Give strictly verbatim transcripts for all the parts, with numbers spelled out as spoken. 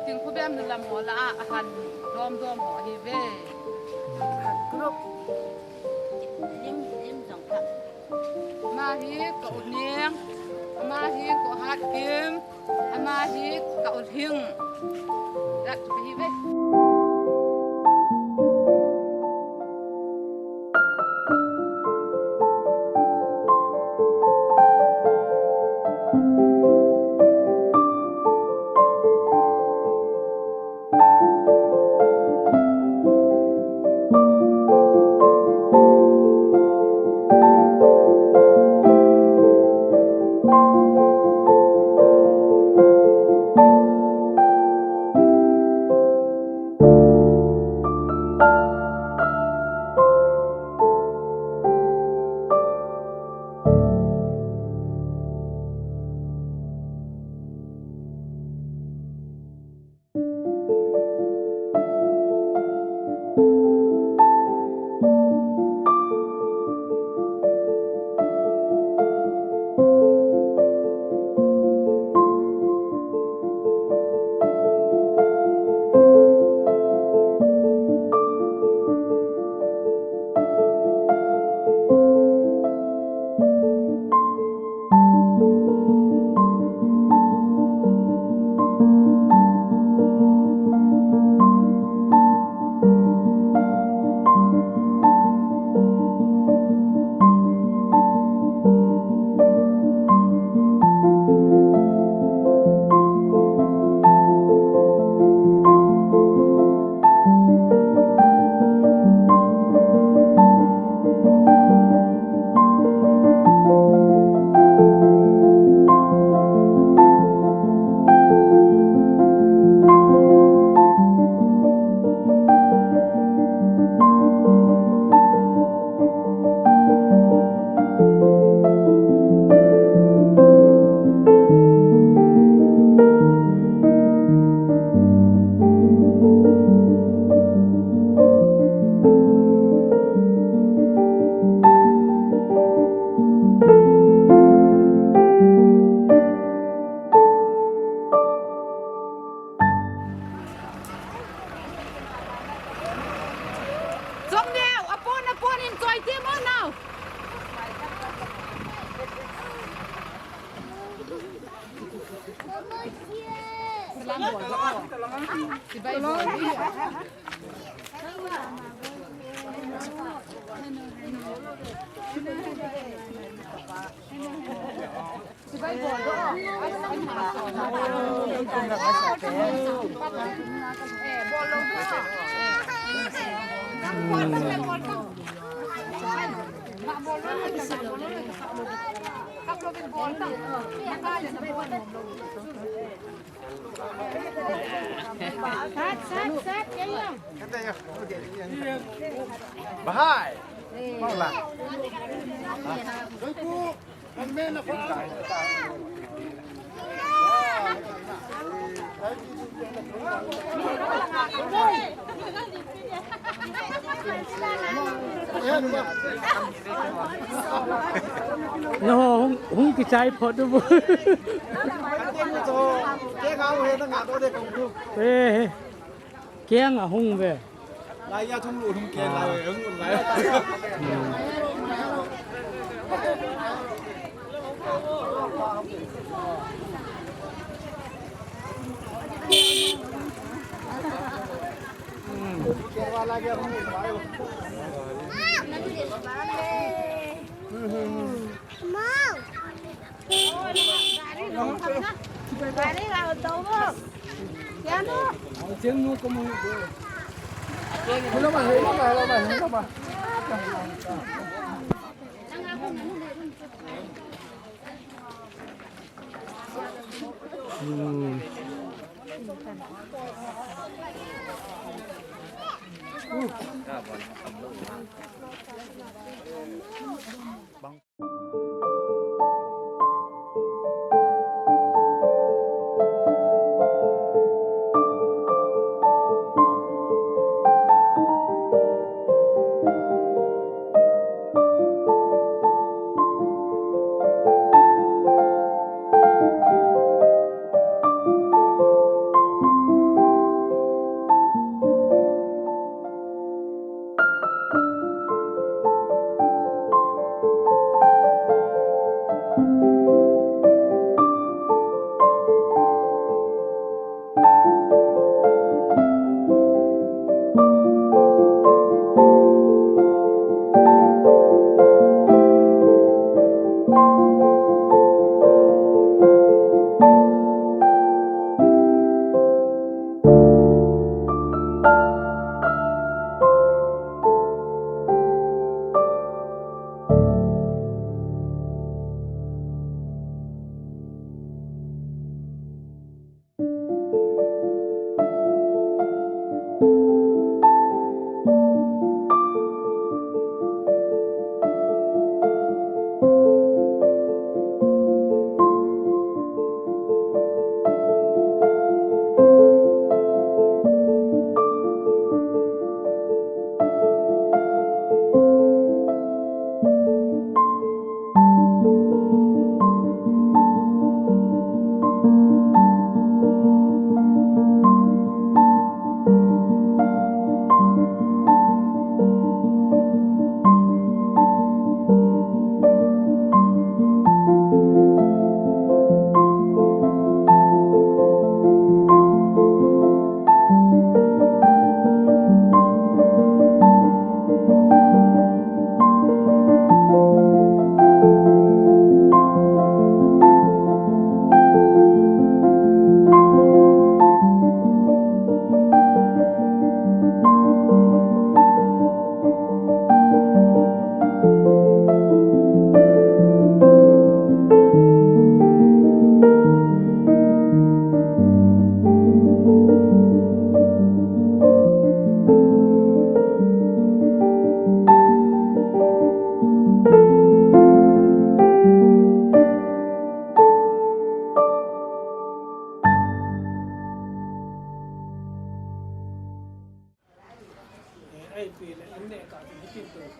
Thingphung bem na lam ho lah a, ahan dom dom ho ahi ve. Group. Lim, lim jong kha. Ama hi ka U Ning, ama hi ka U Hatkim, ama hi ka U Lhing. Rat ka hi ve. Chom neo, apon, apon in choi te mo nao. Salam bol. Sibai bol. Sat, sat, sat, kaya. Bahai. Mau lah. Nangho hung, hung kichai phot u. Eh, eh. Keng a hung ve. Lai ya thum lu thum keng lai ve, hung lai.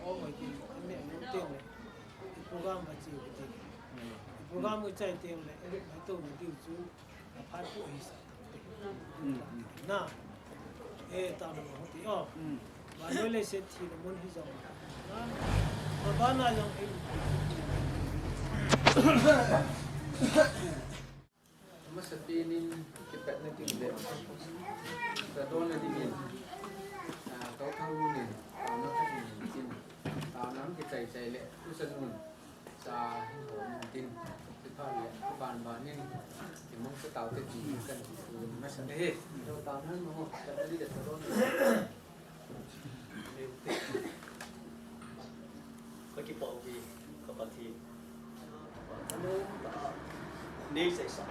Ong oi ti, ane ane teng le. I program ma chi ti. I program u chai teng le, e mai to ni diu chu. A phat pu hi sa. Na. E ta no ho ti o. Ba no le se thi no mun hi jong. Na. Ba ba na jong e. Masapen in kipatna ding le, ka donna dingin, ah, ka thangnu nin, ah, na ka dingin tin, ah, na kichai chai le, tu san nun, sa hin ho nun tin, kipah le, ban ban in, kimang sa tau te ding kan ti tu masa he. Ka donna mo, ka donna ding le, ka donna. Ka kipah uve, ka Pathen. Ano, nei sei sa.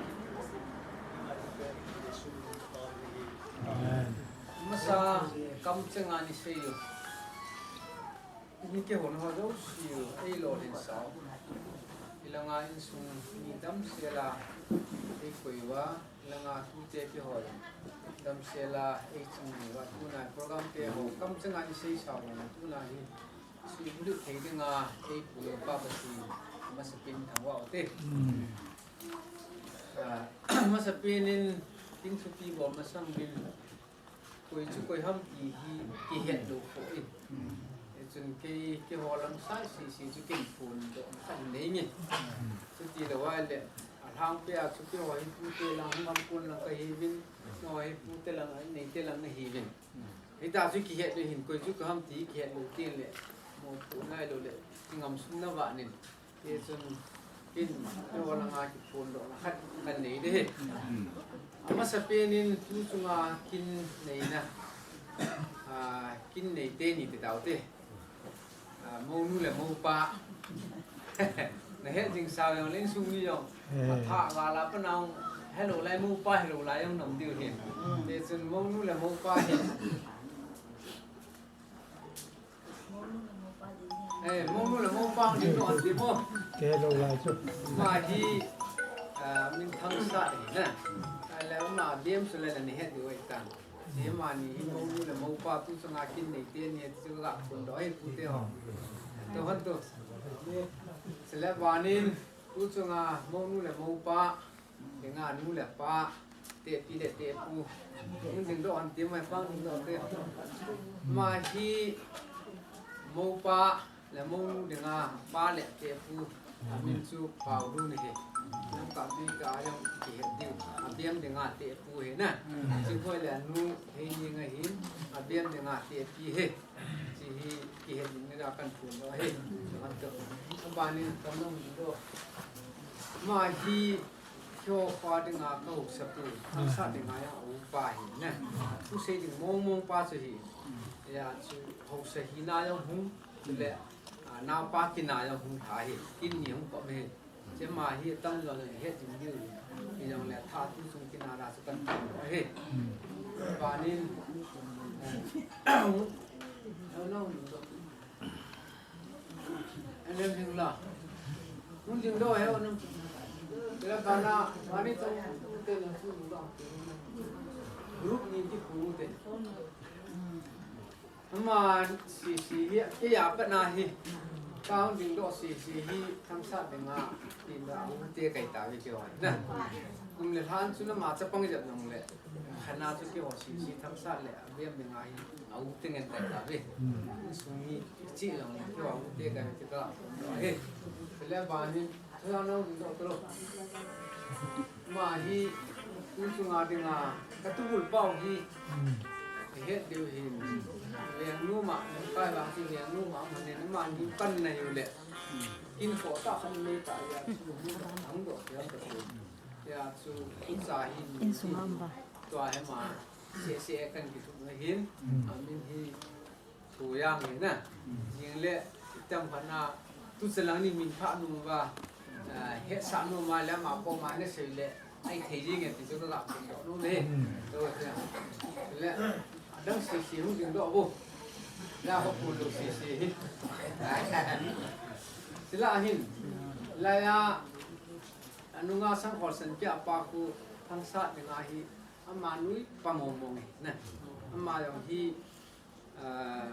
Amen. Masa, kam chenga ni sei u. Ni kihon ho jouse u, ei lolhin sa u. Ilanga insung ni damsel a, ei koi uva. Langa tute kihol damsel a ei ching uva, tuna program te ho kam chenga ni sei sa uva, tuna hi suhbulhit thei dinga ei pu le pa Pathen masapen thangvah u te. Ah, masapen in ding thupi bol masang uvin, koi chu koi ham ti hi kihet lou poi. Hichun kei, keiho lang sai sese chu ken phondoh khat nei nge. Chuti lou a le, alhangpi a chu keiho hi pute lang, hung ham pon lang kahiuvin, keiho hi pute lang, neite lang nahiuvin. Hita chu kihet lou hin, koi chu koi ham ti kihet lou tin le, mopoh nailou le, kingam sum na vah nin. Hichun, ken, keiho langa kiphondohna khat kanei ding ahi. Amasapen in tu chunga kin neina, ah, kin nei teni ti taute. Ah, mounu le moupa. Nahet jing sao jong le insung mi jong. Eh. Athah val a pat a hung helou lai, moupa helou lai jong um diu ahi. Hichun mounu le moupa hi. Eh, mounu le moupa ding lou ahi mo. Kei lou lai chu. Ama hi, ah, min Thangsat ahi na. Ahile ama biem chu le nahet diu ahitan. Hiche amani hi mounu le moupa tu chunga kin nei teni ti chu kaphondoh ahi pute ho. Tu hon tu. Chule ban in tu chunga mounu le moupa. Dinga nu le pa, tepi le tepu. Hung dingdoh hon ti mai pang dingdoh te. Ama hi moupa le mounu dinga pa le tepu. Amin chu Paodun ahi. Lamka mi ka jong kihet diu. Abiem dinga tepu ahi na. Chingkhoi le anu Heineng ahin. Abiem dinga tepi ahi. Hiche hi kihet ding ni da kaphondoh ahi. Aban in kanom dingdoh. Ama hi Keiho kho dinga kahaosapu, Thangsat dinga jong aupa ahi na. Thusei ding mong mong pa chu ahi. Hijeh chun haosa hina jong hung, chule, ah, naopa kinna jong hung lha ahi. Kin ni hung kop ahi. Hiche ama hi atam jo le het ding diu ahi. Hijongle tha tu chung kinna da chu kaphondoh ahi. Ban in, eh, Anem hing la. Hung dingdoh he anem. Kila kana, mani tong, te na su dingdoh. Group ni ti khu te. Ama sese hi, kei a pat na hi. Kahung dingdoh sese hi, Thangsat dinga, tin da, ute kai tave keiho na. Kum le lhan chu na ma chapang jep nong le. Khana chu keiho sese Thangsat le, abiem dinga hi. Au, tingen tai tave. Sung hi chi jong, keiho ute kai ti ka. He. Pele ba ni, thua nau ding doh talo. Ama hi, tu chunga dinga, katubul pau hi. Het diu hi. Lengnu ma, kai ba chu lengnu ma, ama ni ama ni kan na u le. Kin kho ta khan nei ta ya, chu ni hang doh ya ka chu. Ya chu, cha hi. Insung a um ba. Tua hi ma, sese kan kitup na hin, amin hi, Thu Jang ahi na. Jing le, itam khat na, tu chalang ni min pha nu va, ah, hetsah nu ma le ama koma na sei le, ai thei jing e ti chu ka ga phondoh nu le. To, le, adang sese hung dingdoh bo. La ko phondoh sese hi. Chule ahin, la ya, anunga Sangkhol Sanpi apa khu Thangsat dinga hi, ama nui pa mong mong e, na. Ama jong hi, ah,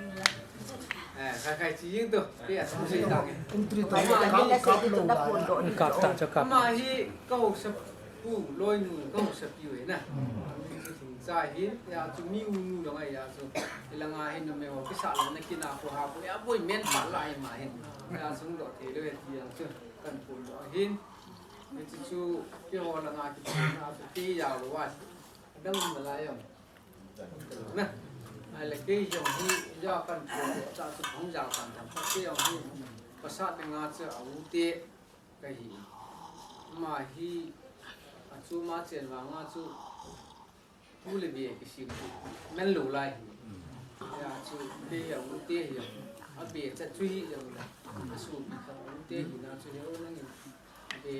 Eh, khai khai chi jing tu. Kei a sum sei tang e. Entry to. Ama hi kap, kap lou lai. Kap ta, cha kap. Ama hi ka hausa pu, loinu, ka hausa piu hi na. Amin chu Thingchai hin, hia chu mi u nu dong ahi, hia chu. Hilanga hin numei ho kisa lou na kina ko ha ko, hia boi men pa lai ma hin. Hia sum doh thei lou e ti jong chu. Kan pun doh hin. Hichu chu keiho langa kichena chu kei jao lou a. Adang ma lai jong. Na. Ahile kei jong hi, ja kan pun doh ta chu hung jao kan tham. Kei jong hi, pasat dinga chu a u te kahi. Ama hi, a chu ma chen vanga chu, tu le be kisim chu, men lou lai hi. Hia chu, kei a u te hi, a be chat chu hi jong le. A sopi khat a u te hi na chu, he o nangin, be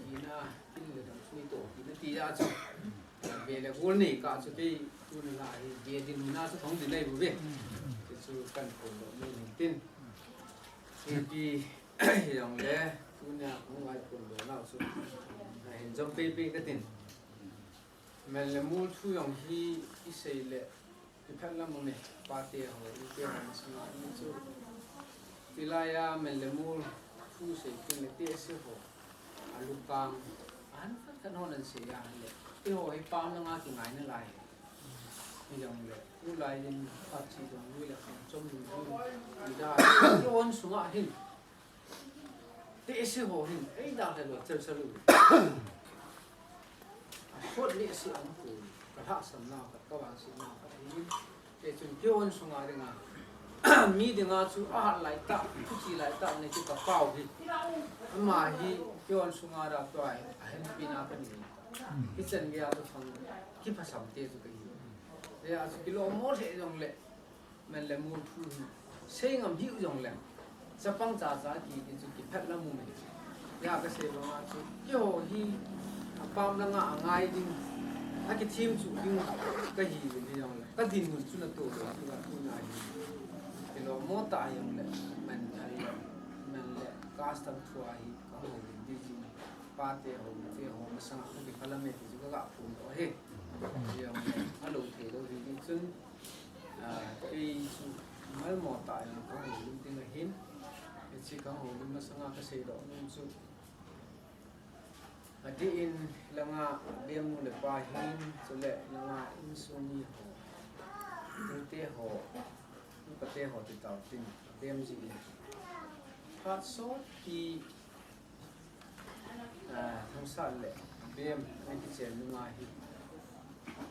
hi na, in le dam chu ni to, hi na ti a chu. Be le gol nei kah chu kei tuni la hi, be din na chu thong din nei bu ve. Ti chu kan pun doh mai ning tin. Ti hi jong le, tunia hung vai pun doh nau chu. Na hin jom pei pei ka tin. Mel le mul thu jong hi i sei le, i phat lam u ne, pa te ho, u te ho, masanga ni chu. Tilai a mel le mul thu sei tin le te se ho. A lu kang, a han khat khat hon an sei a le. Te ho hi pam langa kingai na lai. Hi jong le, u lai din, pa chi jong lui le kham chom lui lui. I da, i on sunga hin. Te ese ho hin, ei da le lo, chel chel u. A khot le ese ang ko, ka lhahsam na, ka, ka vangset na, ka hin. Te chun ke on sunga dinga. Mi dinga chu a hat lai ta, thu chi lai ta, ne chu ka pau hi. Ama hi, ke on sunga da to ai, a hen pi na ka ni. Hi chen ge a to thang, ki phasam te chu ka hi. Te a chu kilo mo the jong le. Mel le mul thu hi sei ngam hiu jong le, chapang cha cha ki, ki chu kiphet lam u me. Hia ka sei banga chu, keiho hi, a pam langa a ngai ding, a kithim chu ding, ka hi le hi jong le, ka dinmun chu na to le, chu ka tu na hi. Kilo mo ta jong le, men thai, men le, custom thu a hi, ka ho le, di jing, pa te ho, te ho, masanga, ka kiphalam e, ti chu ka ga phun doh e. Jong le, a lo thei lo hi, di chun, Ah, kei chu malmo tah in ka houlim ding ahin, hiche ka houlim masanga ka seidoh nom chu, adeh in langa bem nu le pa hin, chule langa insung mi ho, tute ho, upate ho ti tauvin, bem jeh in. Phat sot pi Ah, Hangsat le Bem, ana kichen nunga hi.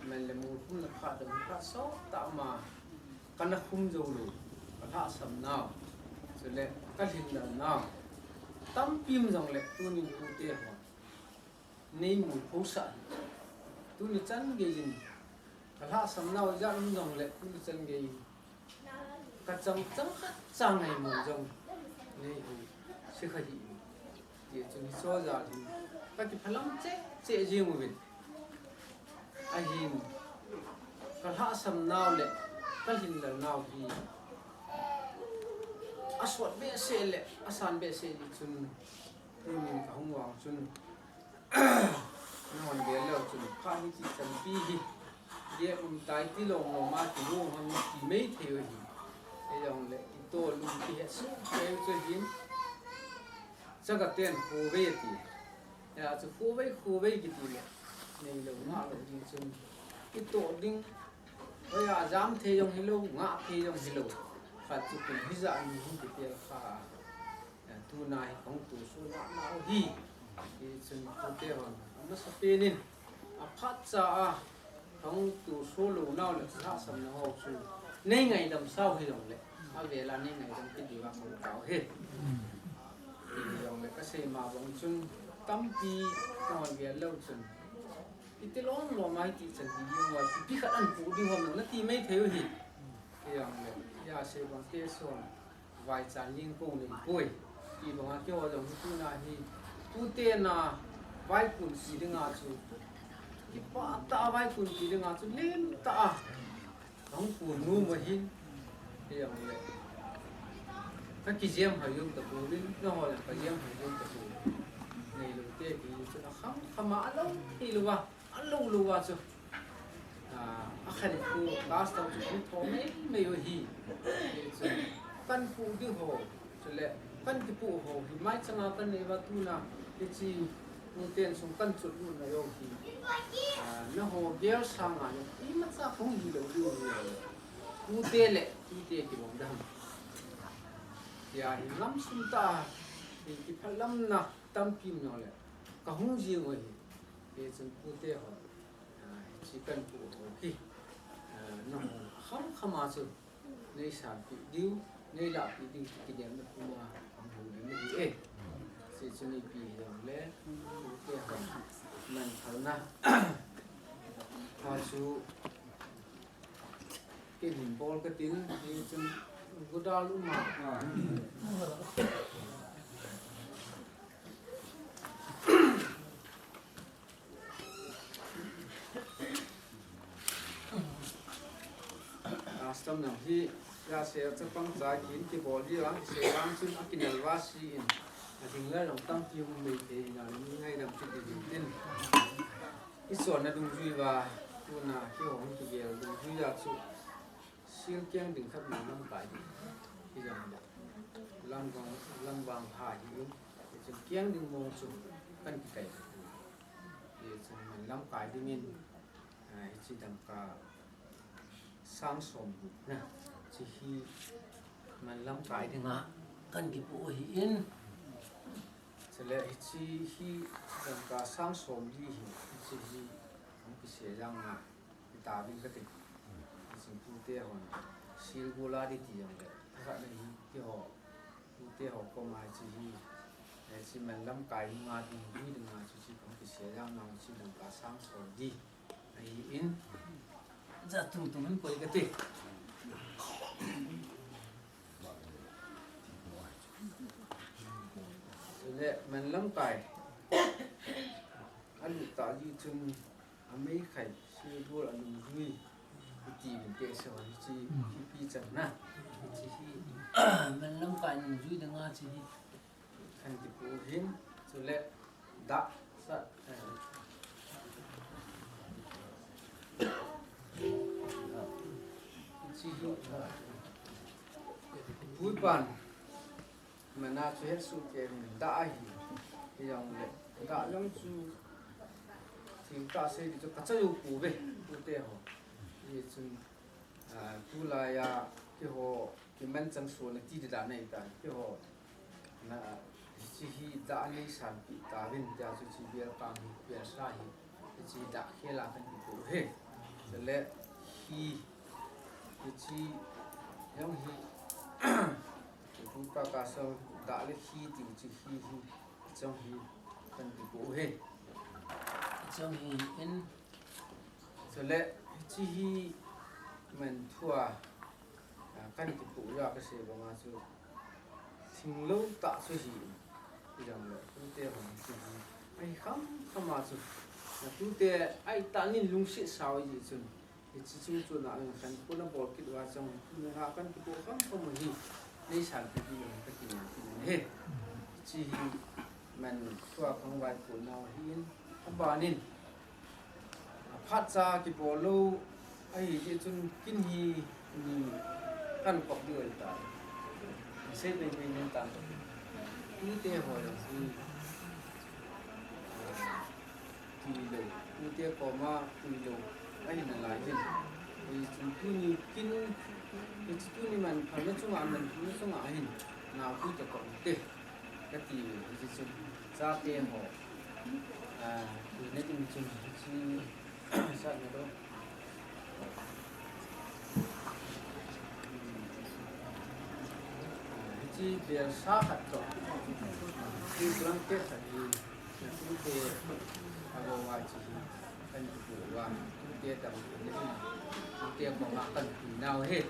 Mel le mul khum na phat dong, phat sot tah ma. Kana khum jou lou, ka lhahsam nau, chule ka lhinlel nau tampi um jongle tunin tute hon nei mu phosah. Tuni chan geiyin ka lhahsam nau ijat um jongle tuni chan geiyin ka chang chang khat cha ngaimo jong nei hise kha hi. Tichun hiche jal hin ka kiphalam cheh cheh jing uvin. Ahin ka lhahsam nau le ka lhinlel nau hi asot behseh le asan behseh jeh chun tunin ka hung vang chun nahon vel leu chun phat hi kichanpi hi gel um tai ti lom lom a kilung hon ti mai thei u hi. Hijongle itoh lung kihetsoh thei u chu hin Chaga ten khovei ati. Hia chu khovei, khovei kiti le neilou ngahlou ding chun itoh ding. Hoiya jam thei jong hilou, ngah thei jong hilou. Khat chu kum hijat ni hung kitel kha. Tuna hi kahung tohsoh nau hi. Hichun tute hon amasapen in aphatcha a kahung tohsoh lou nau le lhahsam nau ho chu nei ngaidam sau hijongle avel a nei ngaidam kit diuva kahung tao hi. Hijongle kasei ma bang chun tampi nahon vel leu chun iti lom lom a hiti chan ding mo, ipi khat ahin pu ding ham nati mai thei u hi. Hijongle hia sei bang te son vaichan ling kong nei poi. Ti banga keiho jong hi tuna hi tute na vaikun ti dinga chu kipah tah a vaikun ti dinga chu lim tah a kahung kun nom u ahin. Hijongle ka kijem hoi jong tapouvin, nahon jong kajem hoi jong tapou. Neilou te kihi chun akham kham a alou thei louva alou louva chu, ah, akhankhu custom chu kahung tho mai mai u hi. Hichu kahin pu ding ho, chule kahin kipu ho hi maichanga kanei uva tuna hiche tuten sung kahin chotlut nau jong hi, ah, nangho gel sanga jong imacha kahung hilou diu hi. Tute le tute kibang dam. Hia hi lamsum tah a hi kiphalamna tampi um jongle kahung jing u hi. Hichun tute ho, ah, hiche kahin pu ho hi, ah, nahon akham kham a chu nei sanpeh diu, nei lahpeh diu ti kidemna puma kahung hung ding ahi e. Hiche chu ipi hijongle tute ho manphalna a chu ken hin bol katin, hichun godal um a. Custom jong hi, ja se chapang cha kin kibol hi a, se lang chun akinel uva si in, ading lai jong tampi um mai thei in, mi ngaidam kit ding tin. Isonna dungjui uva, tuna keiho hung kigel dungjui a chu, sil keng ding khat man lamkai ding. Hijongle lamvang, lamvang ha hi in, hichun keng ding mong chu kahin kikai. Hichun man lamkai dingin, ah, hiche dangka sang som na, hiche hi man lamkai dinga kahin kipu ahi in. Chule hiche hi dangka sang som li hi, hiche hi hung kisei jang na. Tauvin kati. Hichun tute hon sil gol a ding ti jongle, thakhat na hi keiho, tute ho koma hiche hi, hiche man lamkai nunga dungjui dinga chu hiche kahung kisei jang nau hiche dangka sang som li ahi in, ja tum tum in koi kati. Chule man lamkai alut tah jeh chun ameikhai, sil gol, anungjui, iti min te se hon hiche, hipi chan na. Hiche hi man lamkai nungjui dinga hiche hi kahin kipu hin, chule dah sa, eh, hiche hi, eh, pu pan mana chu hetsoh kei in dah ahi, hijongle dah jong chu themtah sei ding chu kacha jou pouve, tute ho. Hichun, ah, tulai a keiho kimanchah sohna ti ding dan ahitan, keiho na, hiche hi dah nei sanpeh tauvin tia chu hiche welcome hi, welsa hi, hiche dah khel a kahin kipu hi. Chule hi, hiche Jong hi, tupa ka song da le khi ti chi khi hi, jong hi kan ti ko he. Jong hi in, so le, chi hi man thua, a, kan ti ko ya ka se ba ma chu. Thing lo ta chu hi, i jong le, tute hon chi hi. Ai kham kham a chu. Tute ai ta nin lungsi sao ji chun. Hichi chung chu na ang khan ko na bol kit uva chang, na ha kan kipo kham kham hi, nei san pi pi ang ka kin kin he. Chi hi man thua khang vai ko na hi in, a ba nin. A phat cha kipo lo, a hi chi chun kin hi ni kan kop di oi ta. Sei pe pe nin ta. Tute ho lo hi. Tui lo, tute koma tui lo, ahi nalai hin. Hichun tuni kin, hichu tuni man phalna chunga, man phalna chunga hin, naopui toh ka um te, kati, hichun, chate ho, a, tui na ding chun, hichu, sa na lo. Hichi bel sa khat toh. Hichi blanket khat hi. Tute alo wa chi hi. Kan tu wa. Tute tam. Tute ko ma kan tu nau he.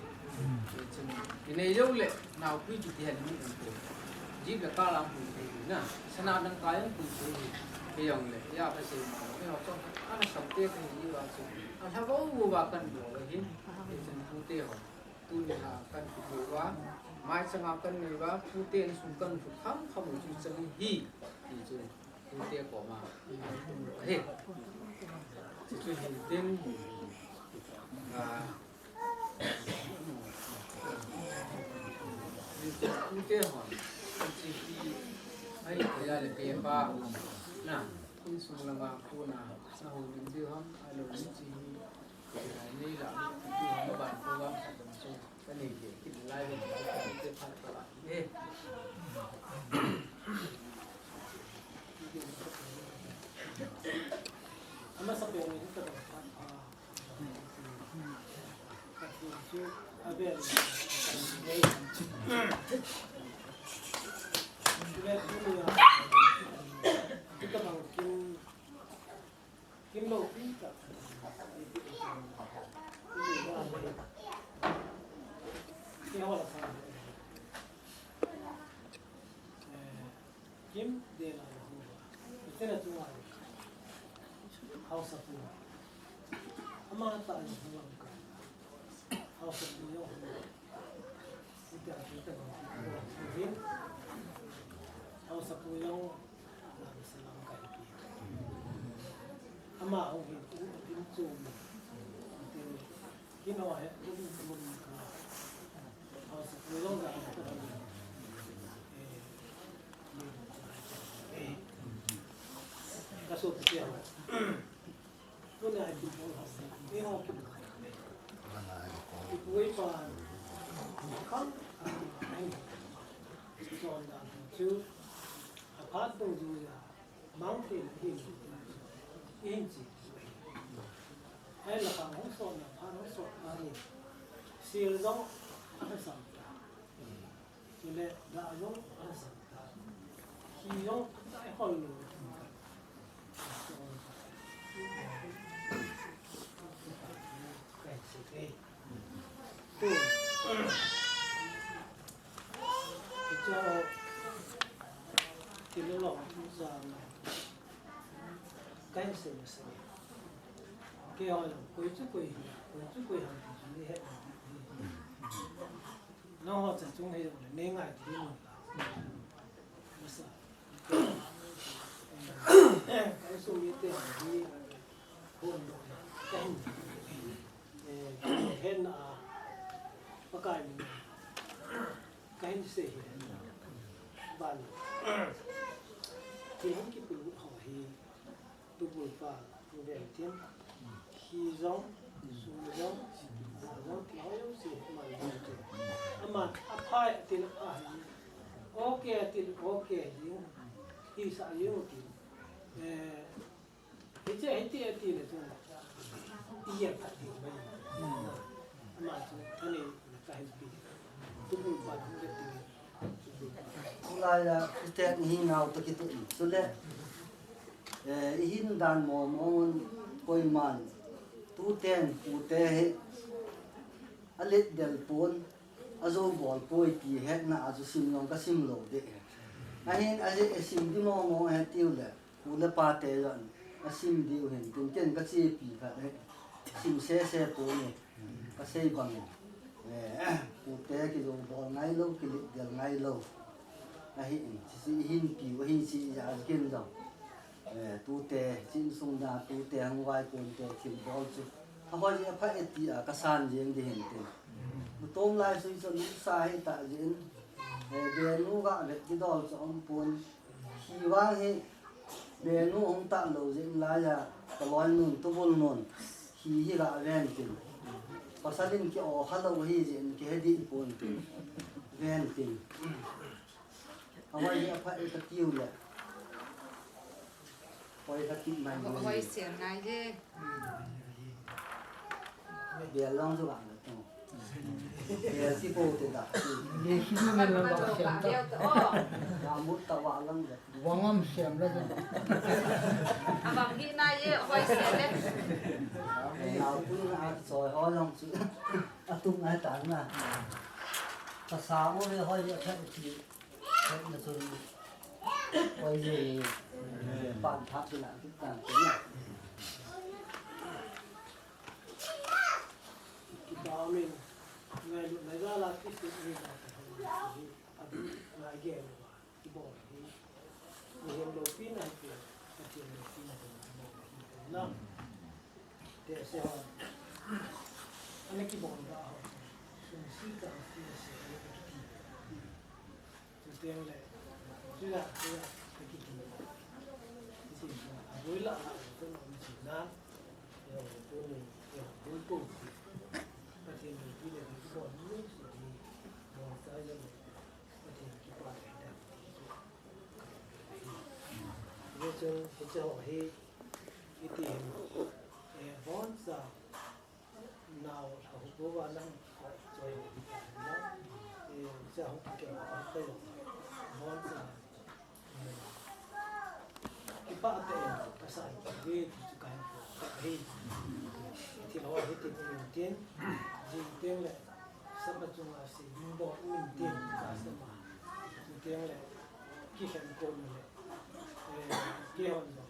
Hichi ni nei lo le. Naopui kiti hi ni kan tu. Ji ka ka lang pui te na. Sana dang ka yang pui te. He yong le. Ya ka se ma. He ho to. Ana sam te ka hi wa chi. Ana bo wa kan bo le hi. Hichi tute ho. Tuni a kan kipu uva, mai changa kan nei uva, tute insung kan fu kham kham u chu chang hi, ti chu tute koma. He. Chu chu hin tin, a, tute hon, chi hi, ai, ya le pe pa, na, insung lama kuna, na hu lim diu ham, ai lo lim chi hi. Kim lo pi ta. Ki ho la sa. Eh, Kim de la ho. Ite na tu wa. Hausa pu. Ama ta ni ho la ka. Hausa pu yo. Ite a tu ta. Hausa pu yo. Ama hung hin u tin chu. Tin, kin ho he, u tin chu ka. Hausa pu jong ka. Eh, ka so pu ya. Tuna ai pu ho. Ni ho ki. Ki pu pa. Kham. Ai. Chon da chu. A phat dong ju ya. Mountain hin, hin chi. Ai la ka hung so na, pha hung so na ni. Sil jong a sam ta. Chule da jong a sam ta. Hi jong dai hol lo. Kai chi kai. Tu. Kicha kilo lo sa na. Kai se se. Ke ho lo, koi chu koi, koi chu koi ha ni he. Na ho cha chung he lo, ne ngai ti mo. Masa. Kai su ye te ni. Hon lo. Kai. Eh, hen a, Pakai min, kahin sei hi, ban, thil hung kipelut ho hi, tubul pa, ven tin, khi jong, su jong, sa jong, thil ho jong si, man jong chu. Aman, aphai atin ahi, okay atin, okay hi, hi sa jong tin. Eh, Hiche, hiche, ati le chun. Iya ka ti mai. Ama chu, ani na ka hin pi. Tulai a Christian hi nau to kitu in. Chule, eh, i hin dan mo mo un koiman. Tuten, tute hi a let del pon, a zo bol poi ti hetna a chu sim jong ka sim lou de. Ahin a je sim di mo mo he tiu le. Pu le pa te jong a sim diu hin tin ken ka chepi khat he. Sim se se pu ni. Ka sei bang. Eh, pu te ki zo bol ngai lou, ki let del ngai lou. Ahi in, chi chi hin pi, ahi chi ja ken jong. Eh, tute, chin sung da, tute hang vai kun te, thil bol chu. A hoi a pha e ti a ka san jeng di hin tin. Mu tom lai sui chu lu sa hi ta jin. Eh, de nu ga ve ki dol chu om pun. Hi vang hi, benu hung tah lou jeh in lai a, ka loi nun, tubul nun, hi hi la ven tin. Pasal in ki o kha lou hi jeh in ki he di pon tin. Ven tin. A hoi hi a pha e ka tiu le. Hoi ka ti mai. Hoi sian ngai he. Bel long chu vang le tong. Bel si po te da. Ni si lu men lang ba siam ta. Ka mut ta wa lang le. Wang am siam la. Abang hi na ye hoi se le. Na pu na a choi ho long chu. A tung ai ta na. Ka sa mo le hoi ye tha ti. Hoi na chu. Hoi ye. Pan tha ti na ti ta na. Kipa umin, ngailutna jal a Christian umna hi, adu ngai gel uva, kibol hi, mihem loupina hi, Pathen loupina hi, kibol hi, na. Te se ho, ana kibol da ho, sum si ka si se, ana kiti. Chuteng le, chuja, chuja, ka kiti. Isi, a boi la, a boi la, mi si na. Yo, tuni, yo, boi ko. Pathen loupina le, ki bol ni, si ni, bol sa ya le, Pathen kipa le, da. Ye chun, hiche ho hi, iti hin, eh, bon sa, Nau, lha hu ko va lang, choi ho hi ta na. Eh, cha ho ki ke va ta yo. Bon cha. Eh, kipa te, ka sa ki ve, ki chu ka ko. Hei. Ti lo, hi ti ko tin. Jing tin le. Sa pa chung a si, min bo min tin, ka sa ma. Ti tin le. Ki khen ko le. Eh, ki hon lo.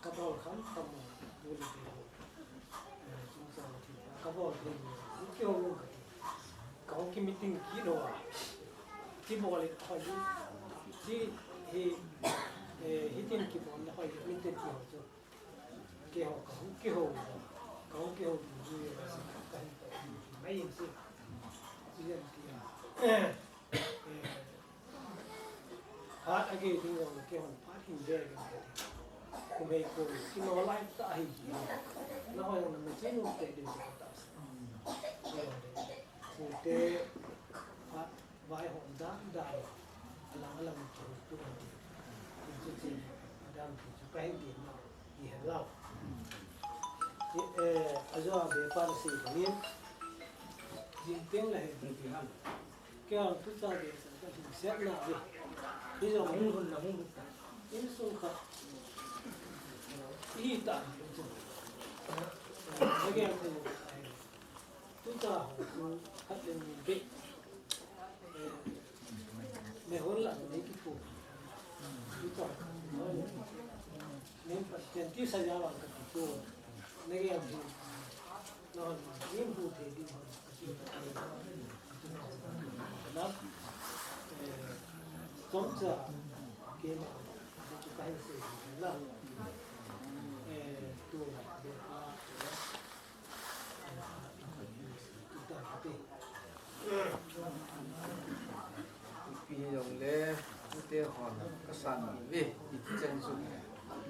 Ka bol kham kham mo, bu le be ho. Eh, sung sa mo thi. Ka bol thei mo. Ki ho lo ka ti. Ka ho ki meeting ki lo a. Ki bol le ho yi. Ki he, eh, he tin ki bol le ho yi. Min te ki ho chu. Ki ho ka ho ki ho. Ka ho ki ho. Mai yin si. Ki yin ki ya. Eh, Phat a gei ding jong le kei hon phat hin be be. Kum hei kum, kino lai ta hi. Na hoi jong na me chin u te ding ka ta sa. Te phat vai hon dan dan. Alang alang ki hu tu. Ki chu chi, dan ki chu ka hin ding na. Ni he lau. Ni, eh, a jo a be pa na si ba ni. Jing teng la he ding ti ham. Kei a tu cha de sa ka hin siat na ve. Ni jong hung hun na hung hun ta. Insung khat. I ta. Lagi ang tu. Tu cha ho tu khat le ni be. Me hon la ni ki pu. Tu cha. Ni pa tian ti sa ya la ka ti pu. Lagi ang tu. Na hon ni pu te di hon. Pi jong le, ute hon, ka san ve, i chen su.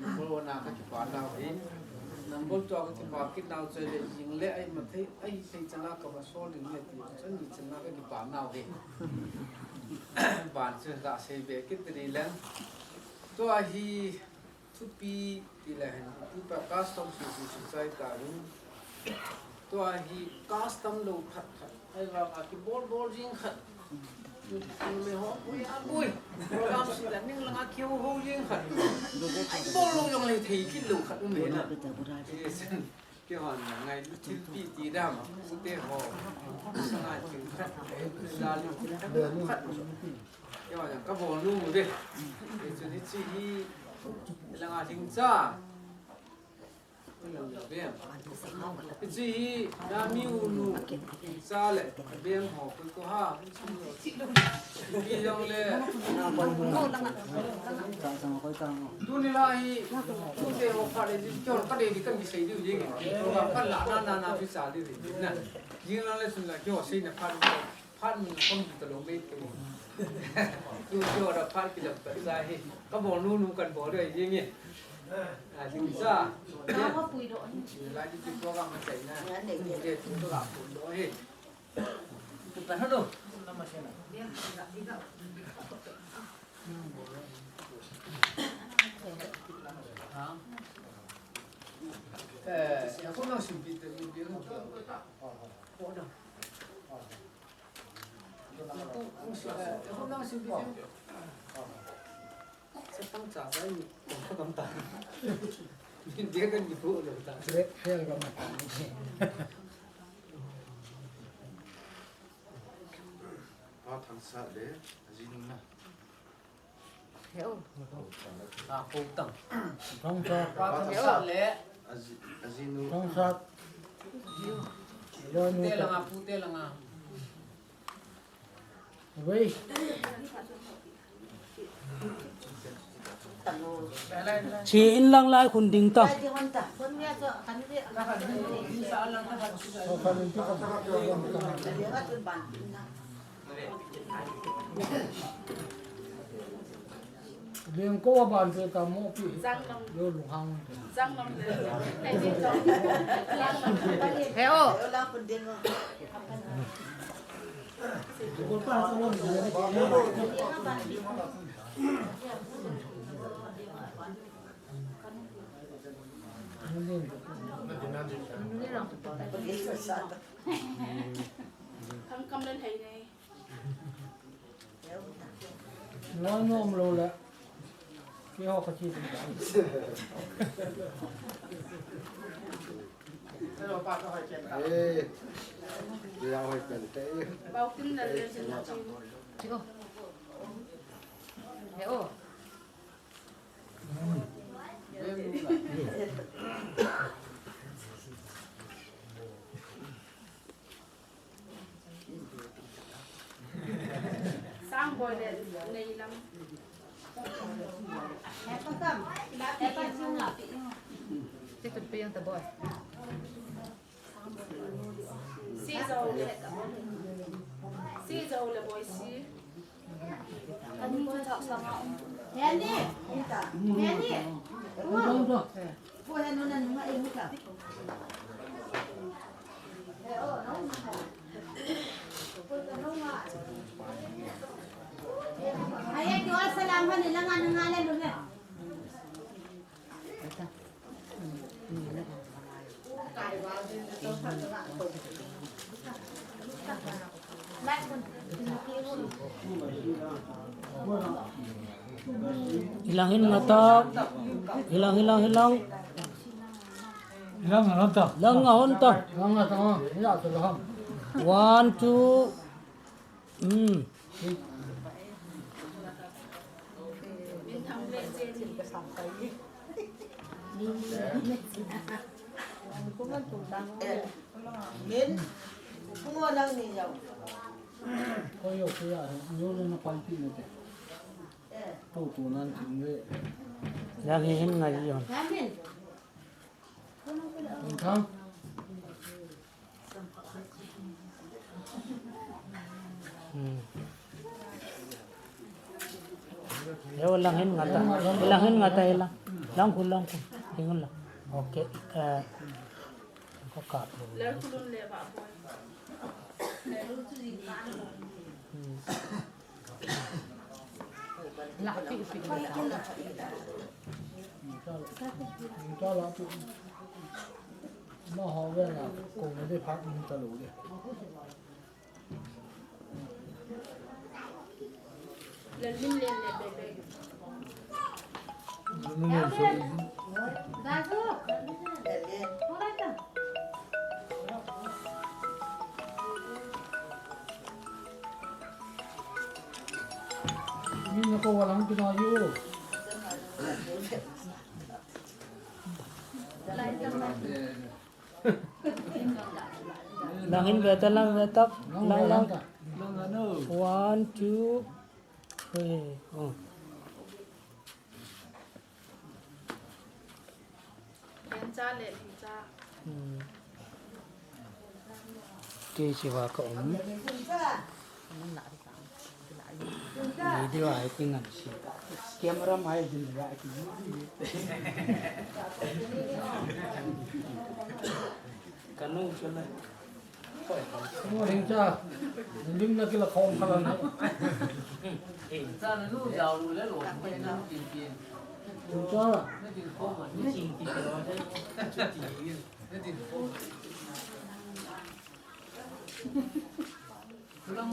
Number one a ka kipa nau hi. Number two a ka kipa kit nau choi le jing le ai ma thei, ai thei chana ka va sol ding le ti. Chan ni chana ka kipa nau hi. Ban chu da sei ve kit ri leng. Tua hi thupi ti le hen. Thupi custom su su su chai ta hin. Tua hi custom lo khat khat. Ai va ka kibol bol jing khat. Ui, ui, ui. Program sila ning langa kihou hou jeng khat. Ai, bol lou jong le thei kit lou khat um e na. Keiho ngai thilpi ti dam, ute ho. Sanga thil khat, la lu khat. Keiho jong kabol nom u de. Hichu hiche hi langa lhingcha. Hiche hi Nami unu cha le abem ho koi ko ha. Pi jong le. Tuni la hi, tute ho phat le, jin kyo ka de di kan di sei di jing. Program kan la na, na, na, pi sa di di na. Jing lang le sun la kyo sei na phat, phat mun kom di ta lo mei te. Tu kyo da phat ki la pa sa hi. Kabol nom nom kan bol de jing e. A, jing sa. Ka pui do. La di ki program ma sai na. De tu to la pui do he. Satang cha cha ni, kong ka bang ta. Min dia kan ni bu lo ta. Re, re ka ma ta. Pa Thangsat le ajinu na. Heo. Sa ko tang. Thangsat. Pa Thangsat le aji, ajinu. Thangsat. Pu te langa, pu te langa. Wei. Che in lang lai khun ding ta. Leng ko ban te ka mo pi. Zang long. Lo lu hang. Zang long le. He o. Khang kam len hei nei. Lo nom lo le. Keiho ka chi. Eh, keiho hoi pen te. Bau kin na le sin na chi. Chi ko. He o. Sang boi le nei lam. Te tut pe yang ta boi. Si zo le. Si zo le boi si. Ani ko thak sama. Heni. Heni. Ko henu na nunga e muta. Haya ki wa salam hani langa nunga le lu he. Hilang hin ngata. Hilang, hilang, hilang. Hilang ngata. Hilang ngahon ta. Hilang ngata. Hilang ngata. One, two. Hmm. Min, kumo lang ni yau. Ko yo ko ya, yo le na pai ti le te. To to nan ti le. Ya hi hin ngai yo. Min. Thang. Hmm. Yo lang hin ngata. Lang hin ngata lang. Lang khun, lang khun. Hingun lang. Okay. Eh, ko ka. Hmm. Min na ko walang kina yo. Lang hin ve ta, lang ve ta, lang, lang. One, two, three. Oh. Lencha le lingcha. Hmm. Kei siva ka um. Video ai ki ngan si. Camera mai din ya ki. Kanu chule. Ringcha, lim na kila khom khala na. Ringcha na lu jao lu le lo na tin tin. Ringcha. Na tin khom na tin tin lo de.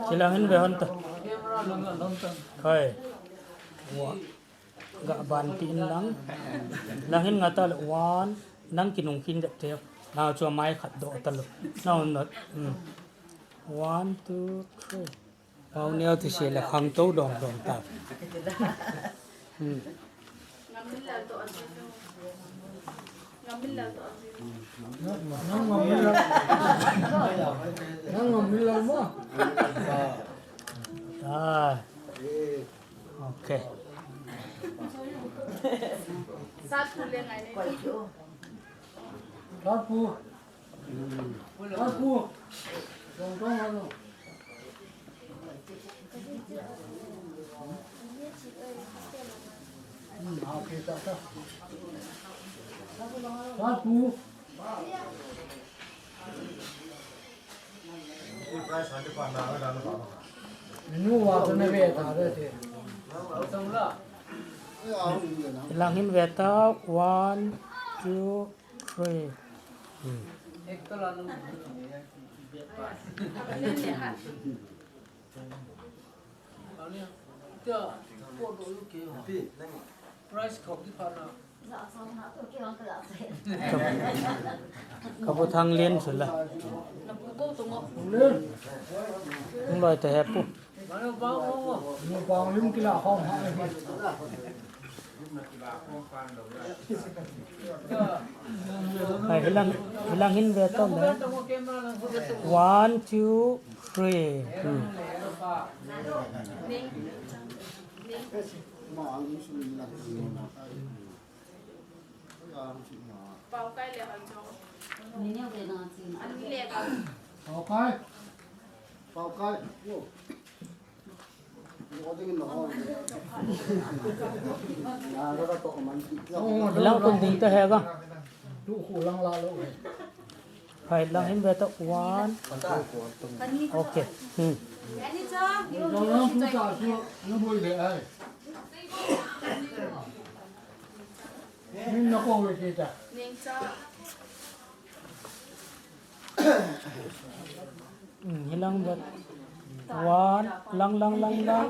Sila hin ve hon ta. Camera lang lang ta. Hoi. Wa. Ga ban ti in lang. Lang hin nga ta le one. Nang kinung khin dep te. Na chu mai khat do ta lo. Na un not. Hmm. One, two, three. Pau neo ti se le khang to dom dom ta. Hmm. Nang ngam min lal. Nang ngam min lal mo. Ah. Okay. Sat pu le ngai ne. Sat pu. Sat pu. Dong dong ano. Hmm, okay, ta, ta. Sat pu. Lang hin ve ta, one, two, three. Hmm. Price khop di pa na. Ka, ka bu thang lien sula. Hung loi ta he pu. Bang lim kila khom ha. Hai, hilang, hilang hin ve to le. One, two, three. Hmm. Pau kai le hal jong. Ani le ka. Pau kai. Pau kai. Yo. Yo, ding no. Na, ra, ra, to, man. Hilang kun ding ta he ga. Tu khu lang la lo. Hai, lang hin ve ta one. Okay. Hmm. Min na ko ve ta. Hmm, hilang ve. One, lang, lang, lang, lang.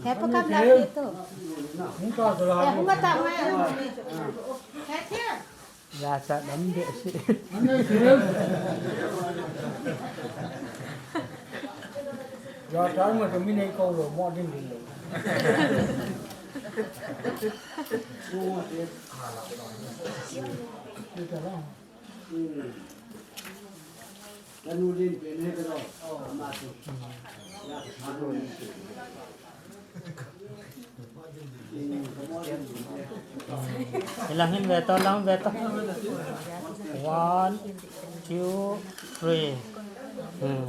He pa kap la ke to. He hung ta mai. He the. Ya sa dam de si. Ya ta ma to mi nei ko lo mo din din lo. Hilang hin ve to, lang ve to. One, two, three. Hmm. Hmm.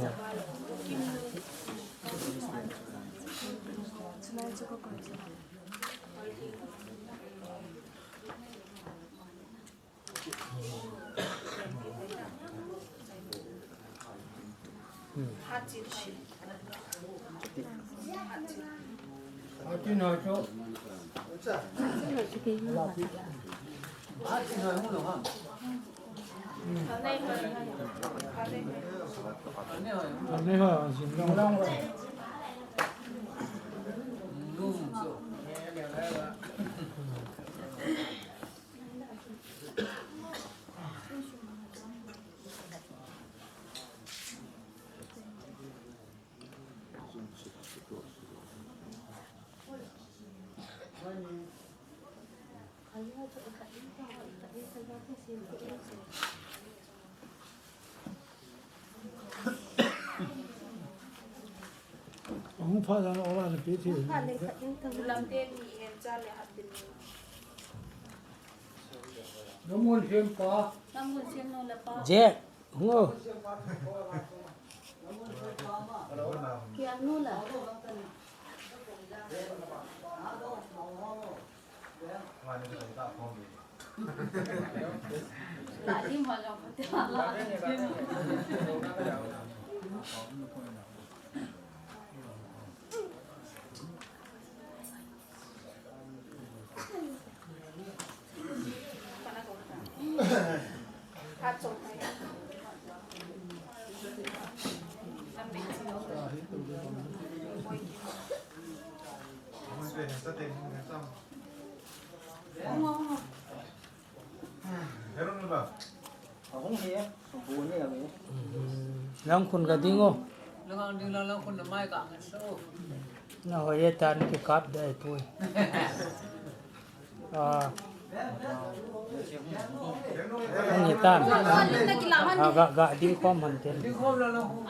Ahung pha dan ola na pi thi. Namun siam pa. Namun siam no la pa. Je, ngo. Kiang no la. Lang khun ka ding o. Lang ding lang, lang khun na mai ka ngan do. Na ho ye tan ki kap dai pui. Ah. Ang ye tan. Ah, ga, ga, ding khom han ten.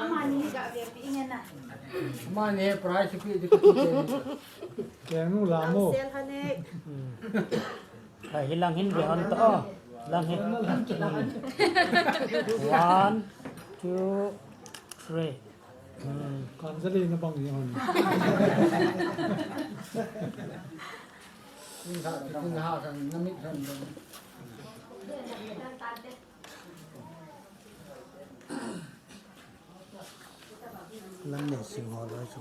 Amani ga ve pi nge na. Amani price pi di ko. Keng nu la mo. Sel hane. Hmm. Ka hi lang hin ve hon to. Lang hin. One, two, three. Hmm. Kan sa le na bang ni hon. Kin ha, kin ha kan na mit kan. Lam ne sing ho loi chu.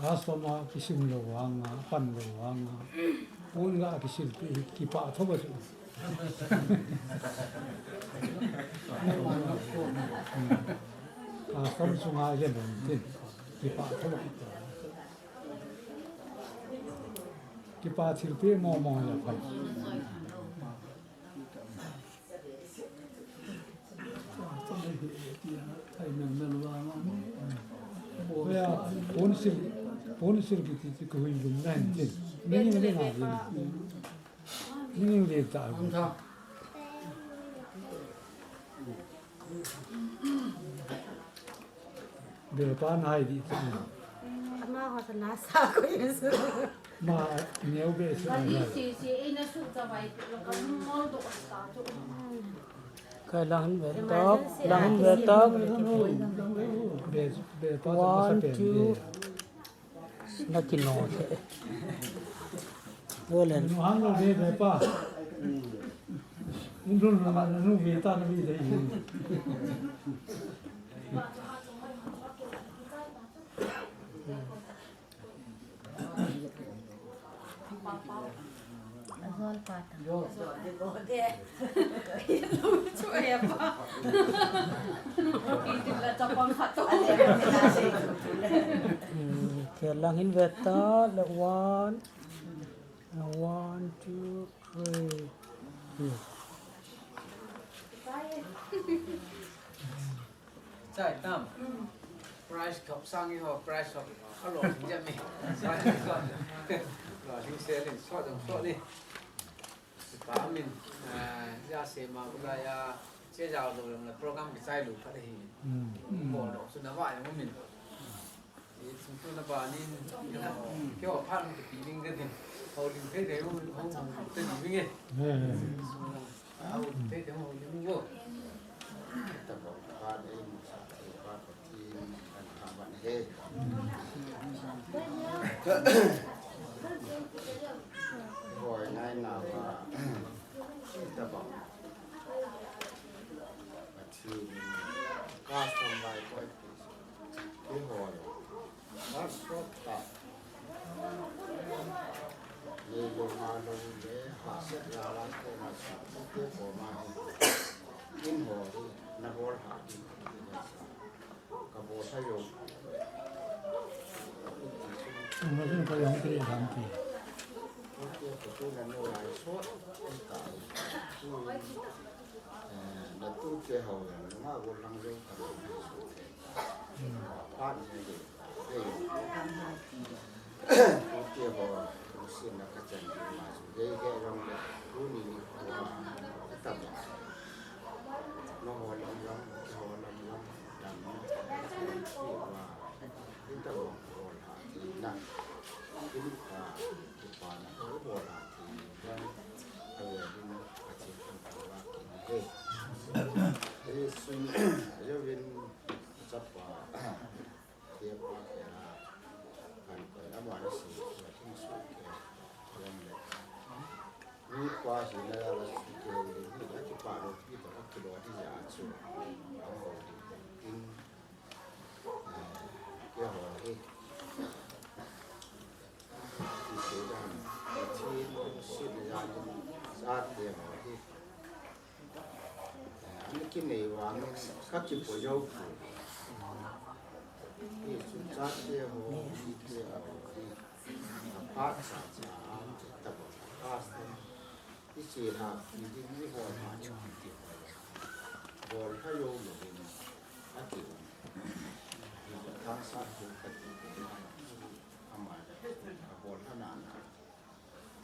Customer kisim lou vanga, pan lou vanga, pon ga kisil pi, kipah tho ba chu. Customer sunga jen lou tin, kipah tho ba. Kipah thilpeh mong mong le pan. Hoya, pon sil, pon sil kiti ti ko hui lum nan tin. Meaning le nga le. Meaning le ta. Bepa nai di. Ama ho sa na sa ko Yesu. Ma neo be sa. Ani si si e na su ta bai lo ka mol do sa tu. Ka lang ve tak, lang ve tak. Be, bepa sa. One, two. Na kino the. Bolen. Nu hang lo ve ve pa. Nu lo na nu ve ta na ve de. Azol pa ta. Hmm, kei lang hin ve ta le one. One, two, three. Hmm. Chai tam. Price top sang i ho, price top. Alo, jam mi. Price top. Lo, sing selling, so dong, so ni. Ka min, ah, ya se ma, ya, che ja lo, program ki chai lo, ka de hi. Hmm. Mo lo, su na wa, ya min. Sungtuna banin, kio phan kipi ding ka tin. Houlim thei thei hung, hung, hung, te ding e. Houlim thei thei houlim go. Koi ngai na va. Tabang. Athi ni. Custom lai koi. Kihoi. Last shot ta. Ni lo ma lo le ha set ya la ko ma sa. Ko ko ma. Kin ho. Na bol ha. Ka bol ha yo. Ina sun ka yang kre dam ki. Ko ko na no lai so. Ko ta. Eh, na tu te ho ya, na go lang yo ka. Pa ni de. Ko te ho, ko si na ka chan de ma su. De de rong de. Ko ni ni ko ta. No ho lang lang, ho lang lang. Dam na. Ko wa. Ko ta ho. Ko la. Ko ni ka. Ko pa na. Ko la. Ko ni ka. Awe ni ka che ko wa. Ko ni. He. He sun. Ayo vin. Chapa, tepa kya, kan koi, ama na si, na kin su ke, yang le. Ni kwa si na la su ke, ni na ki pa lo, ki to, ki lo, ni ya su. Ang ho, in, eh, ya ho, eh. Ki se dan, ki chin, si na ya, sa te ho, eh. Ani kinei vangin ka kipo jou poi. Jesu chate ho, mite ho, aphat cha cha, tabo, pastor. Iche la, idin ni ho ma ni ti. Bol ha jou lo ni. Aki. Thang sa tu ka ti. Ama. Bol ha na na.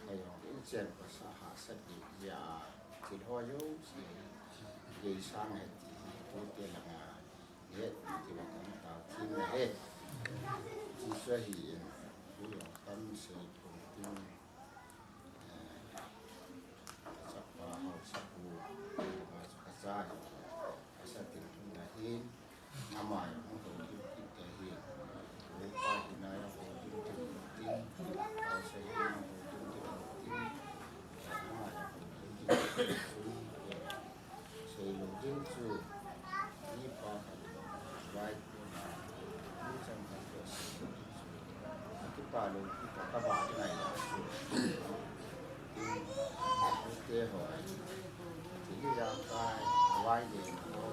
Ayong, inchen pasa ha sa di ya, thil ho jouse, gei sang he ti, tu te langa, ye, ti va kan ta, ti na he. Ti sa hi, tu yong tam se, tu tin, eh, sa pa ho, sa pu, ma sa ka sa, sa tin, na hin, Ama ya hung to tin tin te hi. Upa hi na ya ho tin tin tin. Ausa hi na ho tin tin tin. Ama ya ho tin tin tin. Sei lo tin chu. Ni pa ka vai ko na. Ni chang ka ko sei lo tin chu. Ki pa lo ki pa ka ba ngai la chu. Te ho. Ti hi ya kai. Vai de na ho.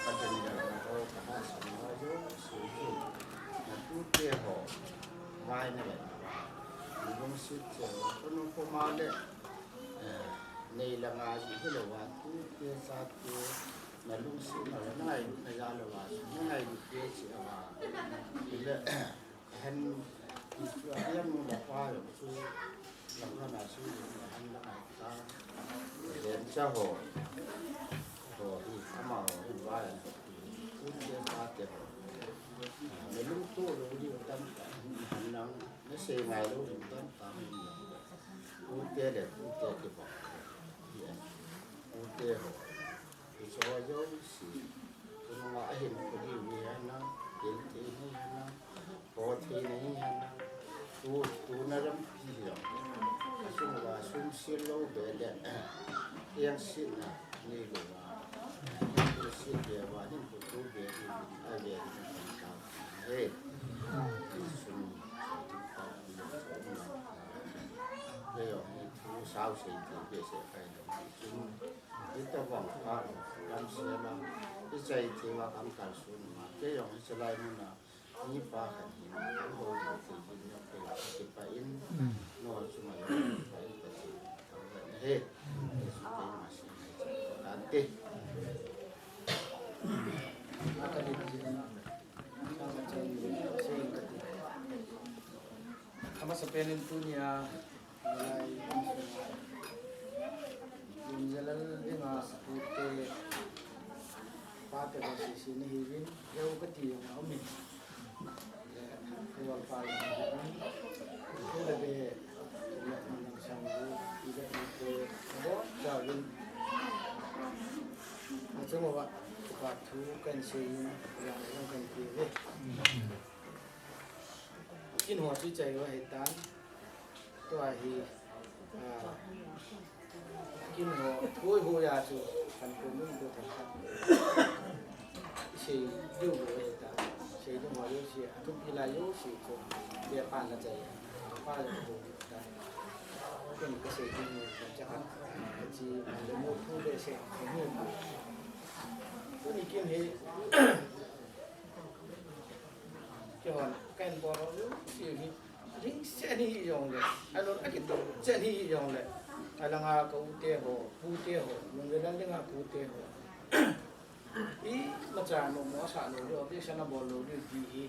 Ka ding ding na ho, ka hahsatna ho, jouse chu. Na tute ho, vai na ve. Na lungset cheh uva, kono koma le, eh, nei le ngai hilou va, tute chate, na lungset na le, na ngailut na jal uva, na ngailut peh cheh uva. Ile, Ahin, ahin nu le pa jong chu, lam lama chu, ahin la ngai ta. Lencha ho, ho hi, amaho hi, va, u te pa te ho. Na lungto lou ding tamtah, ahin nang, na sei ngai lou ding tamtah, u te le, u te kibang. Hi, u te ho. Hiche ho jouse, tunga ahin kho diu hi henlang, tel thei hi henlang, ho thei na hi henlang, tu, tuna lampi hi jong. Asung uva sumsil lou be le, hengsetna nei louva, hingset be uva, hinkho tu be hi, a ve hi, he. Sum, he jong, hi thu sao sei thei behseh kai lou. Sum, Hitabang phat, damsel a, ichai thei uva kakalson uva. Kei jong hiche lai muna, mi pa khat hin, kahung thei hin, kei kipah in, no chunga jong kipah in, Pathen, kavet na he. Jesu keima sing, tante. Amasapen in tunia, Jalal dinga pute, pate ho sese nahiuvin, leu kati jong aumin. Leu pa jong aumin. Thu le be, le nang sang bu, i le pute, bo, jauvin. Achung uva, pa thu kan seiyin, jang jang kan pe ve. Kin ho chu chai uva hitan. Tua hi, ah, kin ho, hui hui a chu, kan kum mun tu kan kan. Sei diu bo ta, sei diu ho yo si, tu pi la yo si chu, dia pa la jai, pa la bo ta. Kin ka sei diu ka cha kan, ka chi, le mo tu le se, ni. Tu ni kin he, ke hon, kan bo ro yo si hi. Ding se ni hi jong le. Alon a kitu se ni hi jong le. Alanga ka u te ho, pu te ho, nung le lang dinga pu te ho. I ma cha no mo sa lo lo, bi sa na bol lo, bi bi hi.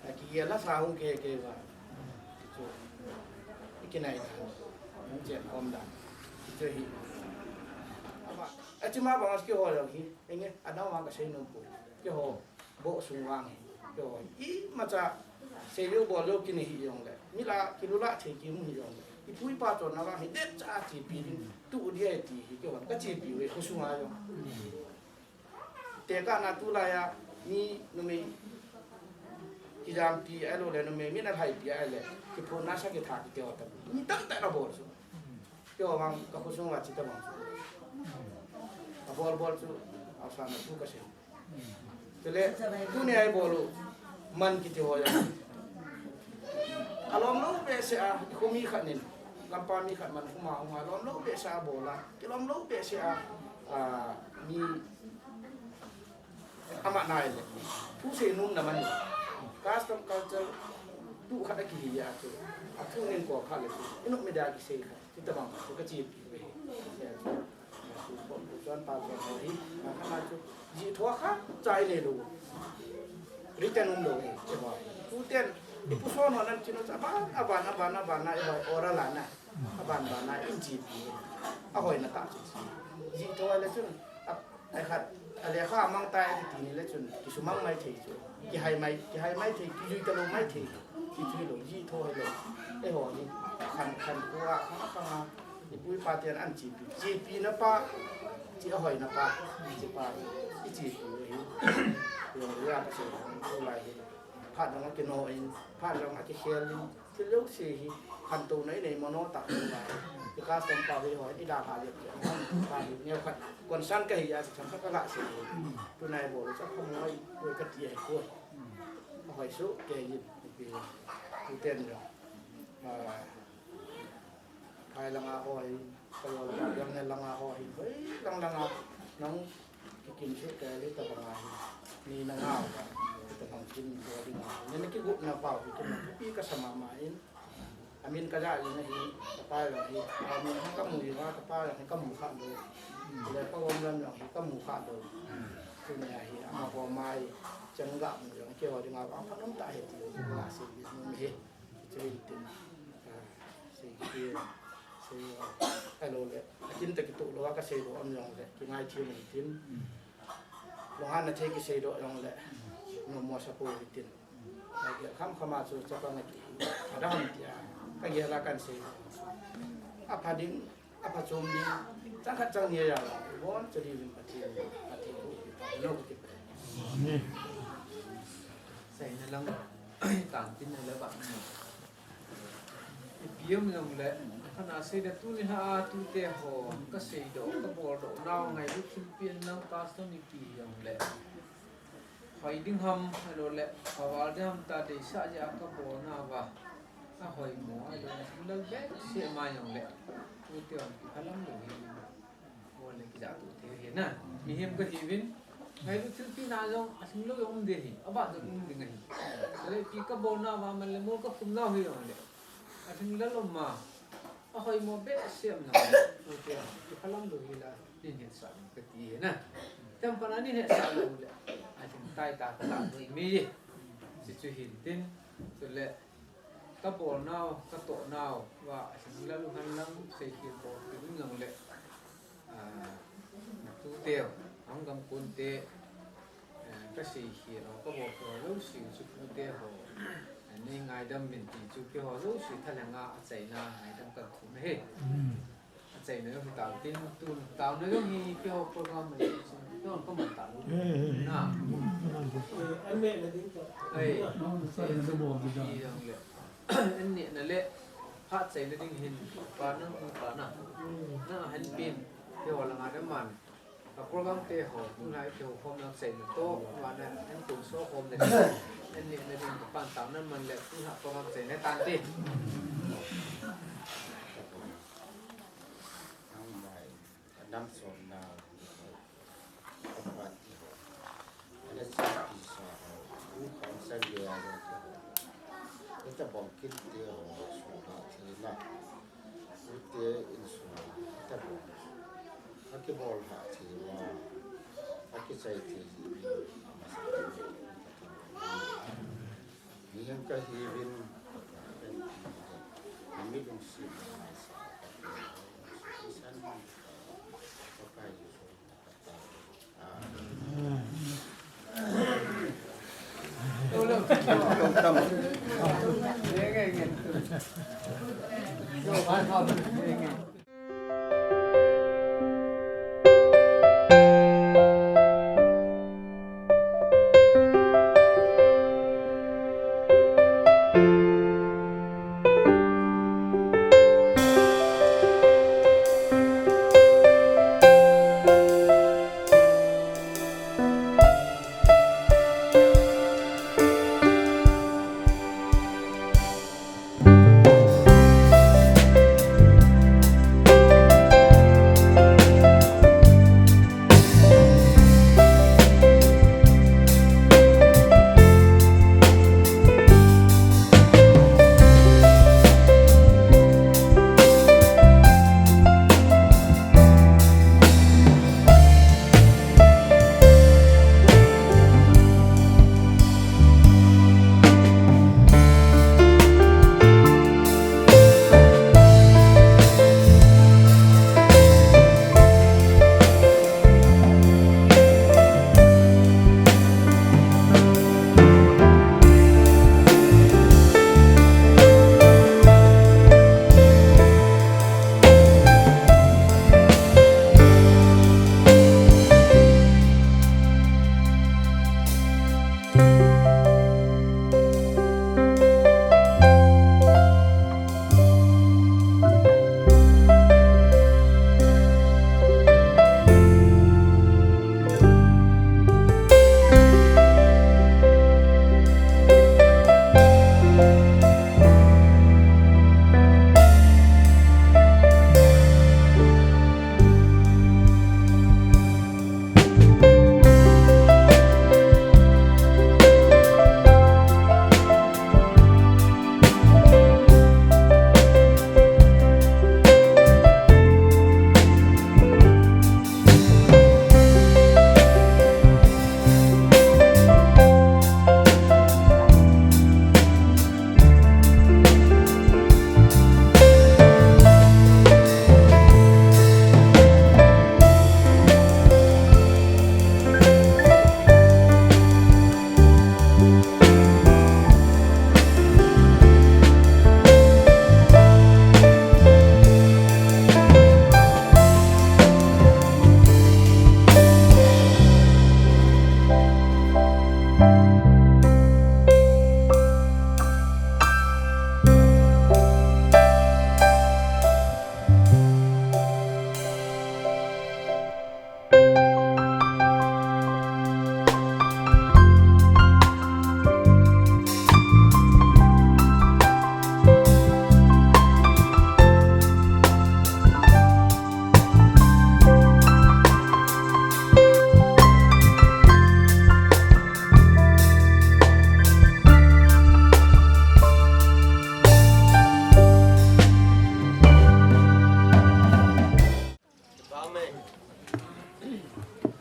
A ki ya la sa hung ke ke ba. Chu. I ki nai ta. Hung che kom da. Chu hi. Ama, a chi ma ba ki ho lo hi. Enge, a na wa ka sei no pu. Ki ho. Bo sung vang hi. Yo, i ma cha, sei yo bol yo kin hi jong le. Mi la, ki lu la thei ki mu hi jong le. I pu i pa chon na vang hi, det cha chi pi ding, tu di ai ti hi, ki hon, ka chi pi ve, ko sung a jong. Te ka na tu la ya, mi nu mi, ki jam pi ai lo le, nu mi, mi na hai pi ai le, ki pu na sa ki tha ki te ho ta. Mi tam ta na bol su. Ki hon vang, ka ko sung va chi ta vang su. A bol bol su, a sa na tu ka sei. Chule, tuni a i bol u, man kiti ho jong. A lom lou behseh a, i khomi khat nin, lampa mi khat man khuma hung a lom lou behseh a bol a, ki lom lou behseh a, a, mi ama nai le. Thu sei nom na man. Custom culture, tu khat a kihi a chu. A thu nin ko khat le chu. I nom me da ki sei khat. Ti tabang, ka chi pi ve. Ya chu. Chu pom chu chuan pa chuan ho hi, ma kha ma chu, ji thua kha, chai nei lo. Written um lo hi, che ba. Tu ten, i pu son ho nan chin cha ba, a ban, a ban, a ban, a i hoi oral a na. A ban, ban, a in chi pi. A hoi na ta chu. Ji thua le chun, a, ai khat, a le kha mang ta i ti ni le chun, ki su mang mai thei chu. Ki hai mai, ki hai mai thei, ki jui ta lo mai thei. Ki jui lo, ji thua hai lo. E ho ni, khan, khan kua, khan, khan, Ni pu i pa ten an chi pi, chi pi na pa, chi a hoi na pa, chi pa, i chi pi hi. Yo, ya ka chi ko lai hi. Phat dang a ki no in, phat dang a ki khel in, thil lo si hi, khan to na i nei mo no ta ko lai. Ki custom pa hi ho, i da ha le ki, pa hi, neo khat, kon san ka hi ya, chi chang khat ka la si hi. Tu nai bol, cha kham ngai, ko ka ti ai ko. A hoi su, ke yin, pi, tu ten lo. Ah, Phai langa ho hi, ka lol ka biang ne langa ho hi, hoi lang langa, nang kikin su te li ta banga hi, ni na nga wa, ta bang kin do di nga, ni na ki gup na pau, ki kin na pi ka sa mama in, amin ka ja li na hi, ka pa lang hi, amin ka mu hi wa, ka pa lang hi, ka mu kha do, le ka wom lang lang hi, ka mu kha do, tu ne hi, ama ho mai, chang ga mu lang, ke wa di nga wa, pa nong ta he ti, na si di mu hi. Chu hin tin, ah, sei ki, sei, ah, hello le. Akin ta kitoh lou a ka sei lou am jong le, kingai thim hin tin. Lunghan na thei kisei doh jong le, nom mo sa po hin tin. Ka gel kham kham a chu chapang a ki, a da ham tia, ka gel a kan sei. A pha ding, a pha chom ding, chang khat chang ni a ya, bon chu di vin Pathen, Pathen ku, no ku ki. Amen. Sei na lang, tang tin na le ba. Ipi um jong le, khat a sei le tuni a tute ho, ka sei doh, ka bol doh nau ngailut thilpi in lang custom ipi jong le. Hoi ding ham, ahilou le, ka val ding ham ta deisah jeh a ka bol nau va. A hoi mo, ahilou le, lal behseh ma jong le. Tute hon kiphalam lou hi. Bol le kijah tu thei hi na. Mihem ka hiuvin. Ngailut thilpi na jong a lhing lou jong um ding ahi. A ban jong um ding ahi. Chule ipi ka bol nau va man le mol ka khum nau hi jong le. A lhing lal um a. A hoi mo behseh um na. Tute kiphalam lou hi la. Nin hetsah ka ti hi na. Tam pana nin hetsah lou le. A lhing tai ta ka ta mai mai. Chu chu hin tin. Chule Ka bol nau, ka toh nau, va, a lhing lal u hen lang, seikhel bol kit un jong le. Ah, tute, hung gam kon te, eh, ka seikhel, ka bol khel jouse, chu tute ho. Eh, nei ngaidam min ti chu keiho jouse thalheng a, achaina, ngaidam kan thum e. Achaina jong hi tao tin, tun tao na jong hi keiho program mai chin, jong ka man tao. Eh, eh, eh. Na. Eh, an neh na ding tao. Ai, an neh na le. Phat seina ding hin, pa nang, pa na. Na han pin, keiho langa na man. A program te ho, tunga keiho khom lang seina to, ma na, an tun so khom le. An ni na ding pan tang na man le, tunga program seina tan ti. Nang mai, nam som na. Ana si pi sa ho, u khang sa le a lo te ho. Eta bang kin te ho, su na te na. U te in su, eta bang. Aki bol ha te na. Aki sai te ni. Ni yang ka hi vin, mi lung si na sa. San ka pai.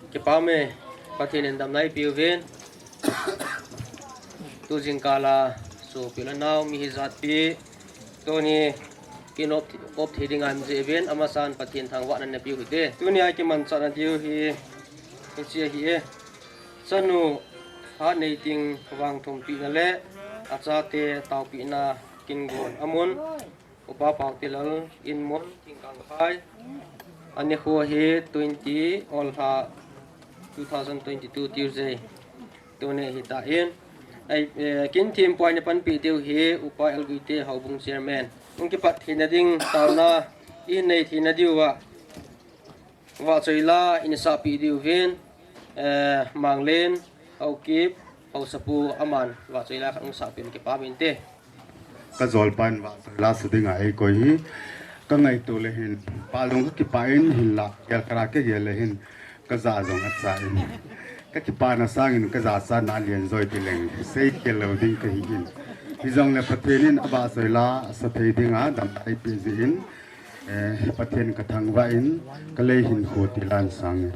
Kipah me, Pathen in damna eipeuvin. Tu jingkah a sopi le nao, mi hijat pi, tuni kinop, kop thei dinga um jeh uvin, amasan Pathen thangvahna napeu hite. Tuni a kimanchahna diu hi, hiche ahi e. Chanu, Hatnei Ting vangthumpina le achate taopina kin gon amun. Upa Paotilal in mun Thingkangphai. Anikho hi twenty Olha two thousand twenty-two Tuesday. Tuni hitan. Ai, eh, kin thempu a eipanpi diu hi Upa L Guite Houbung Chairman. hung kipat theina ding taona i nei theina diuva, vahchoila in sahpeh diuvin, eh, Manglen, Haokip, Haosapu aman vahchoila khat hung sahpeh in kipa min te. Ka jolpa in vahchoila sa dinga eikoi hi ka ngaito le hin, pa lung ka kipah in hinla, gel ka ra ka gel le hin, ka ja jong acha in. Ka kipana sangin ka jachatna alian joi ti leng, sei khel lou ding kahi in. Hijongle Pathen in avahchoila asa thei dinga damna eipeh jeh in, eh, Pathen ka thangvah in, ka lei hin kho ti lan sang e.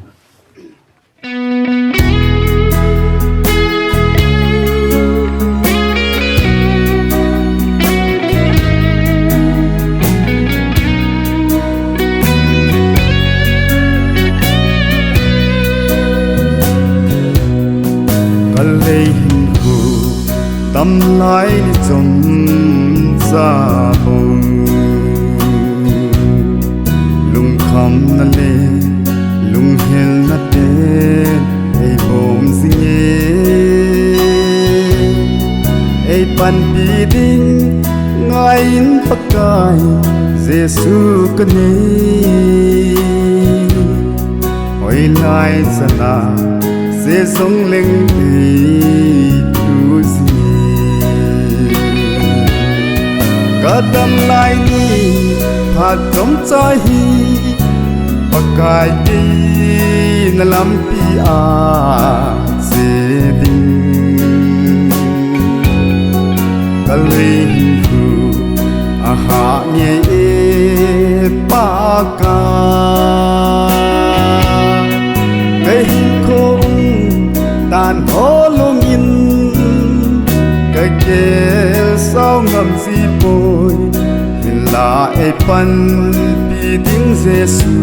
Ka lei hin kho tam lai ni chomcha bou, lungkhamna le lunghilna ten eibom jing e. Eipanpi ding ngai in Pakai Jesu kanei. Hoilai chana se jong leng eitu jing e. Ka dam lai ni phat chomcha hi, Pakai kei na lampi a che ding. Ka lei hin kho ahah ngei e Pakai. Ka hinkho um dan ho lungin ka gel sao ngam ji poi. Hinla eipanpi ding Jesu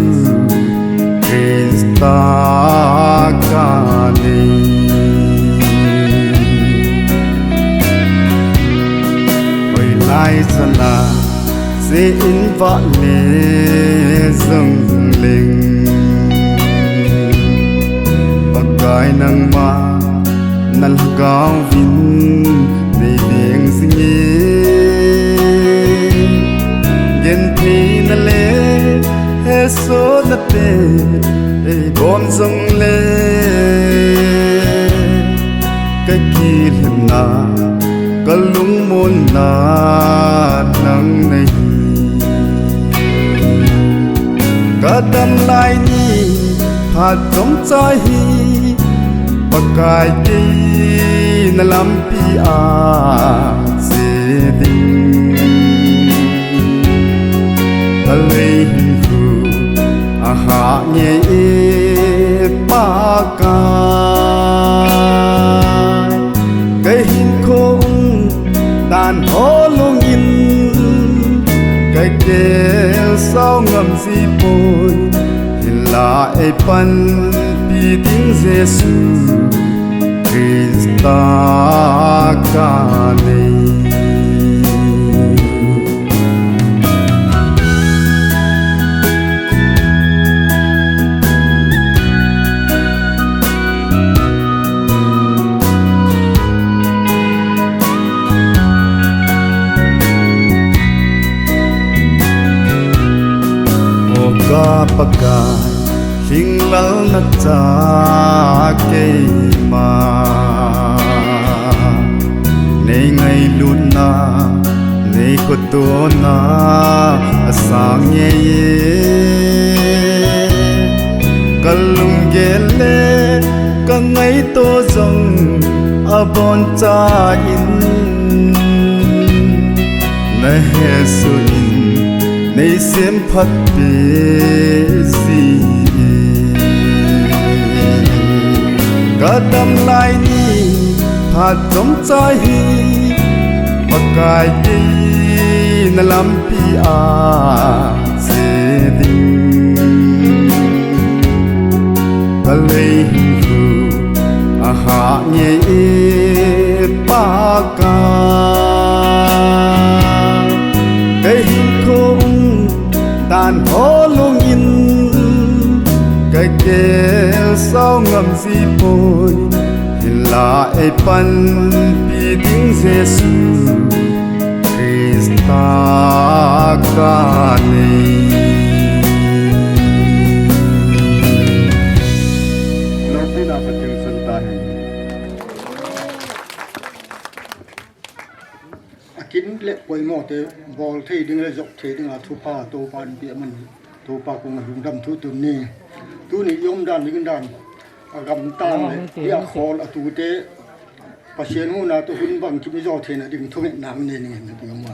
Christa kanei. Hoilai chana se in vah le jong leng, Pakai nangma na lhagao vin nei veng jing e. Gentheina le hesotna te eibom jong le, ka kilhemna, ka lungmonna nang nahi. Ka dam lai ni phat chomcha hi, Pakai kei na lampi a che ding. Ka lei hin kho ahah ngei e Pakai. Ka hinkho um dan ho lungin ka gel sao ngam ji poi. Hinla eipanpi ding Jesu Christa kanei. O ka Pakai, lhinglelna cha keima nei ngailutna, nei khotona asang ngei e. Ka lunggel le ka ngaito jong aboncha in, na hesoh in nei sem phatpi ji e. Ka dam lai ni phat chomcha hi, Pakai kei na lampi a che ding. Ka lei hin kho ahah ngei e Pakai. Ka hinkho um dan ho lungin ka gel sao ngam ji poi. Hinla eipanpi ding Jesu Christa Sakani. Lopina Pathen santa hen. Akin le poimo te bol thei ding le jop thei ding a thupha Toupan pia man. Toupa kong lungdam thu tuni. Tuni i umdan ding dan. Agam tang le, i akhol atute. Pathen huna tu hun bang kimi jo thei na ding thunget nang ne ning na ding ma.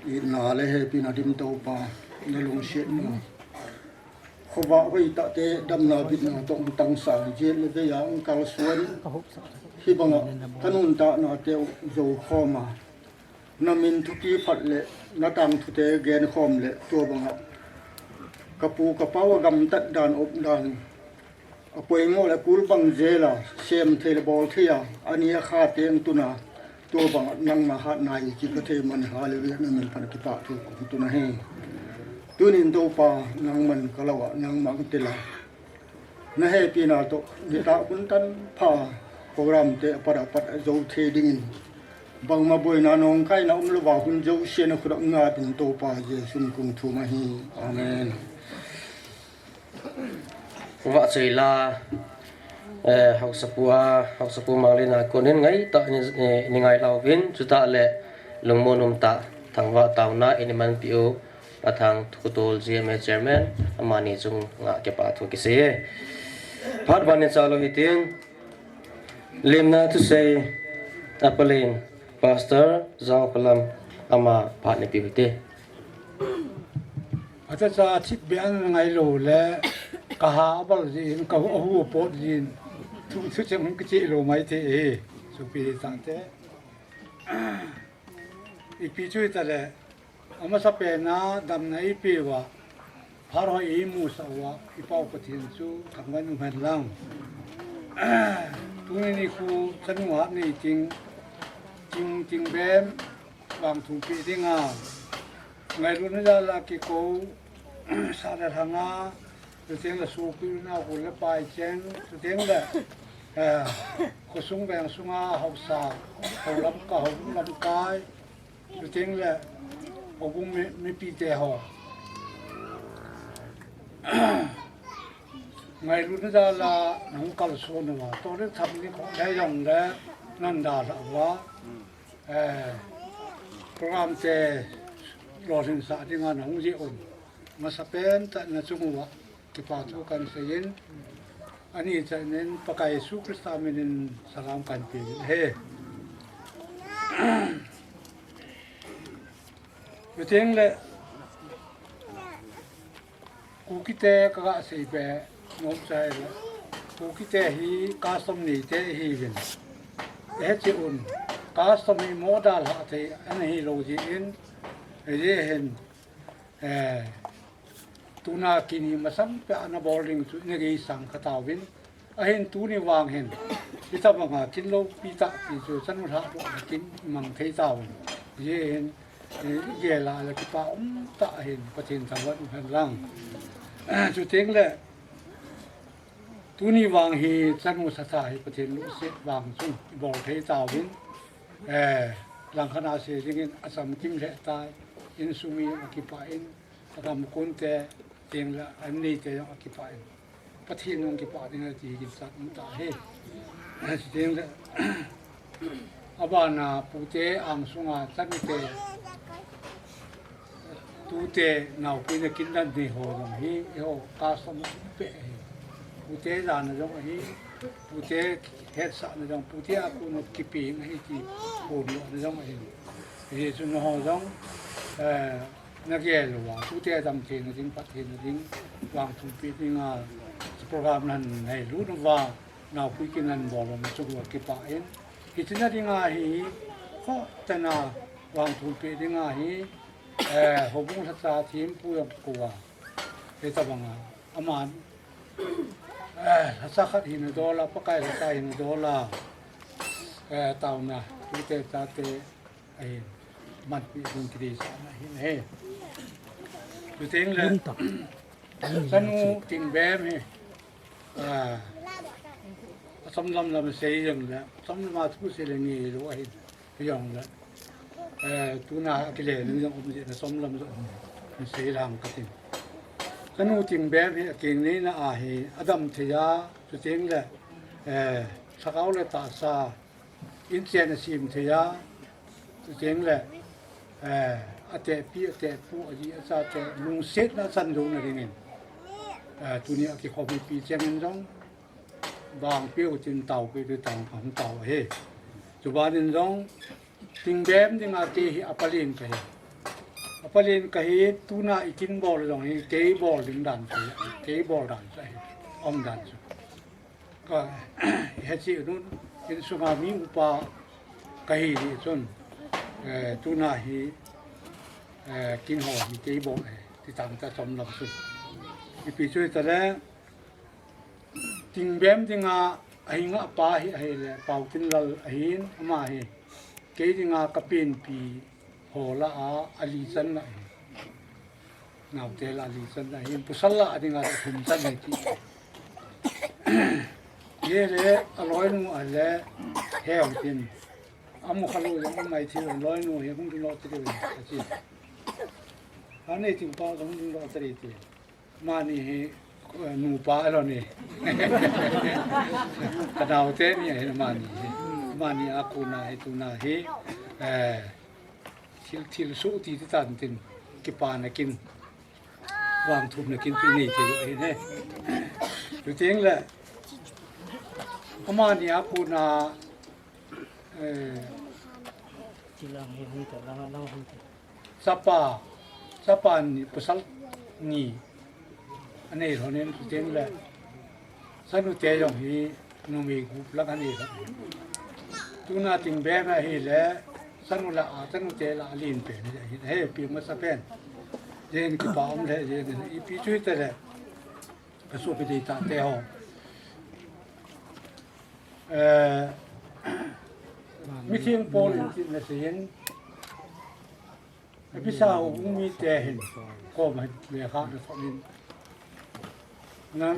Itna le hepina dim Toupa, na lungset na. Khovah hoitah te damna bitna tong tang sang jet le vei a ang kalsuan. Hibanga kanun tahna te jo khoma. Na min thupi phat le, na tangthu te gen khom le, tua banga. Kapu kapau agamtat dan op dan. Apoimo le kul bang jela, sem thei le bol thei a, ani akha teng tuna, tua bang nangma hatna i kipha thei man hallelujah na min pan kipah thu kong tuna hi. Tunin Toupa nangman kalawa, nangma ang tela. Na hepina to, nita kun tan pha, program te apat apat ajo thei dingin. Bangma boina nong kaina umlova hun jo siena khudak nga tin Toupa Jesu min kong thum ahi. Amen. Vahchoila, eh, Haosapu a, Haosapu Manglin a konin ngaitah ni, ni, ni ngai lauvin, chutah le lungmon umtah, thangvah taona, ini manpi u, Pathang Thukutol G M A Chairman, amani chunga kipathu kisei e. Phat ban ni chalo hitin, lemna thusei, apalin, Pastor Jangkholam, ama phat ni piu hite. Achacha thipbeh ana ngailou le, kaha abal jin, kahu ahu apot jin, thu, thucheng hung kicheh lou mai thei e, sopi tante. Ipi chu hita le, amasapen a damna eipeuva, phat hoi eimusah uva, i Pau Pathen chu thangvah in umhen lang. Tuni nikho chanu hat nei ting, ting, ting bem, vangthumpeh dinga, ngailutna jal a kikou, sah le lhang a, chuteng le sopi unau, khol le pai cheng, chuteng le, eh, khosung veng sunga haosa, hou lamkai, hou lamkai, chuteng le, houbung mi, mipite ho. Ngailutna jal a nahung kalson uva, toh le tham ni kho le jong le, nana dalhah uva. Eh, program te lolhinsah dinga nahung jeh un, masapen tah nachung uva kipathu kahin seiyin, ani chanin Pakai Jesu Christa minin salam kahin peuvin ahi. Chuteng le, Kukite kaga seibe nom chai le, Kukite hi custom neite ihiuvin. Hiche un, custom hi model hah thei ana hilou jeh in, hijeh hin, eh, tuna kin hi masang peh a ana bol ding chu ina geisang kha tauvin. Ahin tuni vang hin, hitabanga kin loupi tah ti chu chanu lhahdohna kin imang thei tauvin. Hijeh hin, eh, igel a le kipa umtah ahin Pathen thangvah in umhen lang. Chuteng le, tuni vang hi chanu satha hi Pathen lungset vang chun ibol thei tauvin. Eh, langkhat a sei dingin achamkim lheh tai, insung mi akipah in, agam konte, teng le, anneite jong akipah in. Pathen jong kipah ding ahi ti ginchat um tahi. Teng le, abana pute angsunga chante, tute naopi na kin dan nei ho jong hi, eiho custom peh ahi. Pute jana jong ahi, pute hetsahna jong, pute a kona kipeng ahi ti phondohna jong ahi. Hichun nangho jong, eh, nagel uva, tute damtheina ding, phattheina ding, vangthumpeh dinga, program nahung neilut uva, naopi kin nahung bol uva, nachung uva kipah in. Hiche na dinga hi, khohtah a vangthumpeh dinga hi, eh, houbung lhacha thempu jong kouva. Hitabanga, aman, eh, lhacha khat hina dola, Pakai lhacha hina dola, eh, taona, tute chate, ahin, manpi ding kideisahna ahin ahi. Chuteng le, chanu tingbem hi, ah, achom lam lam sei jong le, achom lam a thu sei le ngeilou ahin, jong le. Eh, tuna a kile ding jong um jeh in a chomlam jong um. Sei lang ka tin. Ka nu Tingbem hi a keng neina a hi a dam thei a, chuteng le, eh, lhagao le tahsa, inchen a sem thei a, chuteng le, eh, a tehpi, a tehpu, a ji a chate, lungsetna a chan louna dingin, eh, tuni a kikhom mipi chengin jong, vangpeh u tin taopeh u tin tao, ka hung tao ahi. Chubanin jong, Tingbem dinga kei hi a palen ka hi. A palen ka hi, tuna i kin bol jong hi, kei bol ding dan ka hi, kei bol dan ka hi, um dan chu. Ka, i he chi nun, insunga mi upa ka hi hi chun, eh, tuna hi, eh, kin ho hi kei bol hi, ti tang ta chomlam chun. Ipi chu hi ta le, Tingbem dinga, a hinga pa hi, ahi le, Paotinlal ahin, ama hi. Kei dinga ka penpi ho lah a, a li channa hi. Naote lah a li channa hi, pasal lah a dinga thum channa hi ti. Ye le, a loinu a le, he hung tin. Amu kha lo jong, amai thi lo, loinu hi hung ding lo ti ding, a chi. A nei ting pa jong hung ding lo ti ding. Mani hi, eh, nupa lo ni. Ka naote ni hi mani hi. Mani a kona hi tuna hi, eh, thil, thil suh ti ti tan tin kipana kin, vangthumna kin ti nei thei ahi ne. Chuteng le, amani a kona, eh, Chapa, chapa ni pasal ni anei lhonin chuteng le, chanu te jong hi numei gup lah a anei lhon. Tuna Tingbem ahi le, chanu lah a, chanu te lah a len pen ahi, he pi masa pen. Jen kipa um le, jen ipi chu hi ta le, ka sopi deitah te ho. Eh, mitheng pol in tin na sei in, a bisa u mi te hin, ko ma le kha na thon in. Na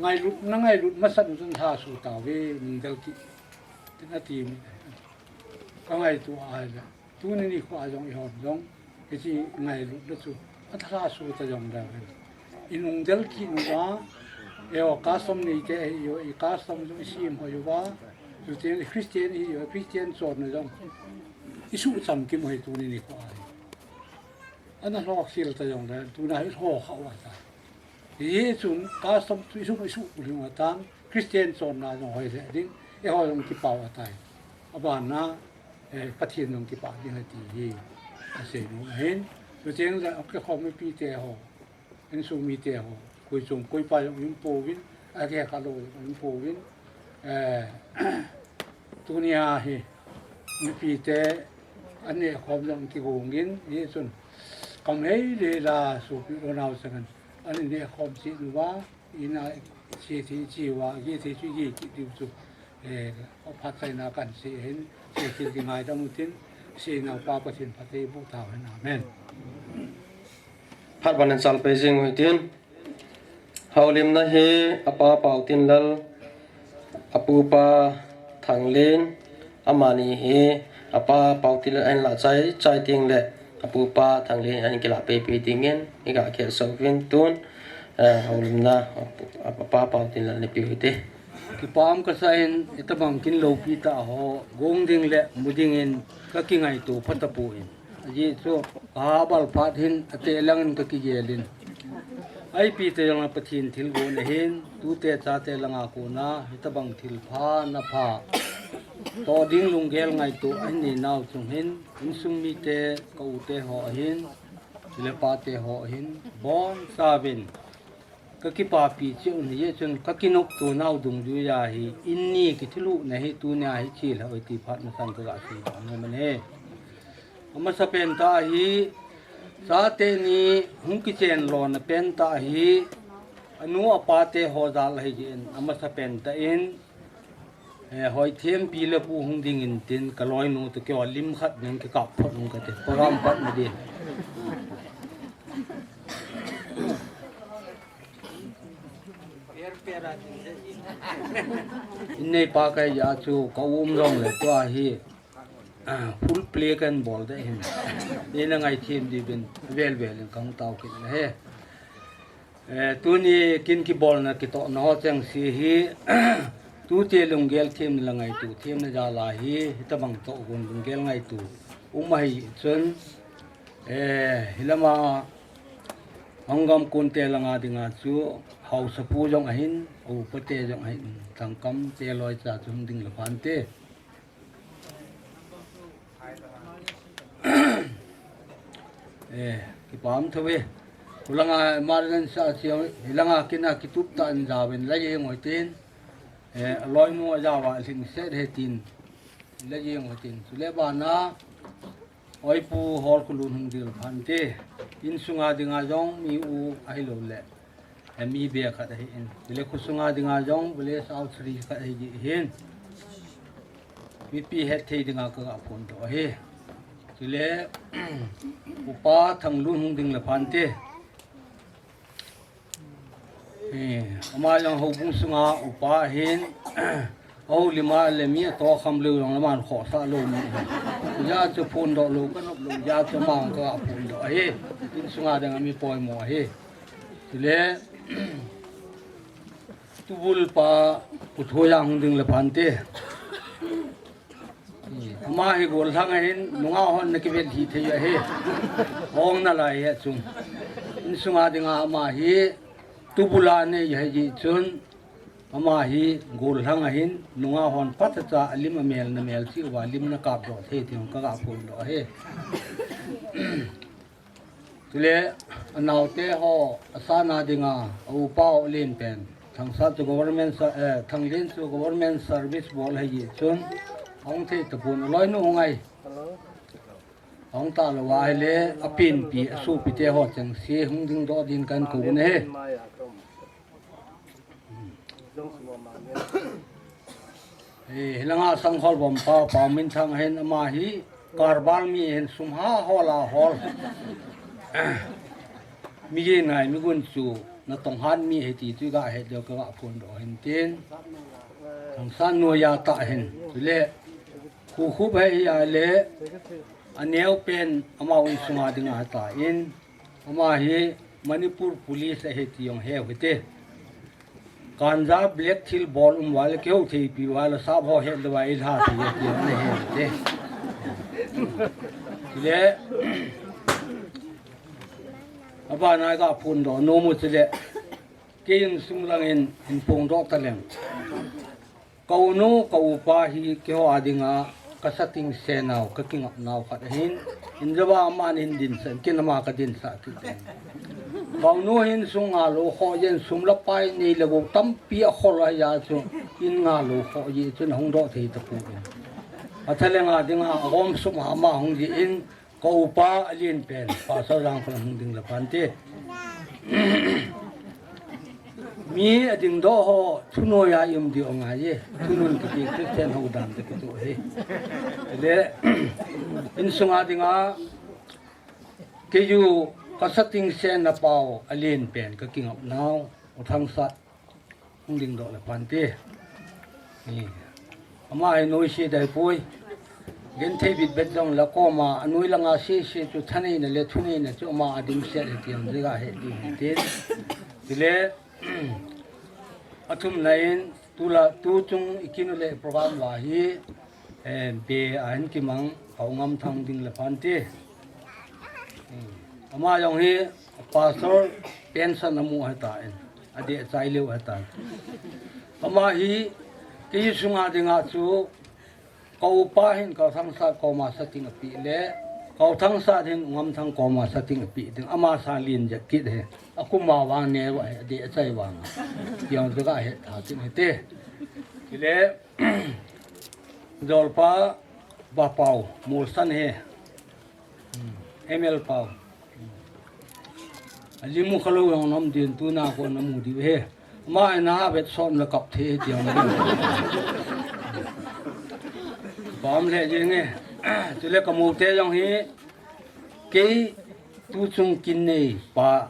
ngailut, na ngailut masat un tha su ta ve, nung del ki, tin a ti mi. Ka ngaito a le. Tuni nikho a jong eihon jong, hiche ngailutna chu, a thala su ta jong da ven. I nung del kit uva, eiho custom nei te ahi uva, i custom jong i sem hoi uva, chuteng le Christian i hi uva, Christian chonna jong, i suh chamkim u hi tuni nikho a hi. Ana lhoksil ta jong da, tuna hi lho kha uva ta. Hichun custom chu i suh, i suh u lhing uva tan, Christian chonna jong hoi le ding, eiho jong kipah uva tai. Abana, eh, Pathen jong kipah ding ahi ti hi asei nom ahin. Chuteng le, a kikhom mipi te ho, insung mi te ho, koi chung, koi pa jong um pouvin, a kikha lou jong um pouvin, eh, tunia hi, mipi te, an neh khom jong kigong in, hichun, kam hei le la, sopi lou nau changin, an neh khom chi nu va, Ina, che thei che uva, ge thei chu ge kit diu chu, eh, phatchaina kan sei hin, che thei ding ngaidam utin, Seinau Pa Pathen phatthei boh tauhen. Amen. Phat ban in chal pei jing u hitin, houlimna hi apa Paotinlal, apupa Thanglen, Amani hi apa Paotinlal ahin lah chai chai teng le apupa Thanglen ahin kilah peipi dingin i ga khel sou vin tun, eh, houlimna apa Paotinlal nei peh u hite. Kipa um kasa in, itobang kin loupi tah ho gong ding le mu dingin ka kingaito pha tapon. Ajeh chu, ka ha bal phat hin, ate langin ka kigel in. Ipi te jong le Pathen thilgon ahin, tute chate langa kona, hitobang thilpha, napha. Toh ding lunggel ngaito ahin nei nau chung hin, insung mite, ka u te ho ahin, le pa te ho ahin, bonchauvin. Ka kipapi cheh un hijeh chun ka kinopto nau dungjuia hi, in ni kithilhuhna hi tunia hi chel hih e ti phat masang ka ga sei nom ahi. Amasapen tah hi, chate ni hung kichen lona pen tah hi, anu apa te ho jal ahi jeh in, amasapen tah in, Eh, hoi thempi le pu hung ding in tin ka loinu toh keiho lim khat ding kikap phot ung kate. Program pat na ding. In neipa kahi jeh a chu ka um jong le tua hi. Full play kan bol de hin. Ina ngai thim di bin vel vel in kang tau kin na he. Eh, tuni kin kibolna kitohna ho cheng si hi, tute lunggel thim la ngaitu thim na jala hi, hitabang to gun lunggel ngaitu um ahi chun, eh, hilama Hongam kunte langa dinga chu, hausapu jong ahin, upate jong ahin, thangkam te loi cha chu hung ding le phante. Eh, kipam thou ve. Kulanga emergency a chiang, hilanga kina kitup ta an jawen la jeng hoi tin. Eh, loi mu a jawa hling set he tin. La jeng hoi tin. Chule bana, oipu hol kulun hung ding le phante. Insunga dinga jong mi u ahilou le. Em, mi be khat ahi in. Chule khusunga dinga jong, village outreach khat ahi di hin. Mipi het thei dinga ka ga phone doh ahi. Chule, upa Thanglun hung ding le phante. Eh, ama jong houbung sunga upa ahin. Hou lima le mi a to kham lou jong le man khohsah lou mi. Ja chu phone doh lou ka nop lou, ja chu ama ka phone doh ahi. Insunga dinga mi poimo ahi. Chule, tubul pa, Pu Thoijang hung ding le phante. Ama hi gollhang ahin, nunga hon na kivel hi thei ahi. Hong na lai he chung. Insunga dinga ama hi, tubula nei ahi ji chun, ama hi gollhang ahin, nunga hon patacha alim amel na mel chi uva lim na kap doh thei ti hong ka ga phone doh ahi. Chule, anaote ho, asana dinga, a upa ho len pen. Thangsat chu government sa-, eh, Thanglin chu government service bol ahi chun, hong thei tapon, aloi nu hung ai. Hong ta lou ahile, apinpi, asopite ho cheng si, hung ding doh din kan kou ne he. Eh, hilanga Sangkhol bom pa, pa Minthang hin ama hi, karbal mi hin sum ha hol a hol. Mi ye ngai mi gun chu, na tong han mi he ti tu ga he deu ka ga phone doh hin tin. Thangsat noiya ta hin, chule, khu khu ba hi a le, aneo pen ama insunga dinga ta in, Ama hi Manipur Police ahi ti jong heu hite. Ganja black thil bol um uva le kihou theipi uva le sap ho het lou va ilha thei ti jong ahi hite. Chule, abana ga phone doh nom u chule, kei insung langin hin phone doh taleng. Ka u nu, ka upa hi keiho a dinga ka satingse nau, ka kingap nau khat ahin. Injaba aman hin dinsah, ken ama ka dinsah kit in. Ka u nu hin sum ngalou kho jeh in sum le pai nei le gou tampi akhol ahi a chu in ngalou kho jeh chun ahung doh thei tapon. Athalenga dinga agom sum a ama hung jeh in Ka upa alen pen, Pastor Jangkhol hung ding le phante. Mi ading doh ho, thunoi a i um diu angai e. Thunun kiti Christian ho dan te kiti hi. Le, insunga dinga, keiyu ka satingse na pau alen pen ka kingap nau, U Thangsat. Hung ding doh le phante. Ni. Ama hi noi se dai poi. Genthei bit bet jong le koma, anoi langa se se chu thaneina le thuneina chu ama ading se le tiang ding ahi ding tin. Tile, athumna in, tula, tu chung i kinu le program va hi, eh, be ahin kimang, Haongam Thang ding le phante. Hmm. Ama jong hi pastor pension amu ahitan, adeh chai leu ahitan. Ama hi kei sunga dinga chu ka upa hin Ka U Thangsat koma sating apeh le, Ka U Thangsat hin U Ngam Thang koma sating apeh ding, ama sang lin jep kit hi. Akuma vang neo ahi, adeh chai vang. Tiang chu ka hetha kit hite. Tile, Jolpa, Bapau, Molsan he. Hmm. M L Pau. Hmm. Alimu khalou jong nom din tuna ko namu diu he. Ama na vet som le kap the tiang. Bom le jeng e. Tule ka mu te jong hi. Kei tu chung kin nei pa.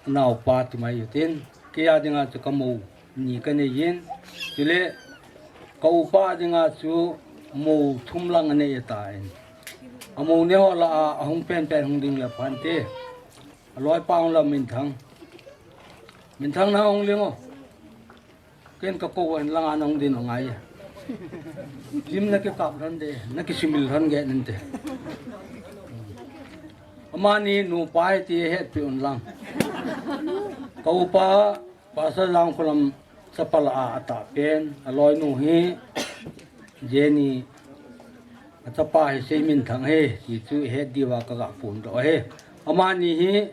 Naopa ti mai u tin, kei a dinga chu ka mo ni ka nei in, chule ka upa dinga chu Mo thum lang anei ta in. Amo ne ho la a, ahung pen pen hung ding le phante. Aloi pa hung la Minthang. Minthang na hung ling o. Ken ka ko en lang a na hung din o ngai. Lim na kikap lhon de, na kisimil lhon ge nin te. Amani nupa hi ti hetpi un lang. Ka upa, Pastor Langkholam chapal a atah pen, aloinu hi, Jenny, achapa hi Seiminthang hi, ti chu ihet diuva kaga phondoh hi. Amani hi,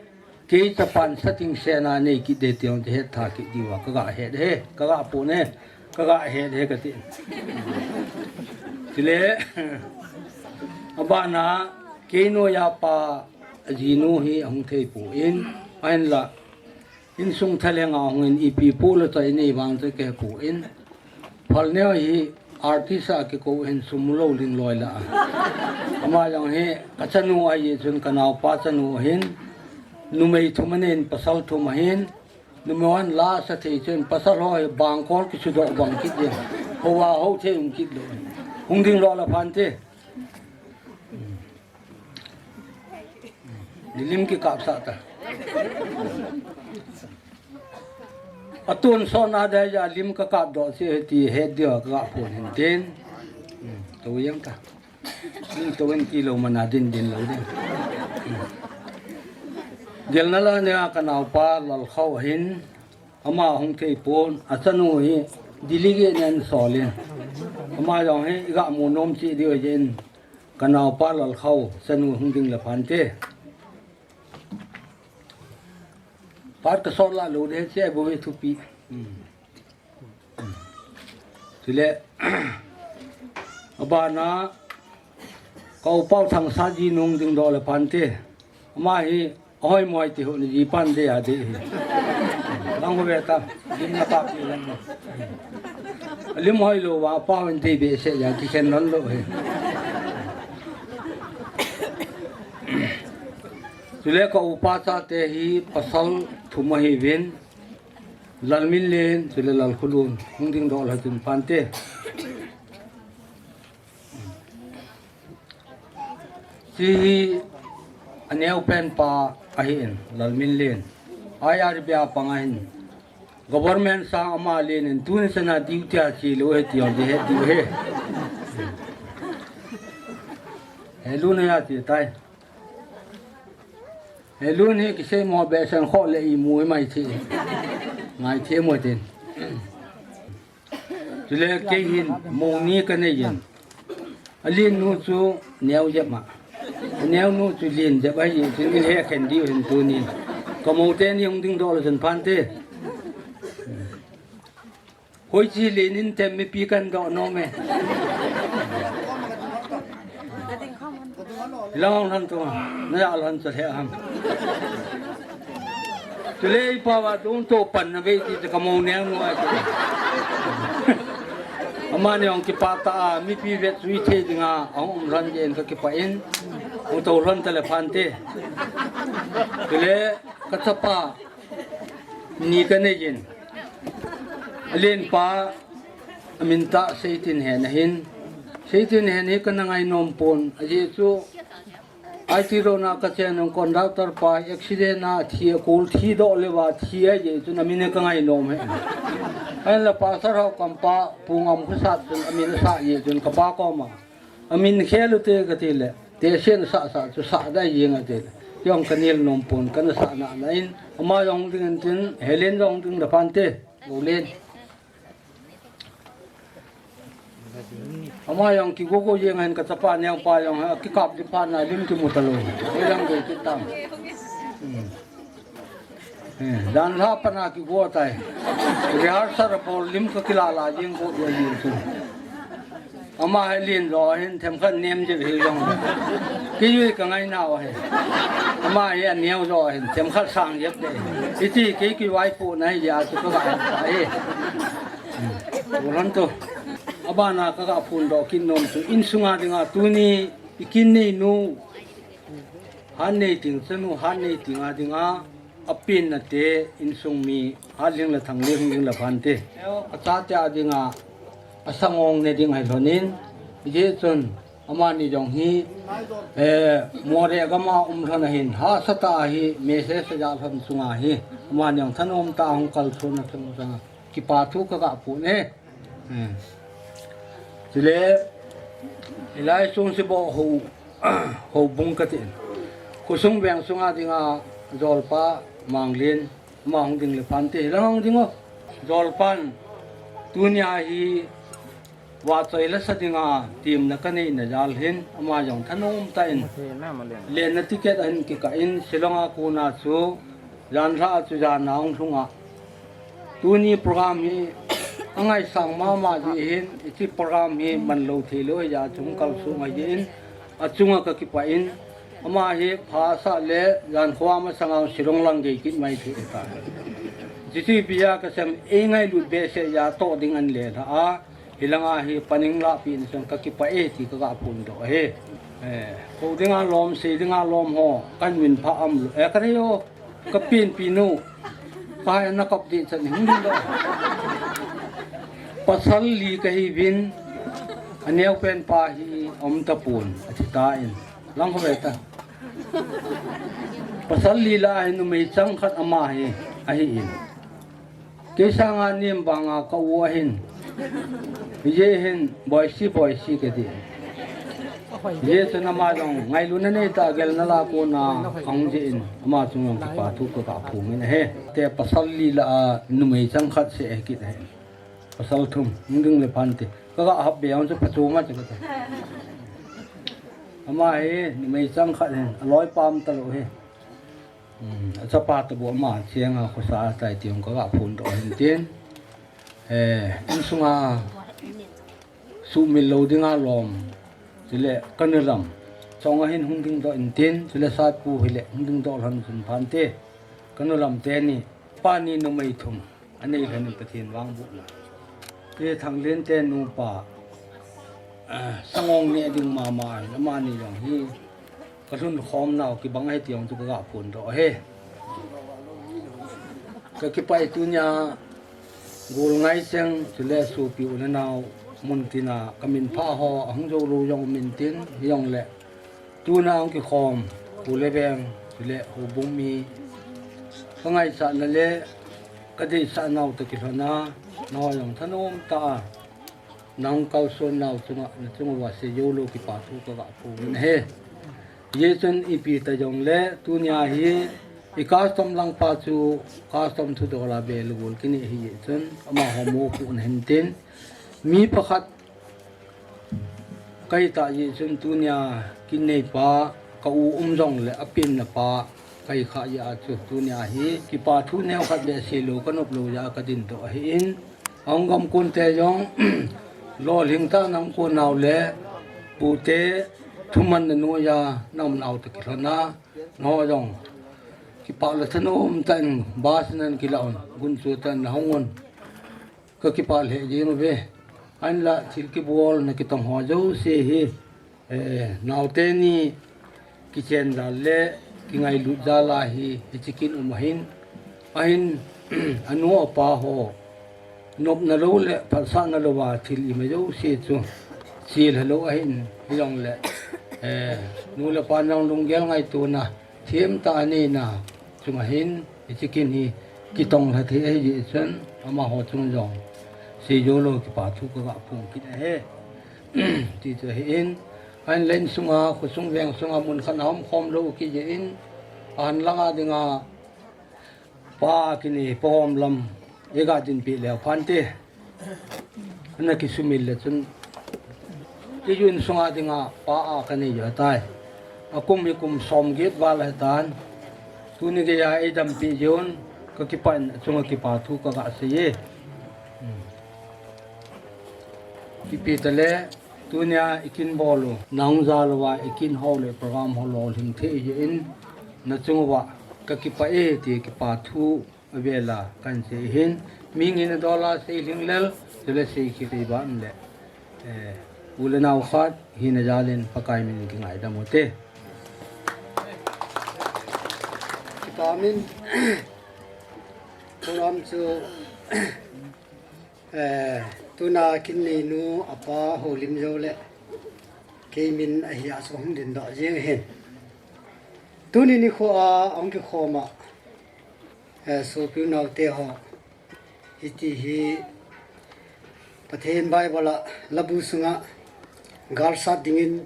kei chapan sating sena nei kit de ti jong ihet tha kit diuva kaga het hi, kaga phon hi, kaga het hi kati. Chule, abana, kei noiya pa, ajinu hi ahung thei pon, ahinla, insung thalhenga hung in ipi pu le choi nei vang chu kei pon. Phalneo hi artist a kikou hin sum lou ling loi la. Ama jong hi kachanu ahi chun kanaopa chanu ahin. Numei thum anein pasal thum ahin. Numei hon la sa thei chun pasal ho hi bangkol kichudoh bang kit ding. Hoa ho thei um kit lou. Hung ding lou la phante. Ni lim kikap sah ta. Atun son a dai ja lim kakap doh si ti het dia ka phon hin tin. Hmm, to yang ta. Lim to en kilo mana din din lou din. Hmm. Gel na la ne a kanaopa Lalkhau hin ama hung thei pon achanu hi Delhi gei nen solin. Ama jong hi iga mu nom chi diu jin. Kanaopa Lalkhau, chanu hung ding le phante. Pat kasot la lou de, che bo hi thupi. Hmm. Hmm. Chule, abana, ka upa Thangsa jinu hung ding doh le phante. Ama hi, Ahoi moi ti ho ni ji pan de a de hi. Lang ho ve ta. Lim na pa pi lang. Lim hoi lou va pa hon de be se ya ki khen non lou hi. Chule ka upa chate hi pasal thum ahiuvin. Lalminlen, chule Lalkhulun. Hung ding doh la tin phante. Chi hi aneo pen pa ahin, Lalminlen. I R B a pang ahin. Government sang ama len in tuni chana duty a chi lou hi ti jong ihet diu hi. He lu na ya ti tai. He lu ni kisei mo be sang kho le imu mai thi. Ngai thi mo tin. Chule kei hin mo ni kanei in. Alen nu chu neo jep ma. Neo nu chu len jep ahi, chu ni he khen diu hin tuni. Ka mo teni hung ding doh la chun phante. Hoiche len in tem mipi kan doh nom e. Long lhon to, na ya lhon to he ham. Chule ipa va dong to pan na ve ti ka mo neng nu a. Ama ni ong kipa ta a, mipi vet sui thei dinga, ong um lhon jen ka kipa in, ong to lhon ta le phante. Chule ka chapa, ni kanei in. Alen pa, amin ta Seitinhen ahin. Seitinhen hi kana ngai nom pon. Ajeh chu, I T road na ka chen nung conductor pa accident a thi a kul thi doh le va thi a jeh chun amin ka ngai nom hi. Ahinla Pastor Haokam pa Pungam khosat chun amin asah jeh chun ka pa koma. Amin khel u te ka ti le, te sen sa sa chu sa dai jeng a ti le. Jong ka nil nom pon kana sa na na in, ama jong ding in tin, Helen jong ding da pan te, lo len. Ama jong ki go go jeng in ka chapa neo pa jong ha, ki kap di pa na lim ki mu ta lo. Ko jong go ki tam. Hmm. Eh, dan la pana ki go tai. Rehearsal bol lim ka kila la jing go go jing tu. Ama hi lin jo hin themkhat nem je hi jong. Ki yui ka ngai nau hi. Ama hi a neo jo hin themkhat sang jep de. Iti ki ki wai pu na hi ya tu ka wai ta hi. Ulan tu. Abana ka ga phun do kin nom tu insunga dinga tuni ikin nei nu. Han nei ting chanu han nei ting a dinga. Apin na te insung mi, a ling la thang ling ling la phan te. A cha te a dinga, a sangong ne ding hai lhonin, Hijeh chun amani jong hi, eh, Moreh gam a um lhon ahin, hahsa tah a hi message aja lhon chunga hi amani jong thanom tah a hung kalson a chunga kipa thu kaga phong e. Eh. Chule, hilai Songsiboh ho, houbung kati in. Khosung veng sunga dinga jolpa Manglin, ama hung ding le phante, hilang hung ding o. Jolpan, tunia hi vahchoi lasa dinga temna kanei na jal hin, ama jong thanom tah in. Lenna ticket ahin kikah in, Shillong a kona chu, janhi a chu jana hung lhunga. Tuni program hi angaisang mama jeh hin, hiche program hi manlou theilou ahi jeh chun kalson ahi jeh in, achunga kakipah in, ama hi phasah le jankho masanga Shillong lang gei kit mai thei ta. Hiche chu ipi a kasem, eingailut behseh jeh a toh ding ahin le lha a, hilanga hi pan in lahpeh in chun kakipah e ti kaga phondoh ahi. Eh, kou dinga lom, sei dinga lom ho, kahin min pha umlou. Eh, kadei o. Kapenpi nu. Kahai a nakap ding chan hung ding doh. Pasal li kahiuvin, aneopen pa hi aum tapon, ati tan. Lang ho ve ta. Pasal li lah a hin numei chang khat ama hi ahin. Kei sanga nem banga ka u ahin. Hijeh hin, Boisi, Boisi kati. Hijeh chun ama jong ngailutna neitah a gelna lah a kona ahung jeh in, ama chunga jong kipa thu kaga phong in ahi. Te pasal li lah a numei chang khat seh ahi kit ahi. Pasal thum, hung ding le phante. Kaga hap be ang chu pachoma chu kati. Ama hi numei chang khat hin, aloi pam talou hi. Hmm, achapa tabou ama chenga khosa atai ti jong kaga phondoh ahin tin. Eh, insunga sumil lou dinga lom. Chule kanu lam. Chonga hin hung dingdoh in tin, chule satpu hile hung dingdoh lhon chun phante. Kanu lam teni, pani numei thum. Anei lhon in Pathen vangbohna. Te Thanglen te nupa, ah, Sangong neh ding mama ahin, amani jong hi kalhun khom nau kibang ahi ti jong chu kaga phondoh ahi. Kakipah e tunia gol ngai cheng chule sopi u le nao mun tina kamin pha ho ahung jou lou jong um in tin, hijongle Tuna hung kikhom, pu le veng, chule houbung mi. Kangaisahna le, kadeisah nau toh kilhon a, nangho jong thanom tah a. Nahung kalson nau chunga, nachung uva seijou lou kipa thu kaga phong in ahi. Hijeh chun ipi ta jongle, tunia hi, i custom langpa chu, custom thudol a bel gol kinei ahi jeh chun, amaho mopohna hin tin. Mi pakhat Kahi tah jeh chun tunia kin neipa, ka u um jongle apenna pa, kahi khah jeh a chu tunia hi kipa thu neokhat le seilou kanop lou jeh a kadin doh ahin, ahung gam kon te jong, lolhing tah a nahung kon nau le, pute thumanna noiya naum nau toh kilhon a, nangho jong kipah le thanom tah in bus nan kilah un, gunchu tah in nahung un. Kakipah lheh jeng uve. Ahinla thil kibol na kitong ho jouse hi, eh, naote ni kichen jal le kingailut jal a hi, hiche kin um ahin. Ahin, anu apa ho, nopna lou le phatsahna louva thil ima jouse chu, chilha lou ahin, hijongle, eh, nu le pa nang lunggel ngaitona, themtah a neina chunga hin, hiche kin hi kitong lha thei ahi jeh chun, amaho chung jong seijou lou kipa thu kaga phong kit ahi. Ti chu ahin, ahinla insunga, khosung veng sunga mun khat a umkhom lou kit jeh in, ahin langa dinga, Pa kinei, pa hom lam, iga dinpeh leu phante. Ana kisumil le chun, kei jong insunga dinga pa a kanei jo tai. Akum hi kum som get val ahitan. Tuni geiya eidampeh jeh un, kakipah in achunga kipa thu kaga seiye. Hmm. Ipi tale, tunia ikin bol u, nahung jal uva ikin ho le program ho lolhing thei jeh in, nachung uva kakipah e ti kipa thu avela kahin sei ahin, mihing hina dol a sei lhinglel, chule sei khel thei ba um le, eh, u le nao khat hina jal in Pakai min in kingaidam ute. Kipah in, program chu Eh, tuna kin neinu apa Houlimjou le Kei min ahi a chu hung dingdoh jeng ahin. Tuni nikho a hung kikhom a, eh, sopi u naote ho, hiti hi Pathen Bible a labu sunga gal sat dingin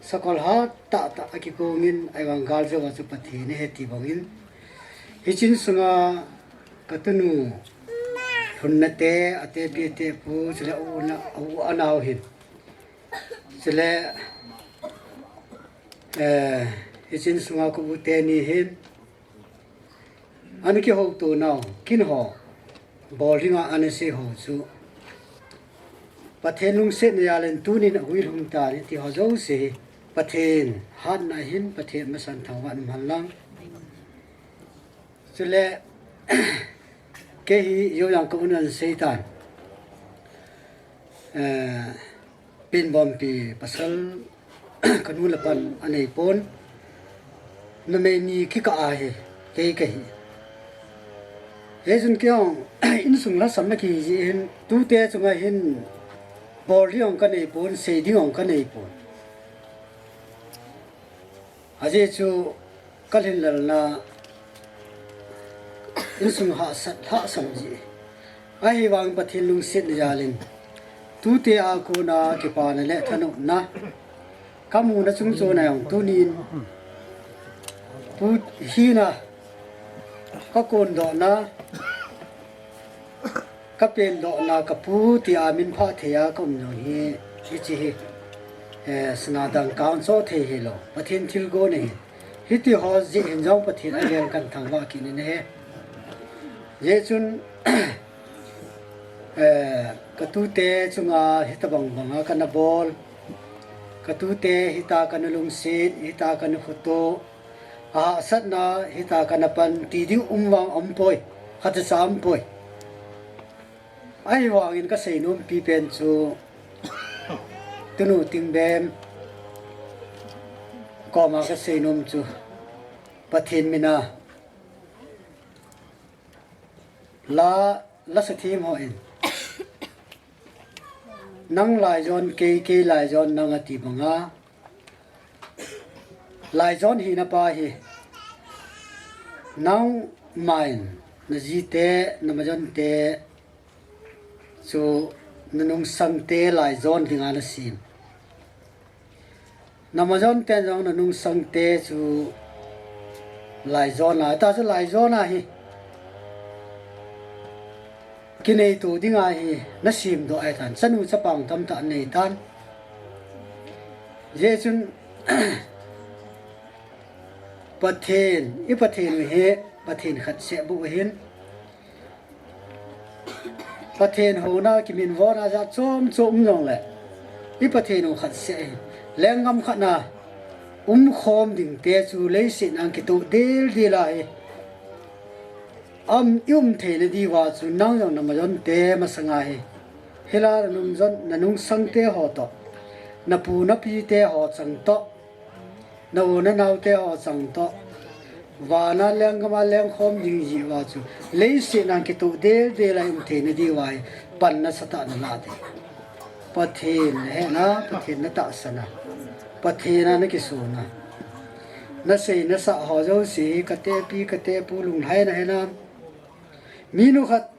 sakol hat tah tah akikong in, ahivang gal jou a chu Pathen ahe ti bangin, hiche in sunga ka tunu Lhunna te, atepi atepu, chule u ana, u anao hin. Chule, eh, hiche in sunga ka u teni hin. Ana kihouto nau, kin ho, bol dinga ana sei ho chu, Pathen lungsetna jal in tunin aguilhung tan, hiti ho jouse hi Pathen hatna ahin, Pathen masang thangvah in umhen lang. Chule, kei hi joujang ka un ana sei tan. Eh, Pinbompi pasal ka nu le pan anei pon. Numei ni kikah ahi, kei kahi. Hijeh chun kei jong insung lhasam na kihi jeh hin, tute chunga hin bol ding jong ka nei pon, sei ding jong ka nei pon. Ajeh chu ka lhinlelna insung hahsat lhahsam jeh. Ahivang Pathen lungsetna jal in tute a kona kipana le thanopna ka muna chungchon a jong tunin pu hina ka kondohna, ka pendohna ka pu tia min phah thei a ka um jong hi, hiche hi, eh, sana dangka hung cho thei hilou. Pathen thilgon ahi. Hiti ho jeh hin jong Pathen a leng kan thangvah kit in ahi. Hijeh chun, eh, ka tute chunga hitabang banga kana bol. Ka tute hita kana lungset, hita kana khoto. Ahahsatna hita kana pan ti ding um vang umpoi, khatcha umpoi. Ahivangin ka seinompi pen chu, tunu Tingbem koma ka seinom chu, Pathen mina la, lasa thim hon, nang laijon kei, kei laijon nang ati banga, laijon hina pa hi, nangman, na jite, na majonte chu, na nungsangte laijon dinga na sem. Na majonte jong na nungsangte chu laijon a, ta chu laijon a hi. Kinei to dinga hi na semdoh ahitan, chanu chapang tamtah nei tan. Hijeh chun Pathen, i Pathen u hi Pathen khat seh bou ahin. Pathen houna kiminvona jat chom chom um jongle, i Pathen u khat seh ahin. Lenggam khat na umkhom dingte chu leiset a kitoh del del ahi. Am i um theina diuva chu nang jong na majonte masanga hi, hilai na nungjon, na nungsangte ho toh, na pu na pite ho chang toh, na u na naote ho chang toh, vana lenggam a lengkhom ding jeh uva chu leiset a kitoh del del a i um theina diuva hi pan nasatah na lah ding. Pathen na hena, Pathen na tahsan a, Pathen a na kisuna, na sei na sah ho jouse hi ka tepi ka tepu lunglhai na hinam? Mi nu khat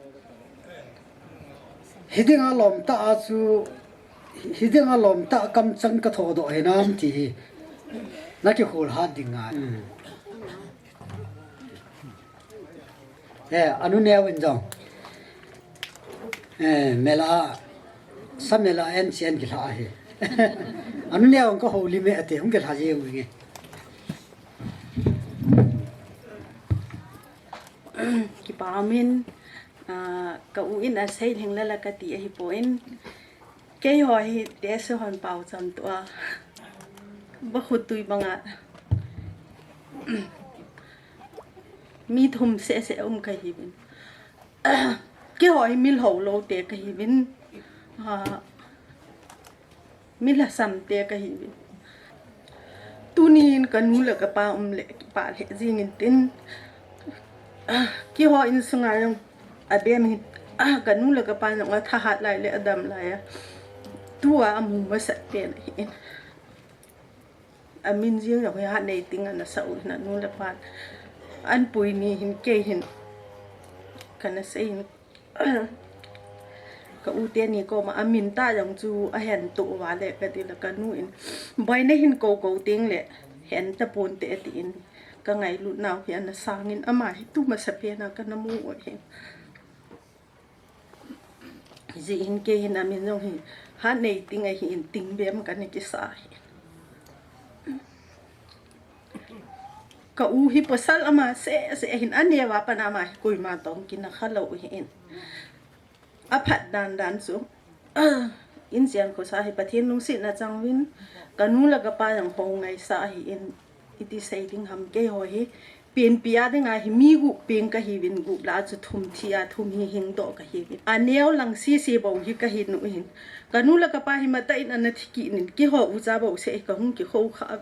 hiding a lom tah a chu, hiding a lom tah kamchang ka thodoh hinam ti hi na kihol hat ding ngai. Eh, anu neo in jong. Eh, mela, sa mela en chen kilha ahi. Anu neo ka houlim e ati, hung kilha jeng u nge. Kipa umin, ah, ka u in asei lhing lala kati ahipon. Keiho hi tese hon pao cham tua. Bakhutui banga. Mi thum seh seh um kahiuvin. Keiho hi mi lhoulou te kahiuvin. Ah, mi lhasam te kahiuvin. Tunin ka nu le ka pa um le kipa lheh jingin tin. Ah, keiho insunga jong abem hi, ah, ka nu le ka pa jong athahat lai le adam lai a. Tua amu masat pen ahin. Amin jing jong hi Hatneiting ana sa u hin anu le apan. An pui ni hin kei hin kana sei hin. Ka u teni koma amin tah jong chu ahin toh uva le kati le kanu in, "Boi nahin kou kou teng le hin tapon te," atin. Ka ngailut nau hi ana sangin ama hi tu masapen a kana mu u ahi. Hijeh hin kei hin amin jong hi Hatneiting ahin, Tingbem kana kisa hi. Ka u hi pasal ama seh seh ahin, aneo a pat ama hi koima toh kina khalou ahin. Aphat dan dan chu, inchen khosa hi Pathen lungsetna chang uvin, kanu le kapa jong hou ngaisa ahin, iti sei ding ham, keiho hi penpi a dinga hi mi gup peng kahiuvin, gup lah a chu thum thi a, thum hi hingdoh kahiuvin. Aneo lang sese bou hi kahin u hin. Kanu le kapa hi matah in ana thi kit in, keiho ucha bou seh hi kahung kikhou kha.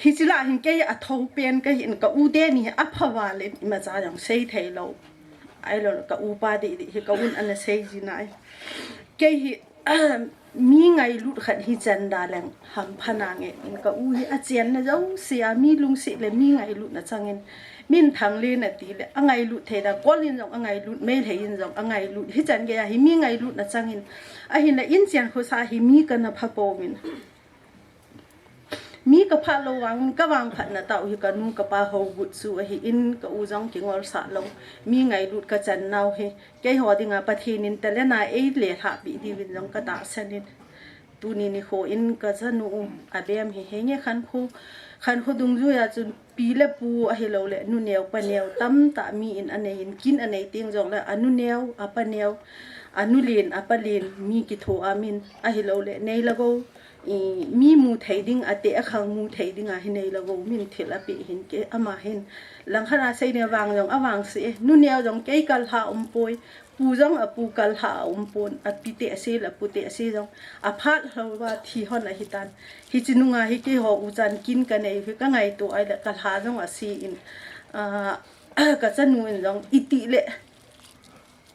Hiche lah hin kei athou pen kahin, ka u teni hi apha uva le imacha jong sei thei lou. Ahilou le ka upa didi hi ka un ana sei jin ahi. Kei hi mi ngailut khat hi chan da leng hampha nange in, ka u hi achenna jouse a mi lungset le mi ngailutna changin, min thang le nati le angailut thei da, kol in jong angailut, meilhei in jong angailut, hichan gei a hi mi ngailutna changin, ahinla inchen khosa hi mi kana pha pouvin. Mi kaphat lou vangin, ka vangphatna tah u hi kanu kapa hou got chu ahin, ka u jong kingol sah lou. Mi ngailut kachan nau hi keiho dinga Pathen in talent a eile lhahpi diuvin jong katahsan in. Tuni nikho in kachanu u Abem hi henge khankho, khankho dungjuia chun pi le pu ahilou le nu neo pa neo tamtah mi in anei in, kin anei teng jong le anu neo, apa neo, anu len, apa len mi kitho a min ahilou le nei le gou, i, mi mu thei ding, ateh akhang mu thei ding a hi nei le gou min thil apeh hin kei ama hin. Langkhat a sei ding a vang jong avangse, nu neo jong kei kal lha um poi, pu jong apu kal lha a um pon, api tehse le apu tehse jong aphat lhou va thi hon ahitan. Hiche nunga hi keiho uchan kin kanei hi kangaito ahile kalha jong ase in, ah, kachanu in jong iti le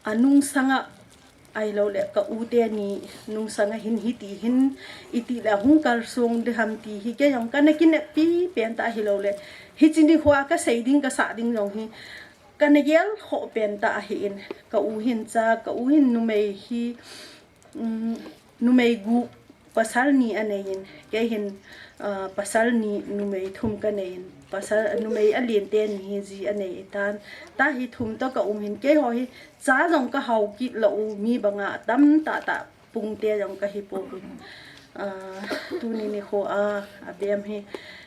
anungsanga ahilou le ka u teni nungsanga hin hiti hin iti le ahung kalsong ding ham ti hi kei jong kana kineppi pen tah ahilou le, hiche nikho a kasei ding kasah ding jong hi kana gel khoh pen tah ahin, ka u hin cha, ka u hin numei hi, um, numei gup, pasal ni anei in, kei hin, ah, pasal ni, numei thum kanei in, pasal, numei alen teni hi ji anei itan, tah hi thum toh ka um hin, keiho hi cha jong kahao kit lou u, mi banga atam tah tah pung te jong kahi pouvin. Ah, tuni nikho a, Abem hi,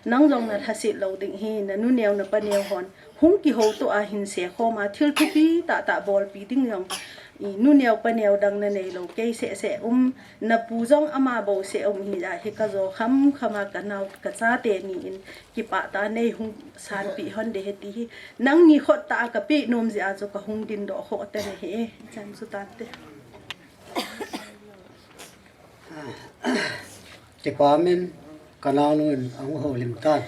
nang jong na lhaset lou ding hi, na nu neo na pa neo hon hung kihou toh a hin se khom a, thil thupi tah tah bolpi ding jong, i, nu neo pa neo dang nanei lou, kei seh seh um, na pu jong ama bou seh um hi a, hi kajo kham kham a, kanao kacha teni in kipah tah a nei hung sanpi hon ding ahi ti hi, nangni khut tah a kapeh nom jeh a chu kahung dingdoh khoh teni hi, chan chu tante. Kipah in kanaonu in ahung houlim tan.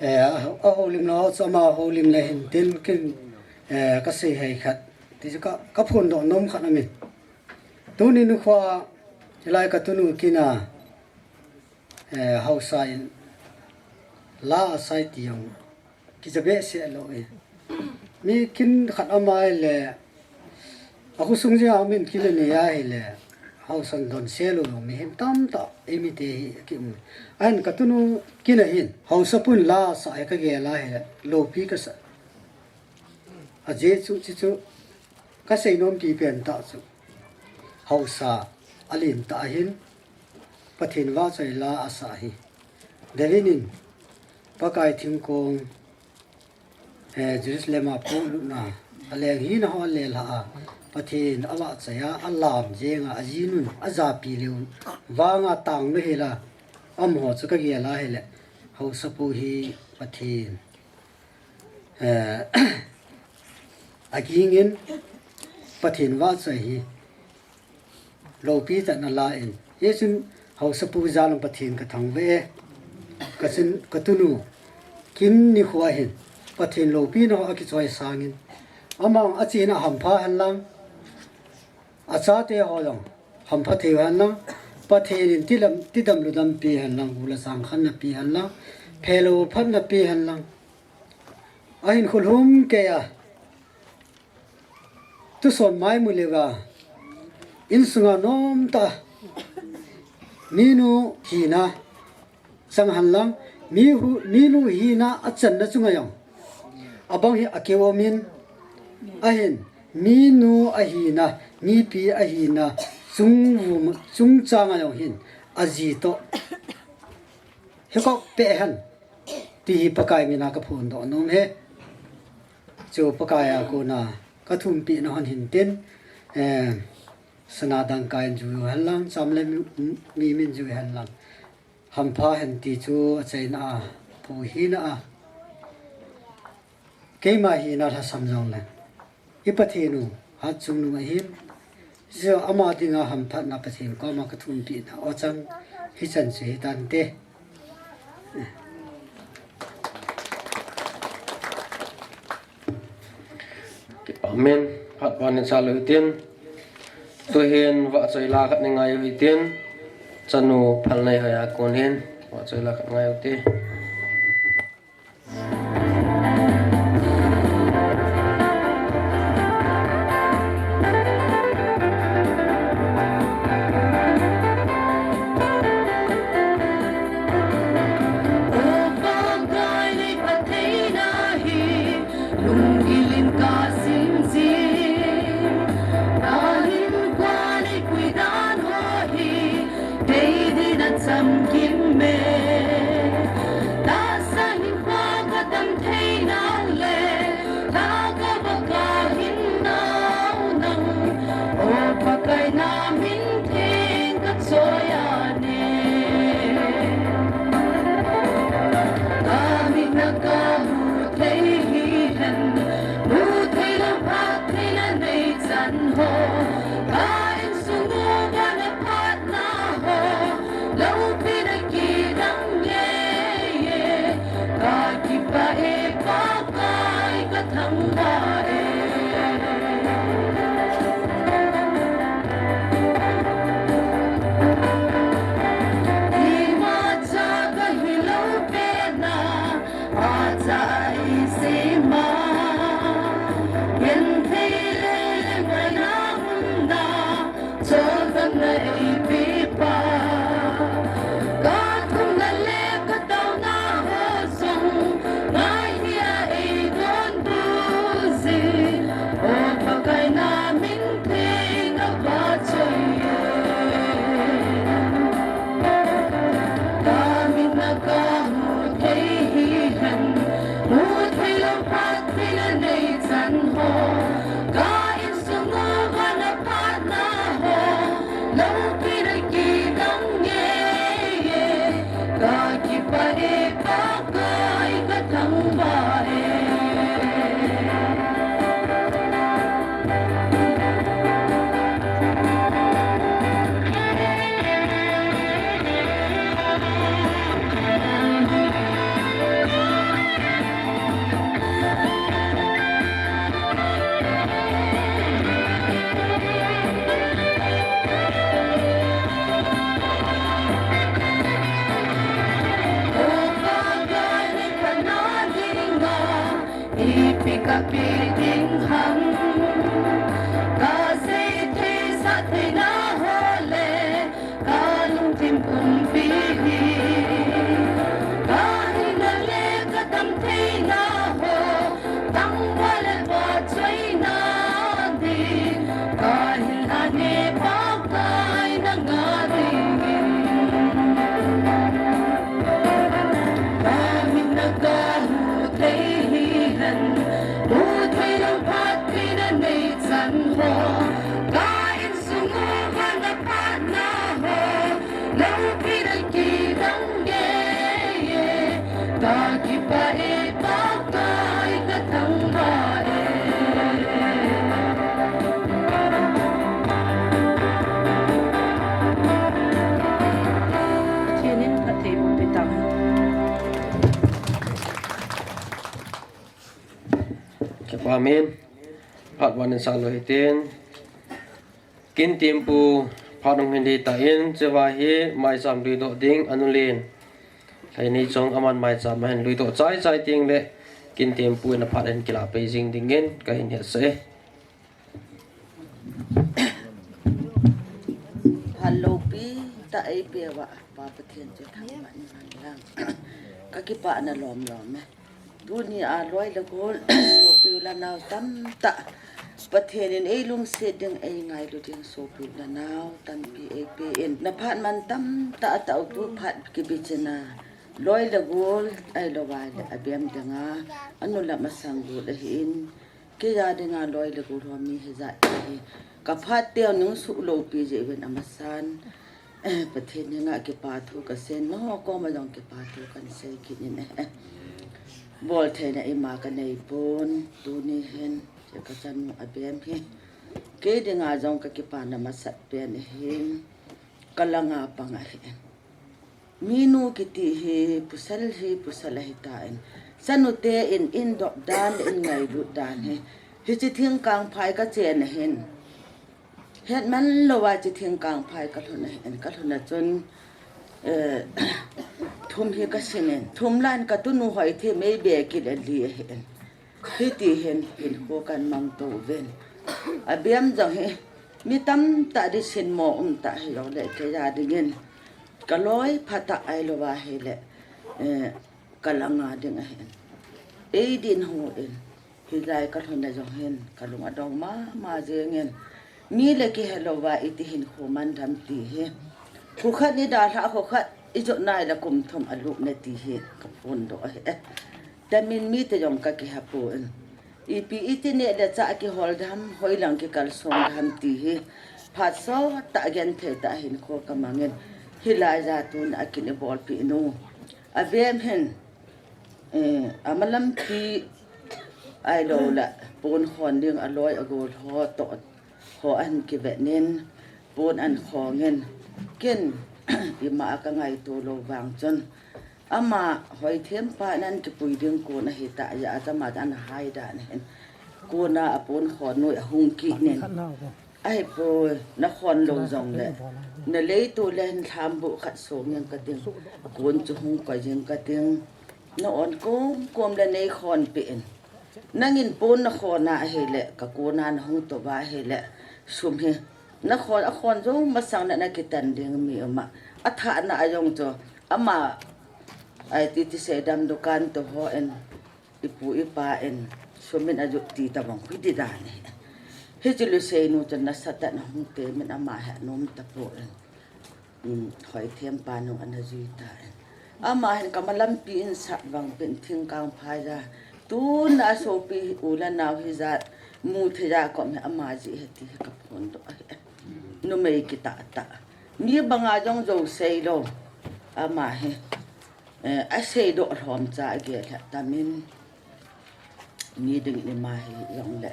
Eh, a, ahoulim nau chu ama houlim le hin tin kin, eh, kasei hei khat. Ti chu ka, kaphondoh nom khat amin. Tuni nikho a, hilai katunu kin a, eh, haosa in la asai ti jong kicha behseh lou e. Mi kin khat ama ahile, akhosung jeh a min kin anei ahile, haosan donse lou jong mihem tamtah, eimite hi kium. Ahin katunu kin a hin, haosapu in la asah hi kagel ahile, loupi kasah. Ajeh chu, chuchu, kasei nompi pen tah chu, haosa alen tah ahin, Pathen vahchoi la asah hi. David in, Pakai thingkong, eh, Jerusalem a polut na, aleng hina ho alelha a, Pathen avahchoi a, alam jeng a, ajinun, ajapi leu, vang a tang lou hel a, amaho chu kagel ahile, haosapu hi Pathen, eh, aging in, Pathen vahchoi hi, loupi tah in ala in. Hichun haosapu jal in Pathen kathangvah e. Kachun katunu kin nikho a hin Pathen loupina ho akichoi sangin, ama achena hampha henlang, achate ho jong Hampha thei hen lang, Pathen in tilam, tidam ludam pe hen lang, ula sang khan na pe hen lang, phelo phat na pe hen lang. Ahin khulhum kei a, tuson mai mu leva, insunga nom ta, minu hina, sang hen lang, mi hu, minu hina a channa chunga jong. Abang hi a keu min, ahin, minu ahina, mipi ahina, chung vum, chungchang a jong hin, aji to. Hikop pe hen, ti hi Pakai mina ka phondoh nom e. Chu Pakai a kona, ka thumpi na hon hin tin, eh, sana dangka in ju hen lang, cham le mi, mi min ju hen lang. Hampha hen ti chu a chaina a, pu hina a. Keima hina lhasam jong le. I Pathen u, hat chungnung ahin. Jia ama dinga hamphatna Pathen koma ka thumpi na o chang hi chan chu hi tante. Amen. Phat panin sa lo hitin. Tuhin vahchoi la khat ni ngai u hitin. Chanu Phalneihoi a kon hin vahchoi la khat ngai u te. Lungil in ka sim jing, ka hinkho nei pui dan ho hi, dei dina cham kim me. Tahsa hinkho ka tam thei nau le, tha ka va ka hin nau nang, o Pakai na min theng ka choi a ne. Ka mit na ka mu thei hi hen, mu thei lo phat thei na nei chan ho. Ka insung uva na phatna ho, loupi na kidang ngei e. Ka kipah e Pakai ka thangvah e. Imacha ka hilou pet na, acha eisei ma. Genthei le ngaina umna, chonsetna eipe pa. Ka thumna le ka taona ho jong, ngai hia eidonbut jin, o Pakai na min theng ka vahchoi e. Ka mit na ka mu thei hi hen, mu thei lo phat thei na nei chan ho. Ka insung uva na phatna ho, loupi na kidang ngei e. Ka kipah e Pakai ka thangvah e. Ipi ka pe ding ham, ka sei thei sa thei na ho le, ka lungthim pumpi hi, ka hina le ka tam thei na ho, tangval le vahchoina ding, ka hin a ne Pakai na nga dingin. Ka mit na ka mu thei hi hen, mu thei lo phat thei na nei chan ho. Ka insung uva na phatna ho, loupi na kidang ngei e. Ka kipah e Pakai ka thangvah e. Pathen in phattheiboh petan. Kipa min, phat vanin sa lo hitin. Kin Timpu Phat hung hin dei tan, cheva hi maicham luidoh ding anu len. Hei ni chong aman maicham ahin luidoh chai chai ting le, kin tempu in aphat ahin kila pei jing dingin kahin hetsah e. Phat loupi tah eipeuva Pa Pathen chu thangvah in umhen lang. Kakipah na lom lom e. Tuni a loi le gol, sopi u le nao tamtah, Pathen in eilungset ding, eingailu ding sopi u le nao tampi eipe in. Na phat man tamtah a tah u tu phat kibichina, loi le gol, ahilou vai le abem dinga, anu le masang gol ahin. Kei a dinga loi le gol ho mi hijat hi, ka phat teu nung suh loupi jeh uvin amasan, Pathen henga kipa thu kasei, nangho koma jong kipa thu kahin sei kit in e. Boltheina ima kanei pon, tuni hin, che kachanu abem hi. Kei dinga jong kakipana masat pen ahin, kalanga pang ahi. Minu kiti hi, pasal hi, pasal ahitan. Chanu te in, in dop dan, in ngailut dan hi. Hiche thingkang phai kachen ahin. Hetman louva hiche thingkang phai kalhun ahin, kalhun a chun, eh, thum hi kasin in. Thum lan katunu Hoithem eibe kit a li ahin. Hiti hin, hinkho kahin mang to uvin. Abem jong hi, mi tamtah ding sinmo umtah hijongle, kei a dingin. Kaloi phatah ahilou ahile, eh, kalanga ding ahin. Eidin hon, hilai kalhun a jong hin, kalung adong mama jengin. Mi le kihe louva iti hinkho man dem ti hi. Kho khat ni dalha, kho khat ijot nai le kum thum alut na ti hi kaphondoh ahi e. Tamin mite jong kakihe pon. Ipi iti neh le chah kihol dem, hoilang kikalsong dem ti hi. Phat sottah genthei tah hinkho kamangin. Hilai a tun a kin eibolpeh nu. Abem hin, eh, amalampi ahilou le, pon khon ding aloi agol ho toh ho ahin kivet in, pon ahin khong in, ken ima a kangaito lou vang chun, ama Hoithem pa in ahin kipui ding kon ahitah jeh a, ama dan ahai dan ahin, kon a apon khon noi ahung kit in, ahipoi, nakhon lou jongle, nalei to le hin lhambu khat song jeng kating, kon chu hung koi jeng kating, na-on kom kom le neikhon peh in. Nangin pon nakhon a ahile, kakon a nahung tou va ahile, sum hi. Nakhon, akhon jou masang na nakitan ding mi um a. Athah na ajong chu, ama, ai ti ti sei dem dukan to hon, ipu ipa in, sum in ajot ti tabang khui di dan e. Hiche Lusei nu chun nasatah in ahung temin ama hi anom tapon. Um, Hoithem pa nung ana jui tan. Ama hin kamalampi in sat vang pen thingkang phai a. Tun a sopi u le nao hijat mu thei a kom hi ama jeh ahi ti hi kaphondoh ahi. Numei kitah tah. Mi banga jong jou sei lou. Ama hi. Eh, asei doh lhom cha agel lheh tamin. Mi dingin ima hijongle,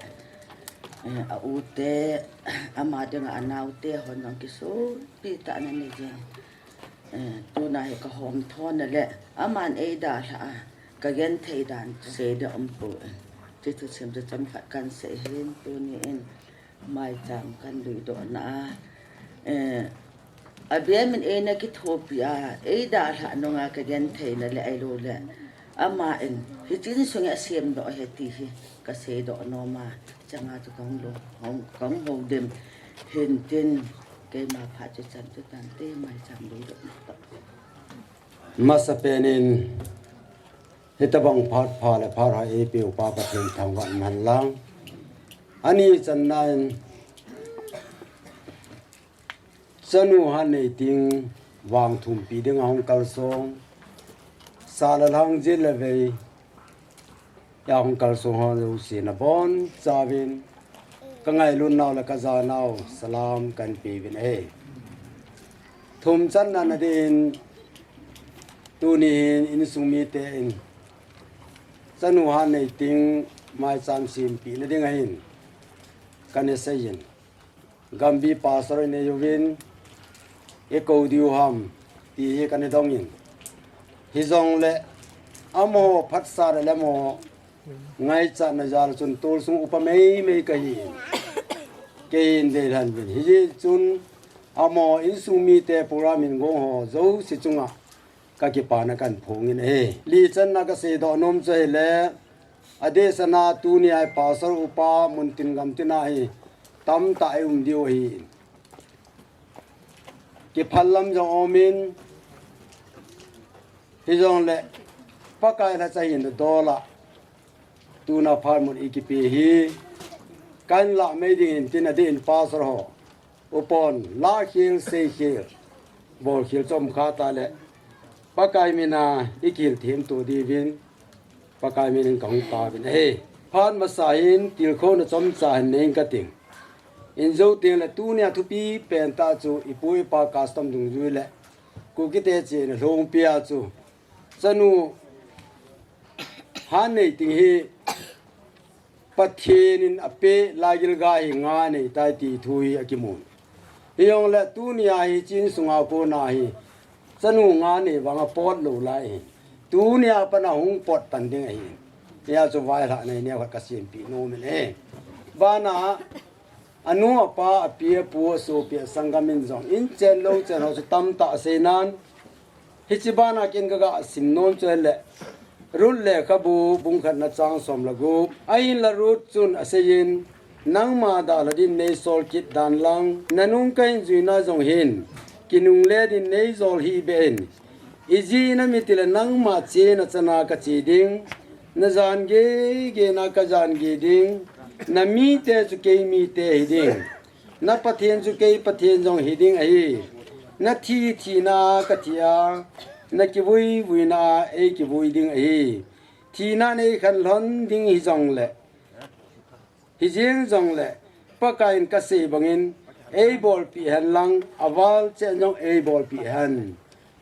eh, a u te, ama dinga anao te hon jong kisunpi tah in ana nei jeng. Eh, tuna hi kahom thon a le, aman eidalhah a, kagenthei dan chu sei ding umpon. Hiche thusim chu chomkhat kahin sei hin tuni in. Maicham kahin luidoh na a, eh, abem in eina kithopi a, eidalhah nunga kagenthei na le ahilou le. Ama in, hiche insung hi asemdoh ahi ti hi, kasei doh nom a, changa chu kahung lou, hung, kahung houlim, hintin, keima phat chu chan chu tante, maicham luidoh na toh. Masapen in, hitabang phat pha le phat hoi eipeu Pa Pathen thangvah in umhen lang. Ani channa in, chanu Hatneiting vang thumpi dinga hung kalsong, sa le lhang jit le vei, a hung kalsong ho jouse nabonchauvin, kangailutnau le kajanau, salam kahin peuvin ahi. Thum channa na din, tuni hin insung mite in, chanu Hatneiting maicham sempeh na ding ahin, kana seiyin. Gambi pastor in eiuvin, eikou diu ham, ti hi kana dongin. Hijongle, amaho phatsah le amaho ngaichatna jal chun tolsung upa meimei kahi. Kei in deilhen uvin. Hijeh chun, Amaho insung mite program in gong ho jouse chunga kakipana kahin phong in ahi. Li channa kasei doh nom chu ahile, adeh sanga tunia hi pastor upa muntin gamtina hi tamtah i um diu ahi. Kiphal lam jong um in, hijongle Pakai lhacha hin dol a tuna phat mun i kipe hi kahin lah mei ding in tin adeh in pastor ho upon lah khel sei khel bol khel chom kha tale Pakai mina i kihil themto diuvin Pakai minin kahung tauvin ahi. Phat masa hin tilkhouna chomcha hin nei kating. Injo tengle tunia thupi pentah chu ipu ipa custom dungjui le Kukite chena lhongpia chu chanu hanei ding hi Pathen in apeh laigilga hi nga neitai ti thu hi akimun. Hijongle tunia hi chin sunga kona hi chanu nga nei vanga pot lou lai hi. Tunia pana hung pot pan ding ahi. Hia chu vailhahna nei neo khat kasempi nom in ahi. Bana anu apa, api apu, asopi asanggam in jong inchen louchen ho chu tamtah aseinan, hiche bana ken kaga sim nom chu ahile, Ruth lekhabu bung khatna chang som le gup. Ahinla Ruth chun aseiyin, nangma dalha din neisol kit dan lang, nanung kahin juina jong hin kinungle din neijol hih beh in. Ijeh inem itile nangma chena chana kache ding, najan geigei na kajan gei ding, namite chu kei mite hiding, na Pathen chu kei Pathen jong hiding ahi. Nathi thina a kathi a, nakivui vuina a eikivui ding ahi. Thina neikhen lhon ding hijongle, hijeng jongle, Pakai in kasei bangin eibolpeh hen lang, aval cheh jong eibolpeh hen.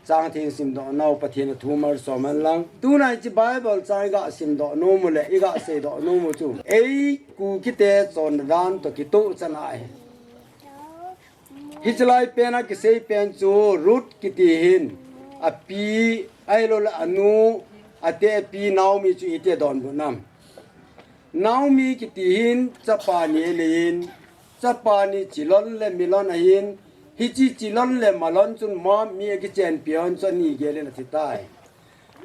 Chang theng simdoh nau Pathen athu malsom hen lang. Tuna hiche Bible chang iga simdoh nom u le iga seidoh nom u chu, ei Kukite chonna dan toh kitoh chan ahi. Hiche lai pena kisei pen chu Ruth kiti hin api ahiloule anu, atepi Naomi chu iti adonbut nam? Naomi kiti hin chapa ni aneiyin, chapa ni chilon le milon ahin, hiche chilon le malon chun Moab mi akichenpi hon chu ani gel in athitai.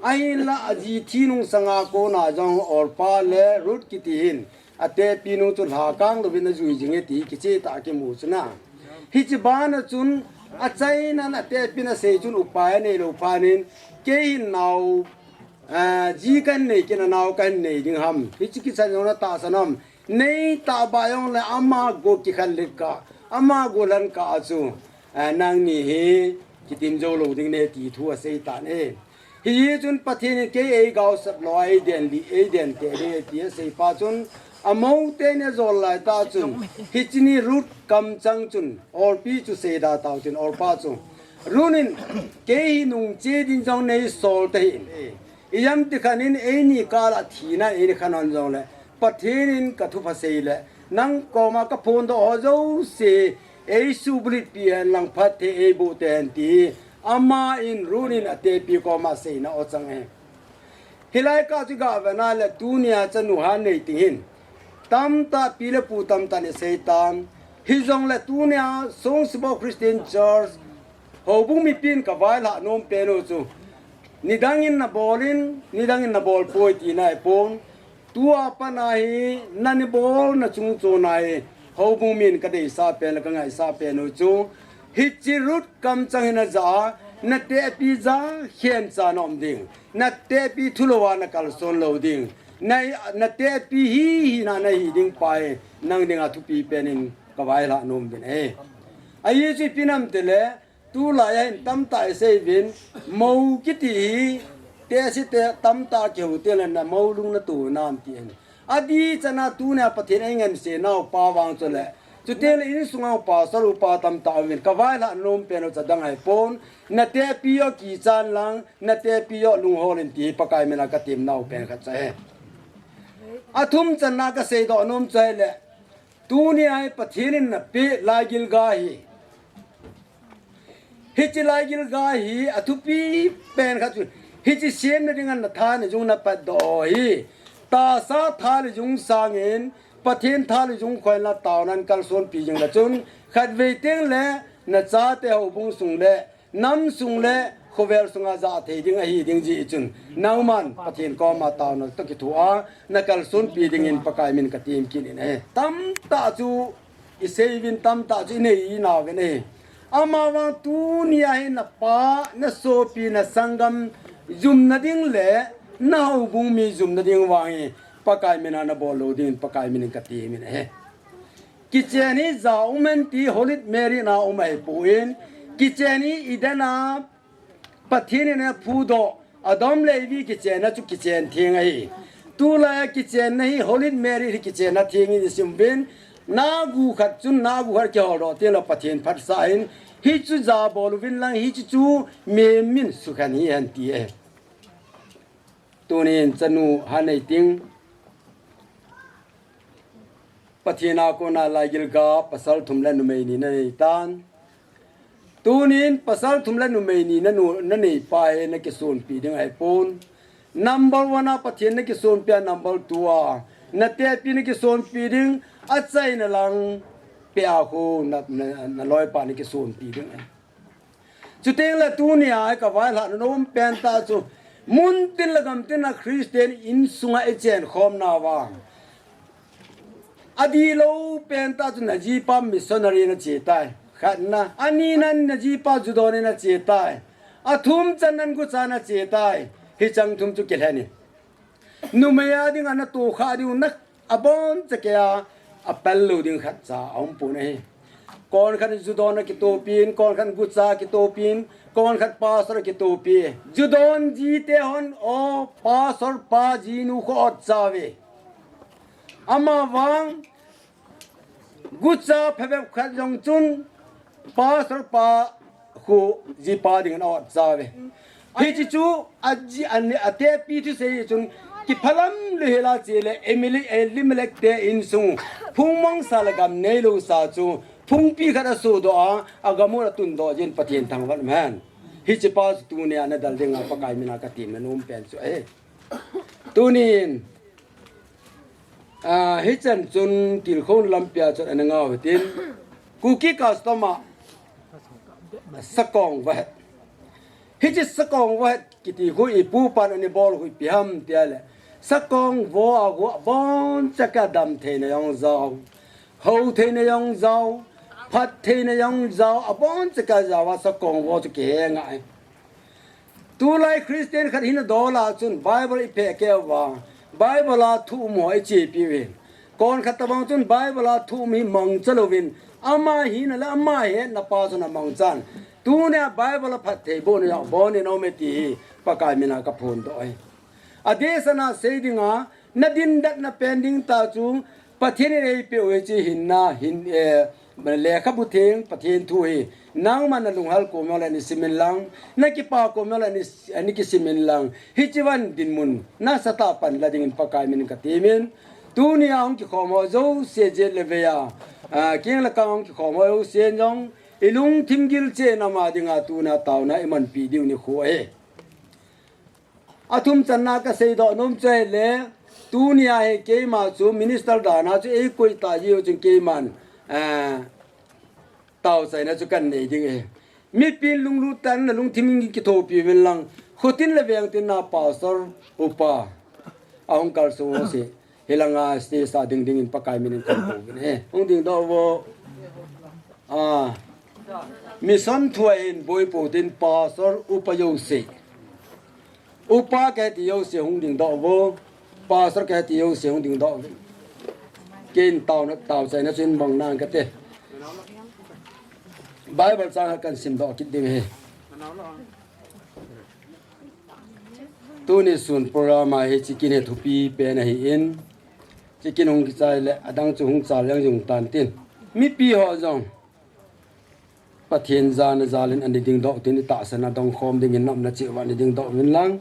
Ahinla aji thi nung sanga kona jong Orpah le Ruth kiti hin atepi nu chu lhakang louvin ajui jinge ti kichehtah a kimu chu na. Hiche bana chun achainan atepin asei chun upai aneilou phatnin, kei hin nao, ah, ji kahin nei kit a nao kahin nei ding ham? Hiche kichan jong natahsan am? Neitahbah jongle ama go kikhanlet kah, ama go lhan kah a chu, ah, nangni hi kitim jou lou ding ne ti thu aseitan e. Hichun Pathen in kei eigaosap lou a eiden lih, eiden teh ding e ti asei pa chun, amou teni ajol laitah chun, hiche ni Ruth kamchang chun Orpah chu seida tau tin Orpah chu, Ruth in, kei hi nungche din jong neisol tahih in, ijemti khanin eini kah a thina eini khan hon jongle, Pathen in kathupha seile, nang koma kaphondoh ho jouse eisubulhitpeh hen lang phatthei eiboh tehen ti hi, aman Ruth in atepi koma seina o chang e. Hilai kah chu gavena le tunia chanu hanei ding hin tamtah pi le pu tamtah in aseitan. Hijongle tunia Songsibo Christian Church houbung mipin kavailhah nom pen u chu, nidangin nabolin, nidangin nabolpoi tina ahipon. Tua pat a hi nanibol nachung chon a hi houbung min kadeisah pen le kangaisah pen u chu, hiche Ruth kamchang hi najah a, natepi ja khenchan aum ding, natepi thulouva nakalson lou ding, na, natepi hi hina nahi ding pa hi nang dinga thupi penin kavailhah nom uvin e. Ahi chu ipi ham itile, tulai a hin tamtah iseiuvin, mou kiti hi tehse te tamtah kihou tengle namou lung nato nam ti ahi. Adih chana tunia Pathen in eingansei nau pa vang chule, chuteng le insunga pastor upa tamtah auvin, kavailhah nom pen u chu adang ahipon, natepi joh kichan lang, natepi joh lunghol in ti hi Pakai mina katem nau pen khat chu ahi. Athum channa kaseidoh nom chu ahile, tunia hi Pathen in napeh laigilga hi, hiche laigilga hi athupi pen khat chu, hiche semna dinga natha najung napatdoh hi, tahsa tha le jung sangin Pathen tha le jung khoina taonan kalsonpi jing le chun, khatvei tengle nachate houbung sung le, nam sung le, khovel sunga ja thei ding ahi ding jeh chun, nangman Pathen koma taona toh kithoa nakalsonpi dingin Pakai min katem kit in ahi. Tamtah chu isei uvin, tamtah chu inei inau uvin ahi. Amavang tunia hi napa, nasopi, nasanggam jumna ding le nahoubung mi jumna ding vang hi Pakai mina nabol lou dingin Pakai minin katem in ahi. Kichen hi ja um hen ti Holy Mary na um ahipoi. Kichen hi Eden a Pathen in aphudoh Adam le Evi kichenna chu kichen theng ahi. Tulai a kichenna hi Holy Mary hi kichenna theng in isim uvin, nagu khat chun nagu khat kiholdoh teng le Pathen phatsah in, hichu ja bol uvin lang, hichu chu mihem min sukhen hihen ti ahi. Tunin chanu hanei ting, Pathen a kona laigil ga pasal thum le numei ni nanei tan. Tunin pasal thum le numei ni nanu, nanei pa hi nakisonpi ding ahipon. Number one a Pathen nakisonpi a, number two a natepi nakisonpi ding, achaina lang peh a khu na, na, naloipa nakisonpi ding ahi. Chuteng le tunia kavailhahna nom pen tah chu, muntin le gamtin a Christian insunga ichenkhomna vang, adih lou pen tah chu najipa missionary nache tai. Khatna, anina najipa judon in nache tai. Athum channan gucha nache tai. Hicheng thum chu kilhen in. Numei a dinga natohkhah diu na aboncha keiya apel lou ding khatcha aumpon ahi. Konkhat judon a kitopin, konkhat gucha kitopin, konkhat pastor a kitopi. Judon jite hon, o pastor pa jinu khu otcha uve. Amavang gucha phabep khat jong chun pastor pa khu jipa dingin aotcha uve. Hiche chu aji, atepi thusei chun kiphalam lou hela chele Emily, Elimelek te insung phung mangsa le gam neilou sa chu phungpi khat asodoh a, agam u atundoh jin Pathen thangvah um hen. Hichepa chu tunia nadal dinga Pakai mina katemna nom pen chu ahi. Tunin, a, hichan chun tilkhou lampia chun ana ngau hitin, Kuki custom a sakong vahet. Hiche sakong vahet kiti khu ipupan ana bol khu ipi ham tia le, sakong vo a khu aboncha keiya damtheina jong jao, houtheina jong jao, phattheina jong jao, aboncha keiya jao a sakong vo chu kihe ngai. Tulai Christian khat hina dol a chun Bible iphekeh uva, Bible a thu um ho ichepi uvin. Konkhat tabang chun Bible a thu um hi mangcha louvin, ama hina le ama hetna pa chun amangchan. Tunia Bible a phattheibohna jong abonin aume ti hi Pakai mina kaphondoh ahi. Adehset a sei dinga, nadindatna pen ding tah chu Pathen in eipeh u hiche hinna, hin, eh, lekhabu theng, Pathen thu hi nangman nalunghel kom jongle nasimin lang, nakipa kom jongle ni, nikisim in lang, hiche vang dinmun nasatah a panla dingin Pakai minin katemin. Tunia hung kikhom ho jouse jet le vei a, a, keng le kang hung kikhom ho jouse jong ilungthim gilchetna ma dinga tuna taona imanpi diu nikho ahi. Athum channa kaseidoh nom chu ahile, tunia hi keima chu minister dan a chu eikoi tah jeh u chun keiman, eh, taochaina chu kanei ding ahi. Mipin lunglut tah in nalungthim kithopi uvin lang, khotin le vengtin a pastor, upa, ahung kalsong ho jouse hilanga stage a ding dingin Pakai minin kakou uvin ahi. Hung dingdoh uvo. A, mission thu a hin boipo tin pastor, upa jouse. Upa kati jouse hung dingdoh uvo. Pastor kati jouse hung dingdoh uvo. Keiin taona, taochaina chu hin mang nang kate. Bible chang kahin simdoh kit ding ahi. Tuni sun program a hi hiche kin hi thupi pen ahin, hiche kin hung kichai le adang chu hung chal jeng jing tan tin. Mipi ho jong Pathen jana jal in ana dingdoh tin, itahsan a dongkhom dingin na umna cheh uva ana dingdoh uvin lang.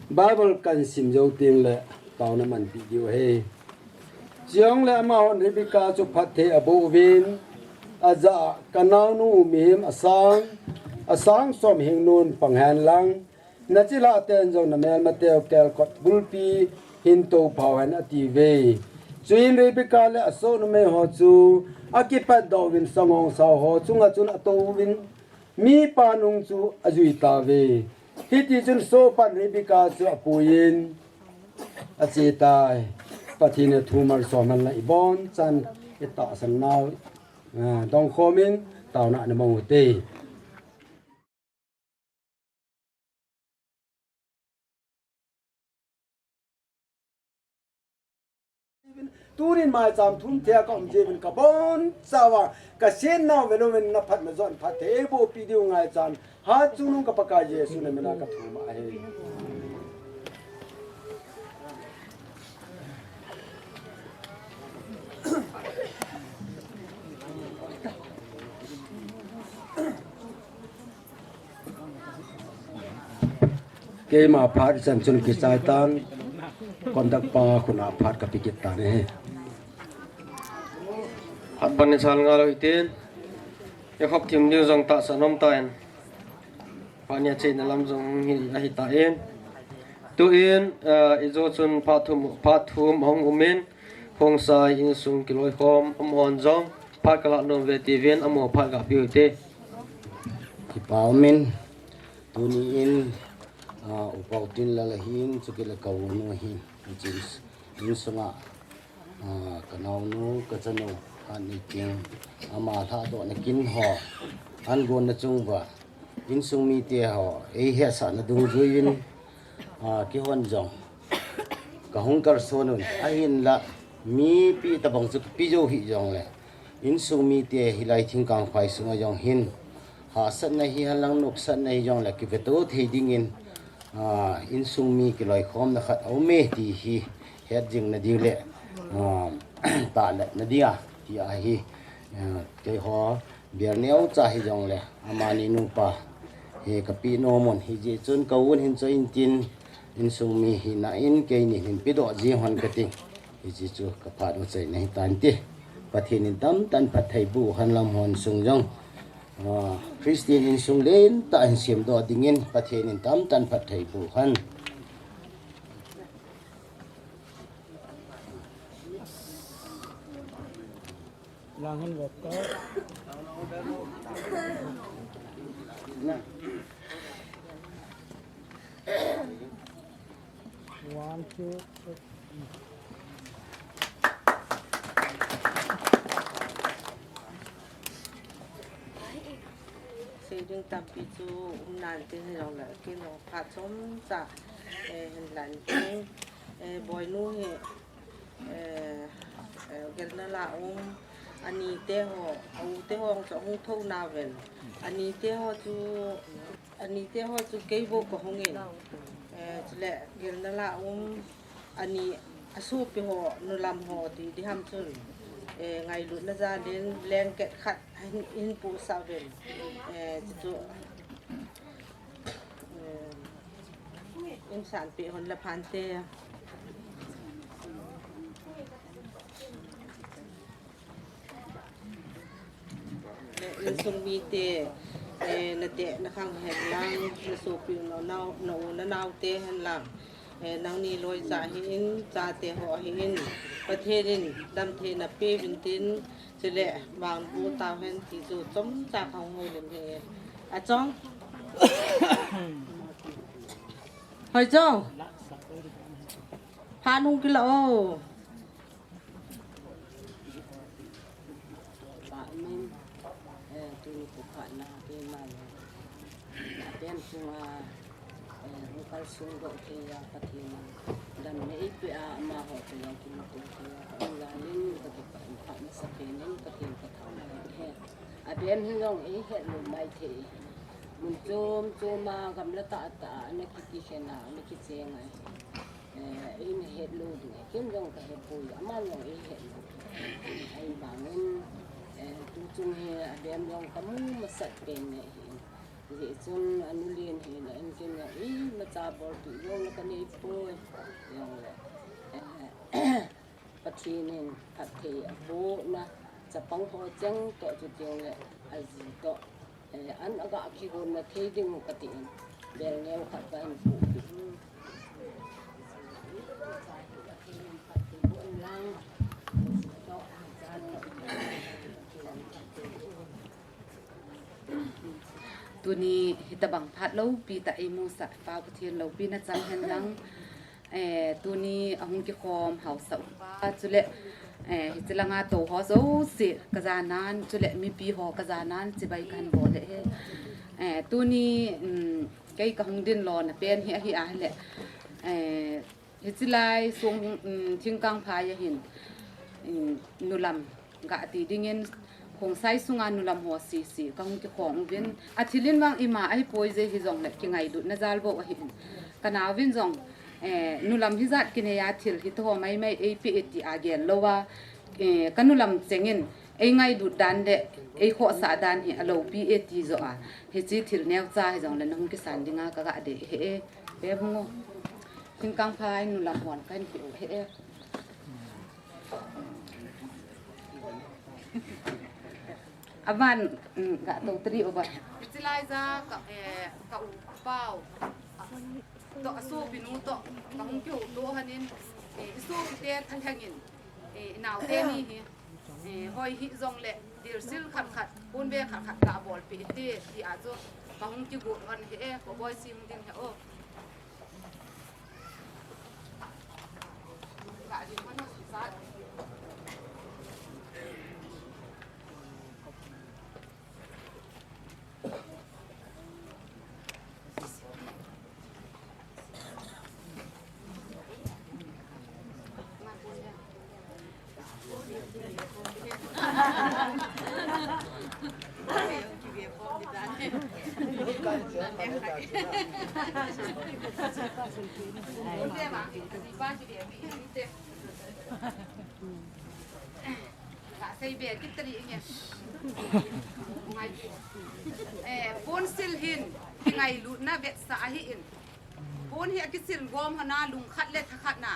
Bible kahin sim jou teng le taona manpi diu ahi. Chujongle amahon Rebecca chu phatthei aboh uvin, ajah a, kanaonu mihem asang, asang som hingnun pang hen lang, nachilhah ten jong namelmateu kelkot bulpi hin tophau hen atiuve. Chuin Rebekah le asoh numei ho chu akipatdoh uvin sangongsao ho chunga chun atouvin, mipa nung chu ajui tauve. Hitichun sohpan Rebekah chu apuiyin achetai. Pathen in athu malsom hen lang, ibonchan itahsan nau, ah, dongkhomin taona namang ute. Tunin maicham thum thei a kaum jeh uvin kabonchauva, kasen nau velou vin naphatna jong phatthei eiboh peh diu ngaichan, hatchungnung ka Pakai Jesu namina kathum ahi. Keima phat ichan chun kichai tan, conduct pa khut a phat kape kit tan ahi. Phat pan ichal ngal u hitin, ikhop thim diu jong tahsan um tan. Phat ni achaina lam jong hi, ahi tan. Tuin, ah, ijo chun phat thum, phat thum ahung umin, Khongsai insung kiloikhom, amahon jong phat kalah nom uve tiuvin, amaho phat gapeh u hite. Kipa umin, tuni in, ah, U Paotinlal ahin, chule ka u nu ahin, hiche insunga, ah, ka naonu, ka chanu, khat ni tin, ama lhadohna kin ho, an gonna chung uva, insung mite ho eihetsahna dungjuiyin, ah, keihon jong kahung kalson un, ahinla mipi tabang chu kape jou hih jongle, insung mite hilai thingkang phai sunga jong hin, hahsatna hihen lang nopsahna hijongle kiveto thei dingin, ah, insung mi kiloikhomna khat aume ti hi hetjing nadiu le, ah, tahlet nadiu a, ti ahi, ah, keiho Bel neocha hijongle, amani nupa hi kapeh nom un, hijeh chun ka un hin choi intin, insung mi hina in keinin hin pedoh jeng hon kati. Hiche chu ka phat u achaina ahi tante. Pathen in tamtah in phatthei boh hen lamhon sung jong, ah, Christian insung lentah hin semdoh dingin Pathen in tamtah in phatthei boh hen. Lang hon vet ko. One, two, three. Seiding tampi chu um nante hijongle, kei jong phat chomcha, eh, hin lan ding, eh, Boinu hi, eh, eh, gelna la um, anite ho, a u te ho chu ahung thou nauvin. Anite ho chu, anite ho chu kei bou kahung in. Eh, chule gelna la um, ani asopi ho, nulam ho ti diham chun, eh, ngailutna jalin blanket khat hin, hin puhsah uvin. Eh, chuchu, eh, in sanpeh hon la phante. Insung mite, eh, nateh nakhang hen lang, nasopi u nanao, na u nanaote hen lang, eh, nangni loi cha ahin, chate ho ahin, Pathen in damtheina peuvin tin, chule vangboh tauhen ti chu chomcha kahung houlim ahi. Achong. Hoi chong. Phat nung kila o. Pah min, eh, tuni pukhatna keima jong, apen chunga, eh, hung kalsong doh thei a Pathen in damna eipeh a, amaho toh jong kimuto thei a, ka um jal in kakipah in phat masapen in Pathen kathangvah in ahi. Aben hi jong eihet lou maithei ahi. Mun chom chom a gamla tah tah a ana kiti khen a, ana kicheng ahi. Eh, eina het lou ding, ken jong kahepoi, aman jong eihet lou. Ahivangin, eh, tuchung hi Abem jong kamu masat pen ahi. Hijeh chun anu len hina in ken jong imacha bolpeh jong kanei poi. Jongle, eh, Pathen in phatthei abohna, chapang ho cheng toh chuteng le aji toh, eh, an aga kigonna thei ding u katin, bel neo khat kahin pohpeh in. Pathen in phatthei boh hen lang, Tuni hitabang phat loupi tah eimusah Pa Pathen loupina chang hen lang. Eh, tuni ahung kikhom haosa upa chule, eh, hiche langa tou ho jouse kajanan chule mipi ho kajanan chibai kahin bol e. Eh, tuni, um, kei kahung dinlona pen hi ahi ahile, eh, hiche lai sung, um, Thingkangphai a hin, um, nulam gah ti dingin Khongsai sunga nulam ho sese kahung kikhom uvin. Athil in vang ima ahipoi, jeh hijongle kingailutna jal bou ahin. Kanaovin jong, eh, nulam hijat kinei a thil hitoh maimai eipe e ti a gel louva, eh, kanulam chengin eingailut dan le eikhohsah dan hi aloupi e ti joh a, hiche thil neocha hijongle nahung kisan dinga kagah dei e. Pe hung o. Thingkangphai nulam hon kahin pe u ahi e. Aban, um, gah tou tadi uva. Chilai ja ka, eh, ka u pau. Toh asopinu toh kahung kihouto hanin, eh, isopite thalhengin, eh, inaote ni hi, eh, hoi hijongle, dilsil khat khat, ponve khat khat gah bolpeh te, ti a chu kahung kigot hon ahi e, Koboi si hung ding ahi o. Eh, ponsil hin kingailutna vetsah ahin. Pon hi akisil gom hon a lungkhat le thakhat na.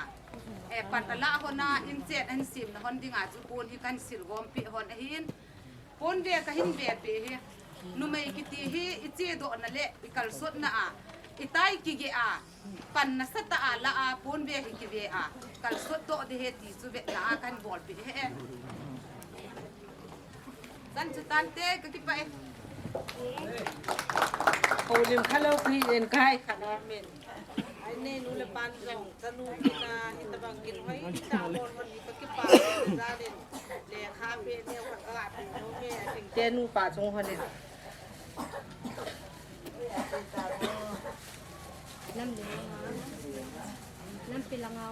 Eh, pan ala hon a inchen ahin semna hon dinga chu pon hi kahin sil gompi hon ahin. Ponve kahin vepeh hi. Numei kiti hi ichedohna le ikalsotna a, itai kigeh a, pan nasatah a la a, ponve hi kive a, kalsot doh ding ahi ti chu vetna a kahin bolpeh ahi. Chan chu tante, kakipah e. Houlim khalou pi en kai khat a min. Ai nei nu le pan jong, chanu kina, hitabang kin hoi, ta hon hon ni kakipah e, jalin. Lekha pe neo khat kaga pe nom e, asing te nupa chung hon in. Lam le nga. Lam pe la nga.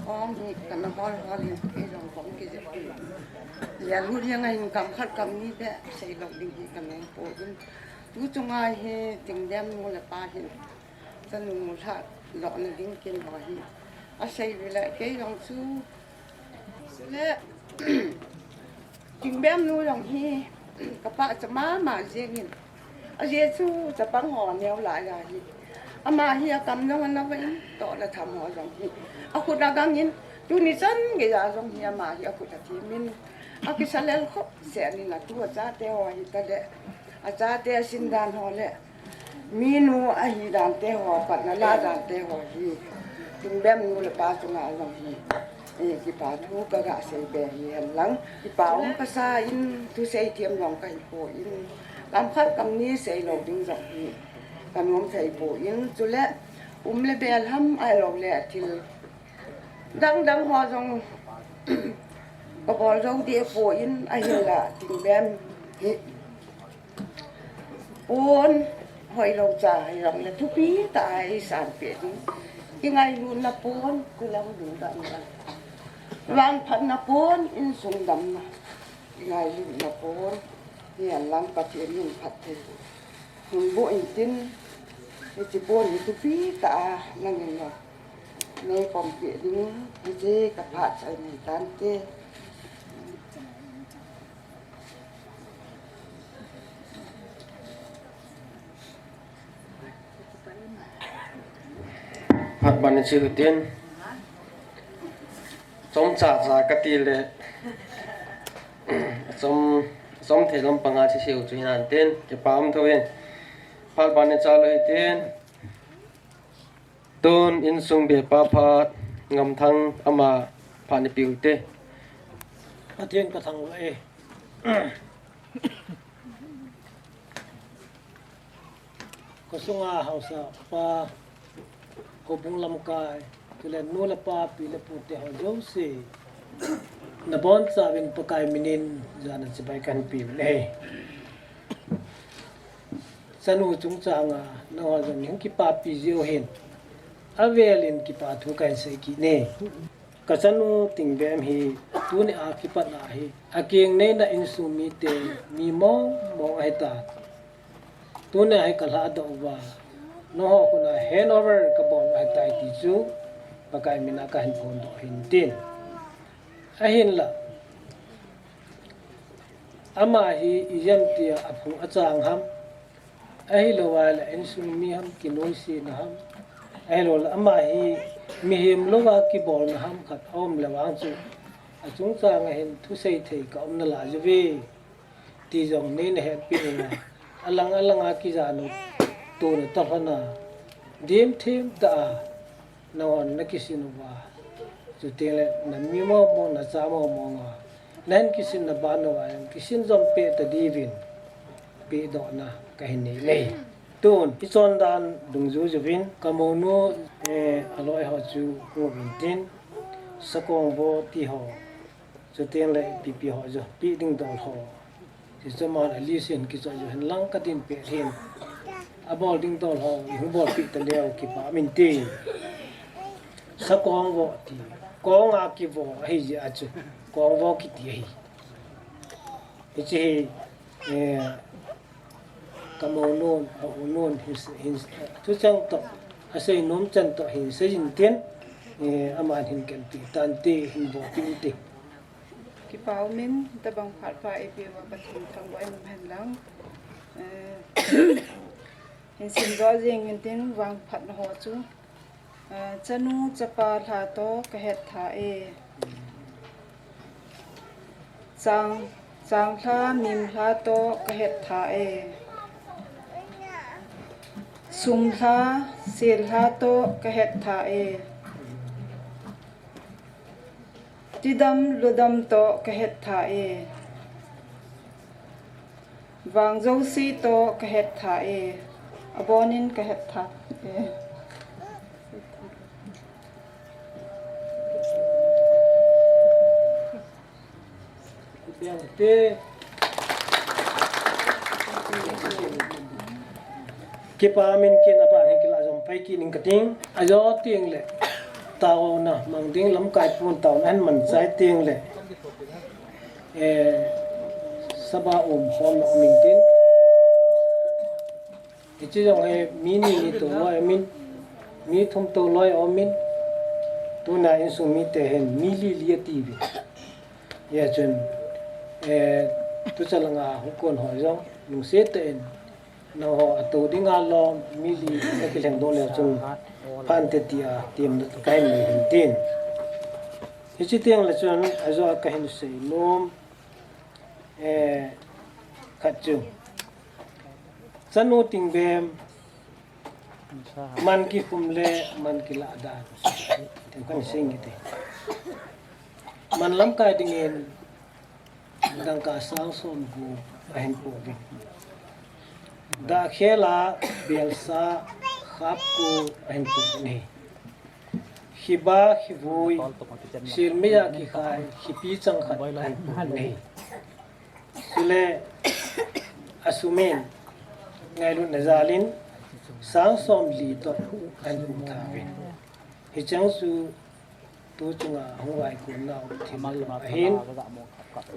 Ong hi kana hol hol in kei jong kong kijep. Lia lu lia ngai kam khat kam ni te seilou ding hi kana po in. Tu chunga hi Tingbem nu le pa hin chanu lha lohna ding kin ho hi asei le kei jong chu le Tingbem nu jong hi kapahcha mama jengin. Ajeh chu chapang ho neo lai ahi. Ama hi akam jong ana vah in, toh le tham ho jong hi akhut a gangin, tuni chan geiya jong hi ama hi akhut a thimin. Akisa lel khop seh in, atu achate ho hi tale, achate asin dan ho le, minu ahi dan te ho, pan ala dan te ho hi, Tingbem nu le pa chunga jong hi, eh, kipa thu kaga seibe hi hen lang, kipa um kasa in, thusei thiam jong kahi poi, kam khat kam ni seilou ding jong hi kanom thei poi, chule um le bel ham ahilou le thil dang dang ho jong kabol jou deh poi, ahinla Tingbem hi pon hoilou cha hijongle thupi tah a eisan peh ding. Kingailutna pon, kulang ding dan la. Vangphatna pon, insung damna. Kingailutna pon, hihen lang Pathen in phatthei hin boh intin, hiche pon hi thupi tah a nangin la. Nei pom peh ding, hiche kaphat chai nei tante. Phat ban in chi hitin. Chomcha cha kati le. Chom, chom thei lampanga chi seiu chu hinan tin. Kipa um thou in. Phat ban in cha lou hitin. Tun insung bepa phat Ngamthang ama phat ni piu te. Pathen ka thangvah e. Khosunga haosa pa, houbung lamkai, chule nu le pa, pi le pu te ho jouse. Nabonchauvin Pakai minin jana chibai kahin peuve. Chanu chungchanga nangho jong neihin kipapi jiu hin, avelin kipa thu kahin sei kit e. Ka chanu Tingbem hi tuni a kipat a hi akeng neina insung mite mi mong mong ahitai. Tuni a hi ka lhadoh uva, nangho khut a handover kabol ahitai ti chu Pakai mina kahin phondoh ahin tin. Ahinla, ama hi ijemtia aphung achang ham, ahilouleh insung mi ham, kinoisena ham, ahilouleh ama hi mihem louva kibolna ham khat aum le vang chu, achungchanga hin thusei thei ka um nalai uve ti jong neina hetpeh uva, alang alanga kijat u tuna tah lhona, dimthim tah a nangho nakisin uva, chuteng le nami mong mong, nacha mong mong a nahin kisin naban uva, kisin jom peh tadiuvin pehdohna kahin nei e. Tun ichondan dungjuijuvin ka mounu, eh, aloi ho chu hung uvin tin, Sakongvo ti ho, chuteng le ipi ipi ho jong, peh ding dol ho, hiche man a list in kichoi u hinlang kadin peh hin, abol ding dol ho ihung bolpeh taleu kipa um inte. Sakongvo ti, konga kivo ahi jeh a chu kongvo kiti ahi. Hiche hi, eh, ka mounun, a unun, hin, hin, thucheng toh, aseinom chan toh hin seijin tin, eh, aman hin khenpeh tante, hin bolpeh inte. Kipa umin, tabang phat pha eipeuva Pathen thangvah in umhen lang. Eh, hin simdoh jengin tin, vangphatna ho chu. Eh, chanu chapa lha toh kahet tha e. Chang, changlha mimlha toh kahet tha e. Sumlha, sellha toh kahet tha e. Tidam, ludam toh kahet tha e. Vang jouse toh kahet tha e. Abonin kahet tha e. Kipa min kin aban hin kila jom pai kit ning kating. Ajo teng le, taona mang ding lamkai pun taona ahin man chai teng le, eh, saba um hon na um intin. Hiche jong hi mi ni ni toh loi umin, mi thum toh loi umin, tuna insung mite hin mi li li atiuvin. Hijeh chun, eh, tuchan langa hung kon ho jong lungset tah in, nangho atou dinga lom mi li nakilhengdoh leu chun phante tia temna kahin nei hin tin. Hiche teng le chun ajo a kahin seinom, eh, khat chu, chanu Tingbem, man kikhum le man kilah dan, ti kahin sei nge ti. Man lamkai dingin dangka sang somgup ahin pouvin. Dakhel a belsa khap ko ahin pouvin ahi. Khiba, khivui, silmei a kikhai, khipi chang khat ahin pouvin ahi. Chule, asumin, ngailutna jalin, sang somli toh ahin po thauvin. Hicheng chu, tu chunga hung vaikon nau thim ahin,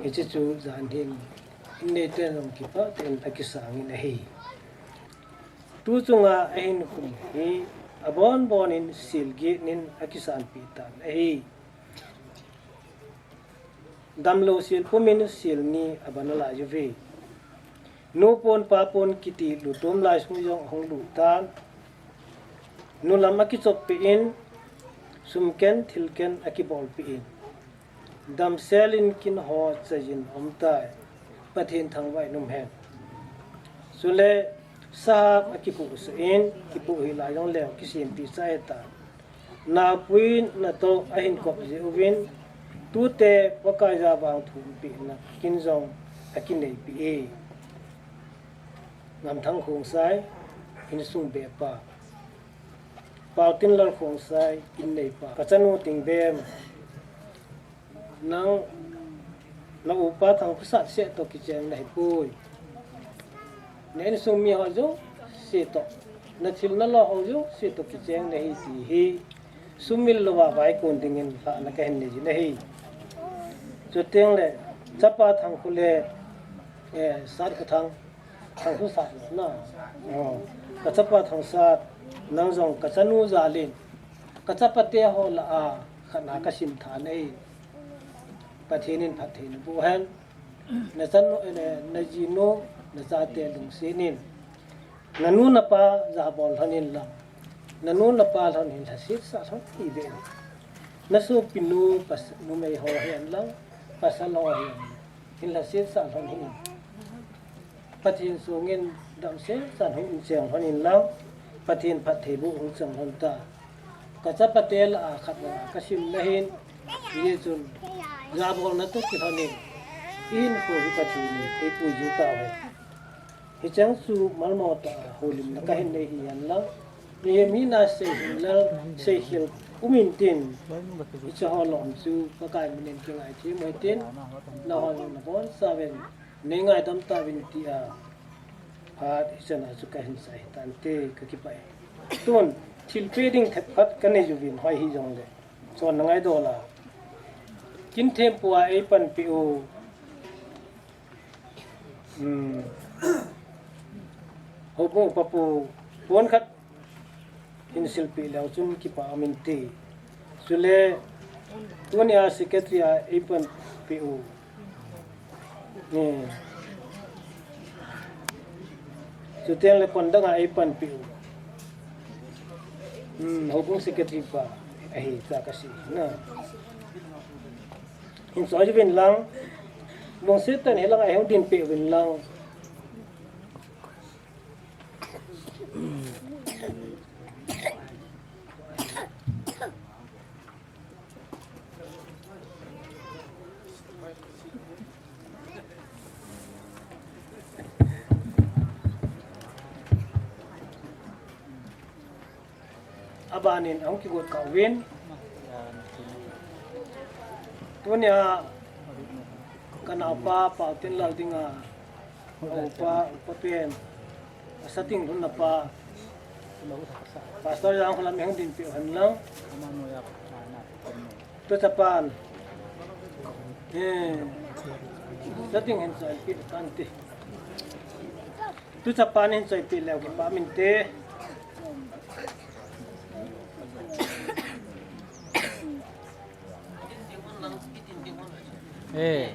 hiche chu jan hin, in neite jong kipah tah in akisangin ahi. Tu chunga ahin khum hi, abon bonin sil get nin akisanpeh tan ahi. Damlou sil pumin sil ni abana lai uve. Nu pon pa pon kiti lutom lai sung jong ahung lut tan. Nu lam akichop peh in, sum ken, thil ken akibolpeh in. Damsel in kin ho chaijin um tai. Pathen thangvah in um hen. Chule, Sahang akipuh sah in, kipuh hih lai jongleh, kisempi sah ahitai. Naopuina toh ahin kop jeh uvin, tute Pakai javang thumpehna kin jong akineipi e. Ngamthang Khongsai, insung bepa. Paotinlal Khongsai, in neipa. Kachanu Tingbem. Nang, na upa Thangkhosat seh toh kicheng nahipoi. Na insung mi ho jouse toh, na thil na lo ho jouse toh kicheng nahi ti hi sumil louva vaikon dingin lhahna kahin nei jin ahi. Chuteng le, chapa Thangkho le, eh, Satkhothang, Thangkhosat na. Oh. Kachapa Thangsat, nang jong kachanu jalin, kachapa te ho lah a khatna kasim tha nei. Pathen in phatthei naboh hen. Na chanu, na, na jinu, na chate lungset in. Na nu na pa jabol lhon in lang. Na nu na pa lhon hin lhaset sah lhon hih un. Na sopinu, pas-, numei ho hihen lang, pasal ho hihen lang, hin lhaset sah lhon hih un. Pathen songin damsel chan hung cheng lhon in lang, Pathen phattheiboh hung cheng lhon ta. Kachapa te lah a khatna kasim nahin, hijeh chun, jabolna toh kilhonin, ihinkho hi Pathen in eipui jiu tauve. Hicheng chu malmo tah a houlimna kahin nei hihen lang, mihem hina seihil lal, seikhel um intin, hiche ho lom chu Pakai min in kingaithem u hitin, nahon nabonchauvin, neingaidam tauvin tia, phat hichan a chu kahin sei tante, kakipah e. Tun, thilpeh ding themkhat kanei uvin, hoi hijongle, chonna ngaidol a, kin thempu a eipanpi u, hmm, houbung upa pu, pon khat hin silpeh leu chun kipa um inte. Chule, tunia secretary a eipanpi u, hmm, chuteng le pon dang a eipanpi u, hmm, houbung secretary pa ahi tia kasei na. Hin choi uvin lang, lungset tah in hilang a hung dinpeh uvin lang. Abanin ahung kigot kah uvin. Tunia kanaopa Paotinlal dinga, upa, upa pen, asating lhunna pa, Pastor Jangkholam hung dinpeh u hen lang. Tuchapan, eh, sating hin choipeh tante. Tuchapan hin choipeh leu kipa um inte. Eh.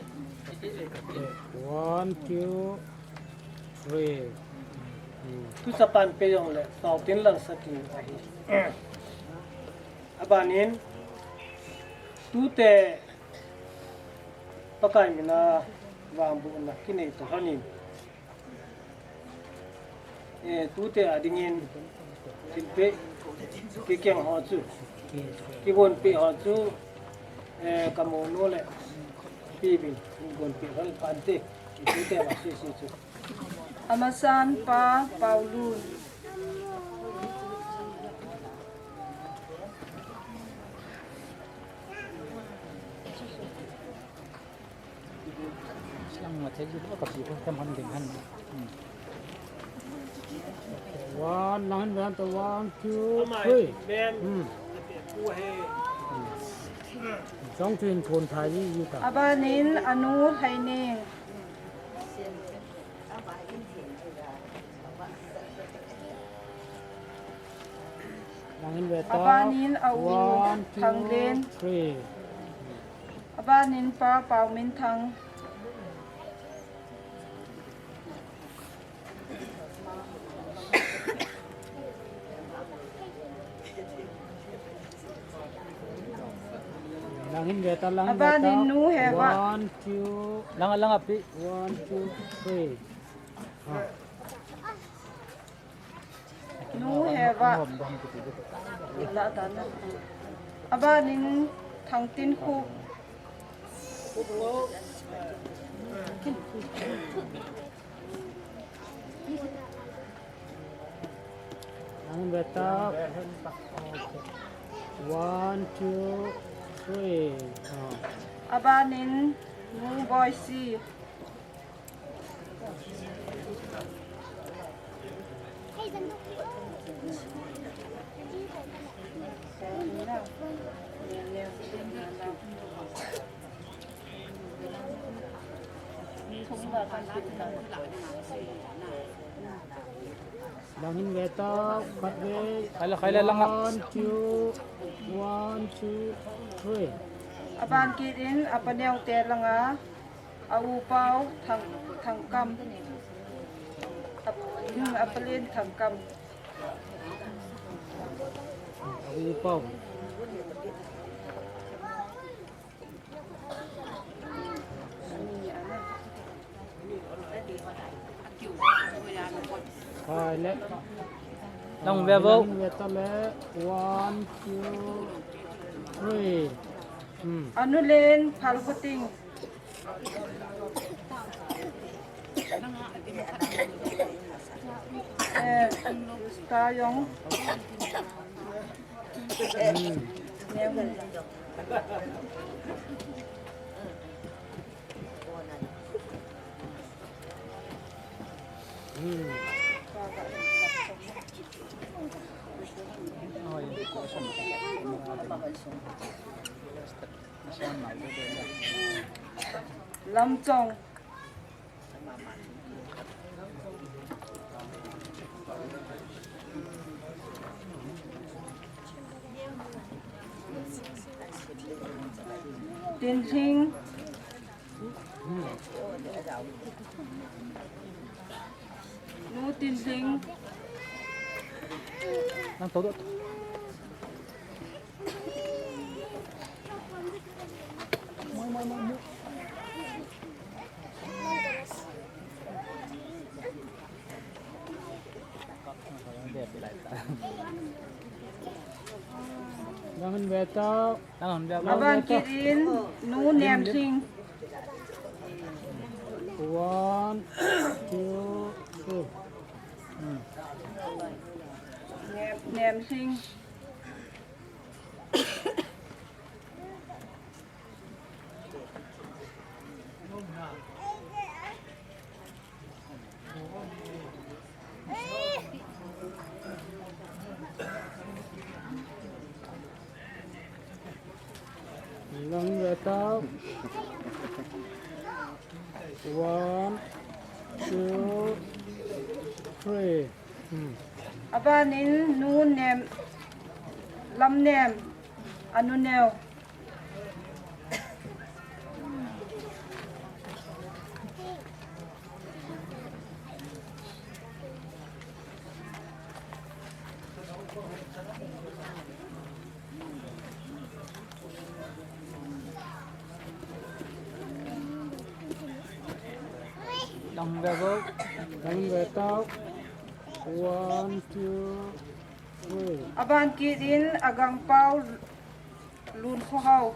One, two, three. Hmm. Tuchapan pe jongle, Paotinlal sating ahi. Abanin, tute Pakai mina vangbohna kinei toh lhonin. Eh, tute adingin, thilpeh kikeng ho chu, kigonpeh ho chu, eh, kamu nu le pi bin, gonpeh lhon tante, tute va sese chu. Amasan Pa Paulun. One, lang hin, one, two, three. Hmm. Jong chu hin thon thai ji ta. Abanin anu Lhaining. Abanin a u Thanglen. Abanin pa Pauminthang. Lang hin ve ta, lang hin ve ta. Abanin nu Heva. One, two. Lang, lang api. One, two, three. Ha. Nu Heva. Abanin Thangtinkhup. Ang beta. One, two, three. Oh. Abanin Nu Boisi. Langin beta, khatvei. Khaila, khaila langa. One, two, one, two, three. Aban kit in, apaneo te langa. A u pau, Thang, Thangkam. A, hmm, apalen Thangkam. A u pau. Hai le. Lang ve vo. Lang ve ta le. One, two, three. Hmm. Anulen Phalkhuting. Eh, Star Yong. Hmm. Hmm. Lamchong. Tinhling. Nu Tinhling. Nang todo. Aban kit in Nu Nemsing. One, two, three. Hmm. Nem, Nemsing. Lang ve ta. One, two, three. Hmm. Abanin Nu Nem, Lamnem, Anuneo. Dang ve vo. Dang ve tau. One, two, three. Aban kit in Agangpau Lunkhohao.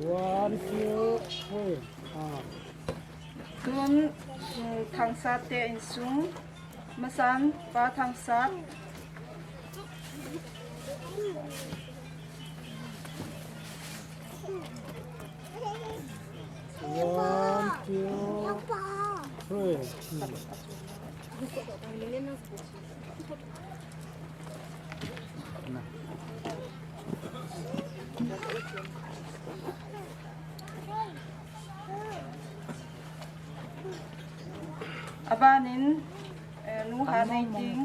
One, two, three. Ah. Tun, mm, Thangsat te insung. Masan, Pa Thangsat. One, two, three. Abanin, eh, Nu Haneiting.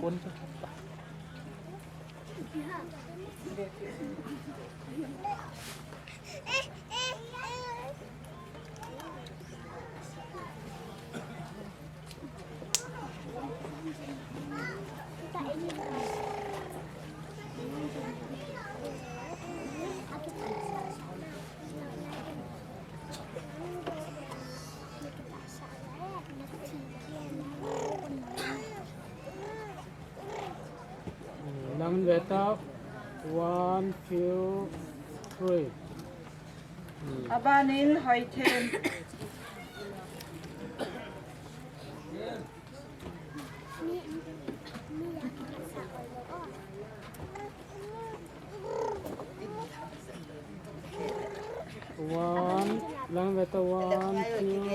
Beta, one, two, three. Abanin Hoithem. One, lang beta, one, two.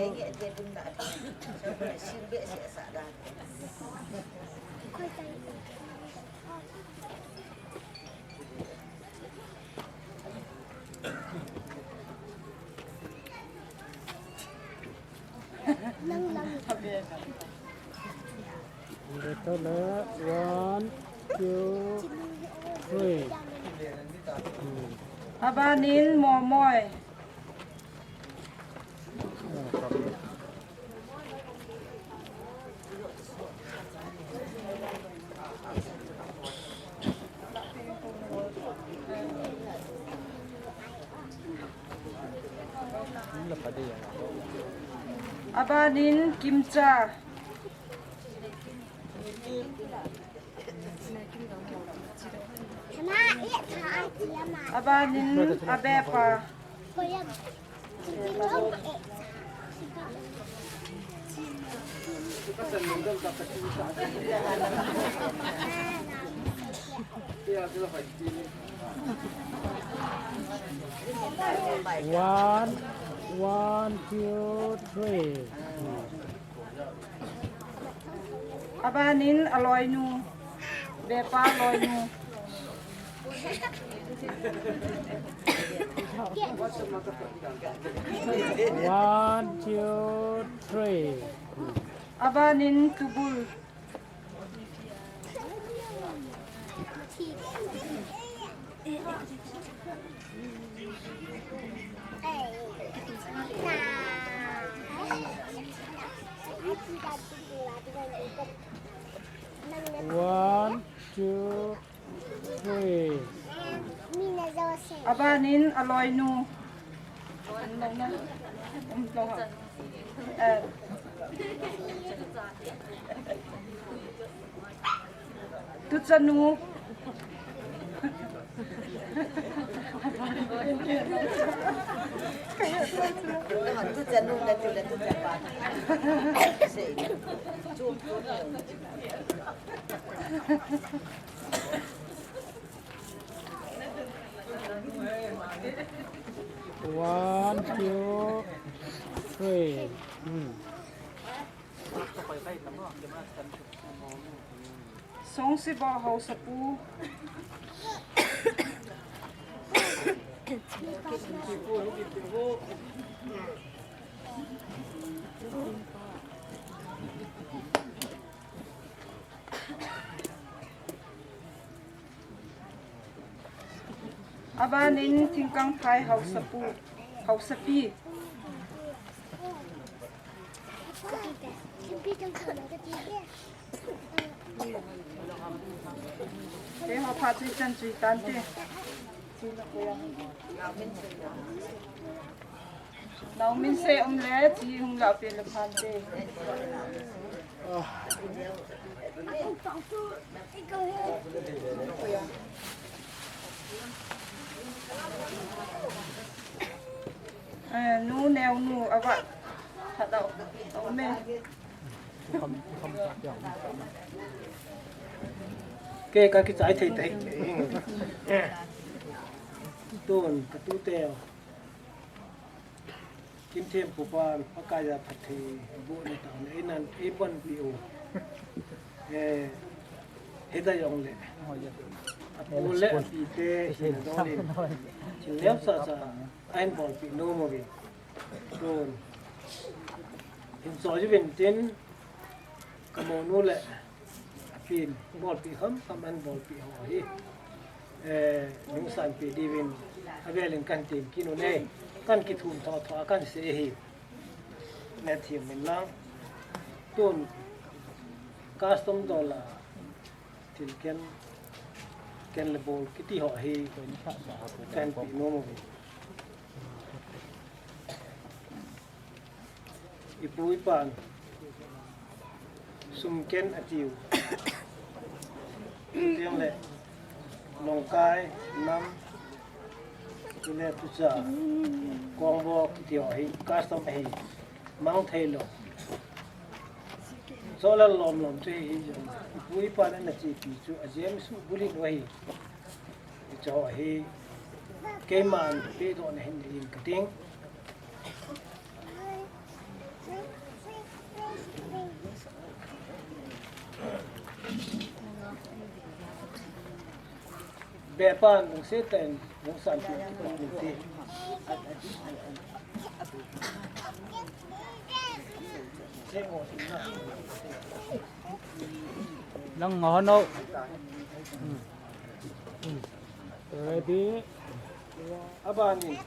Beta le, one, two, three. Abanin Momoi. Abanin Kimcha. Abanin Abepa. One, one, two, three. Abanin aloinu, Bepa aloinu. One, two, three. Abanin Tubul. One, two, three. Abanin aloinu. Eh. Tuchanu. Tuchanu na tu na tuchapa. One, two, three. Hmm. Songsiba Haosapu. Abanin Thingkangphai Haosapu, Haosapi. Te ho pha chui chan chui tante. Naomin se um le, chi hung la pe le phan te. Eh, nu neo nu ava. Thadau. Tau me. Ke ka kichai thei thei. Tun, ka tu te. Kimthempupan, Pakaiya phatthei, bu ni ta, ei nan, ei bon pi u. Eh, hita jong le. Apu le api te, hin don in. Chin leo sa sa, ain bol pi no mo vi. Tun. Hin so ji vin tin, ka mo nu le. Apin, bolpi kham kham an bolpi ho hi. Eh, nungsanpi diuvin, avelin kan tim kinu nei, kan kithum tho tho kan se hi. Ne thim min lang. Tun, custom dollar, thil ken, ken le bol kiti ho hi, kan pi nom u. Ipu ipan sum ken atiu. Tiang le Longkai, Nam, Tule, Tucha, Kongbo, kiti ho hi, custom ahi, mang thei lou. Chola lom lom chu hi, hi jong, ipu ipa na na chepi chu, a James u bulin wa hi. Hicho hi, keiman, pe do na hin, hin ka ting. Bepan nung se ten nung san pi ti ko ni ti. Lang ngo no. Ready. Abani.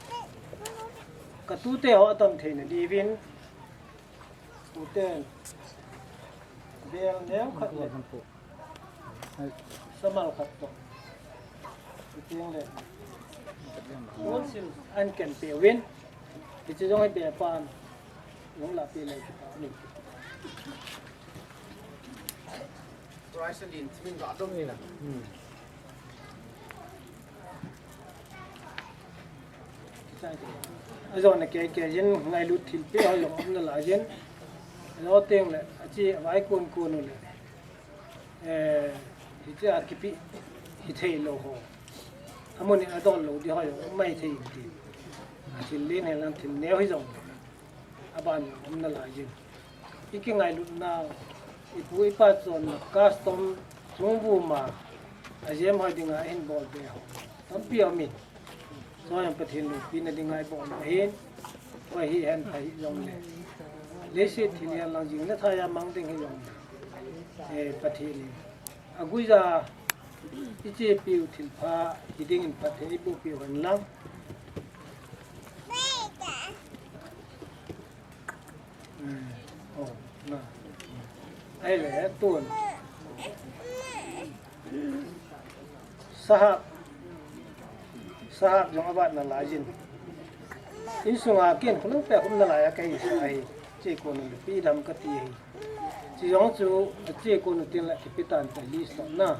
Ka tute ho atam theina diuvin. Tuten. Bel neo khat le. Samal khat to. Tuten le. Won sil an ken pe win. Hichi jong hi bepan. Jong la pe le kita ni. Price lin min ga dom ni na. Ajo na ke ke jin ngailut thil pe ho jong um na lai jin. Lo teng le, achi vai kun kun le. Eh, hichi a kipi, hithei lou ho. Amun in adol lou di ho jong, um mai thei ti. Athil lin he lang thil neo hi jong. Aban um na lai jin. I kingailutna, ipu ipa chonna custom chungvuma, a James hoi dinga hin bol be ho. Tampi amin. Soyang Pathen loupina dinga i bol ahin. Hoi hi hen pha hi jong le. Leiset thil hi lang jing le thaya mang ding hi jong le. Eh, Pathen in. Aguija, i chepiu thilpha, hi dingin Pathen i bohpiu hen lang. Hmm. Oh, na. Ahile, tun. Sahab. Sahab jong avat na lai jin. Insunga ken khulung pe khum na lai a kahi sa ahi. Che ko nu pi dam kati ahi. Chi jong chu, che ko nu tin la kipi tan ta list na.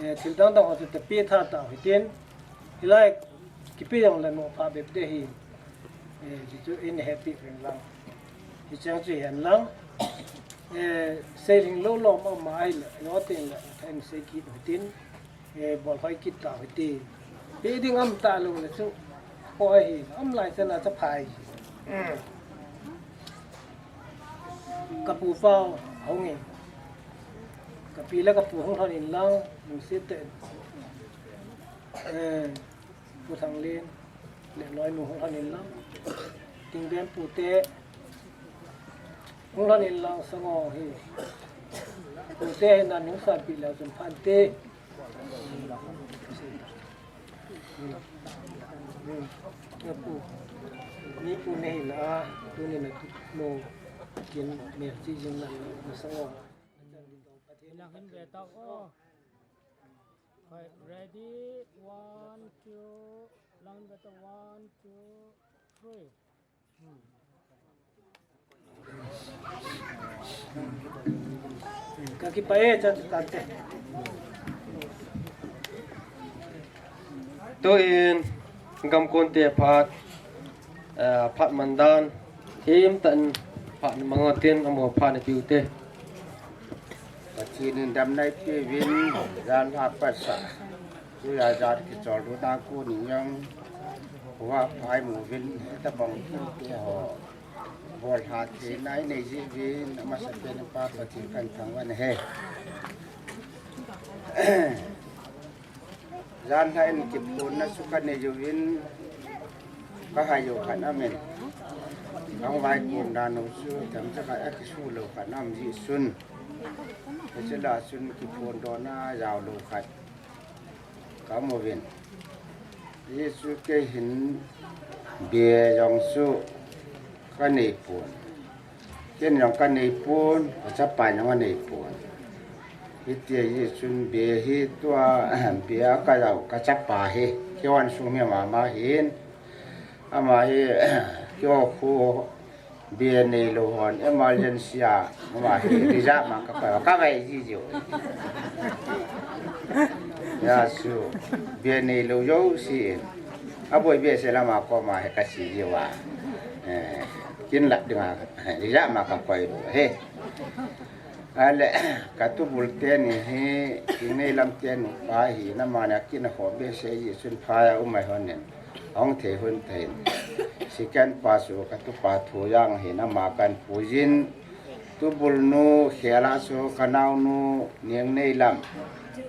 Eh, thil dang dang ho chu ta pi tha ta hi tin. Hilai kipi jong le mo pha bep de hi. Eh, chi chu in happy ring lang. Hi chang chu hen lang. Eh, sei ring lo lo ma ma ai le, lo tin le, tha in sei kit ho tin. Eh, bol hoi kit ta ho ti. Pi ding am ta lo le chu. Ko hi, am lai chana cha phai. Ka pu pau, hong in. Ka pi le ka pu hong hon in lang, nung sit te. Eh, Pu Thanglen, le loi nu hong hon in lang. Ting ben pu te, hong hon in lang Sangong hi. Pu te hi nan hong san pi le chun phan te. Pu, ni pu ne hi la, tu ni na tu mo, kin me chi jing na, na Sangong. Lang hin ve tau o. Hoi, ready, one, two, lang hin ve tau, one, two, three. Ka kipah e, cha, cha, cha. Tu in, gam kon te phat, eh, phat mandan, him tan, phat mangotin, amo phat ni piu te. Pathen in damna eipe uvin, jan lha pasa. Tuja jat kichol lutna kon in jong, khovah phai mu uvin, hitabang thil te ho. Bol lha theina inei jeh uvin, amasapen in Pa Pathen kahin thangvah in ahi. Jan lha in kiphonna chu kanei uvin, kahai u khat aum in. Kahung vaikon dan u chu, themcha khat akisu lou khat aum jeh chun. Hiche lah a chun kiphondohna jao lou khat. Ka um uvin. Hichu kei hin be jong chu ka nei pon. Ken jong ka nei pon, ka chapa jong a nei pon. Hitia hichun be hi tua, be a ka jao, ka chapa hi. Kei vang sung mi mama hin. Ama hi, kei khu Be neilou hon, emergency a, ama hi, reserve ma ka koi, ka vai ji ji. Hiche chu, bia neilou jouse in. Aboi behseh lama koma hi kasei jiuva. Eh, kin lap dinga, eh, ijat ma kakoi lou ahi. Ale, katubul teni hi, Kingneilam teni pa hi, namana kin ho behseh ji chun phai a um ahi hon in. Ahung thei hon thei. Second pa chu katupa Thoijang hi, nama kahin puijin. Tubul nu khela chu kanaonu Ningneilam,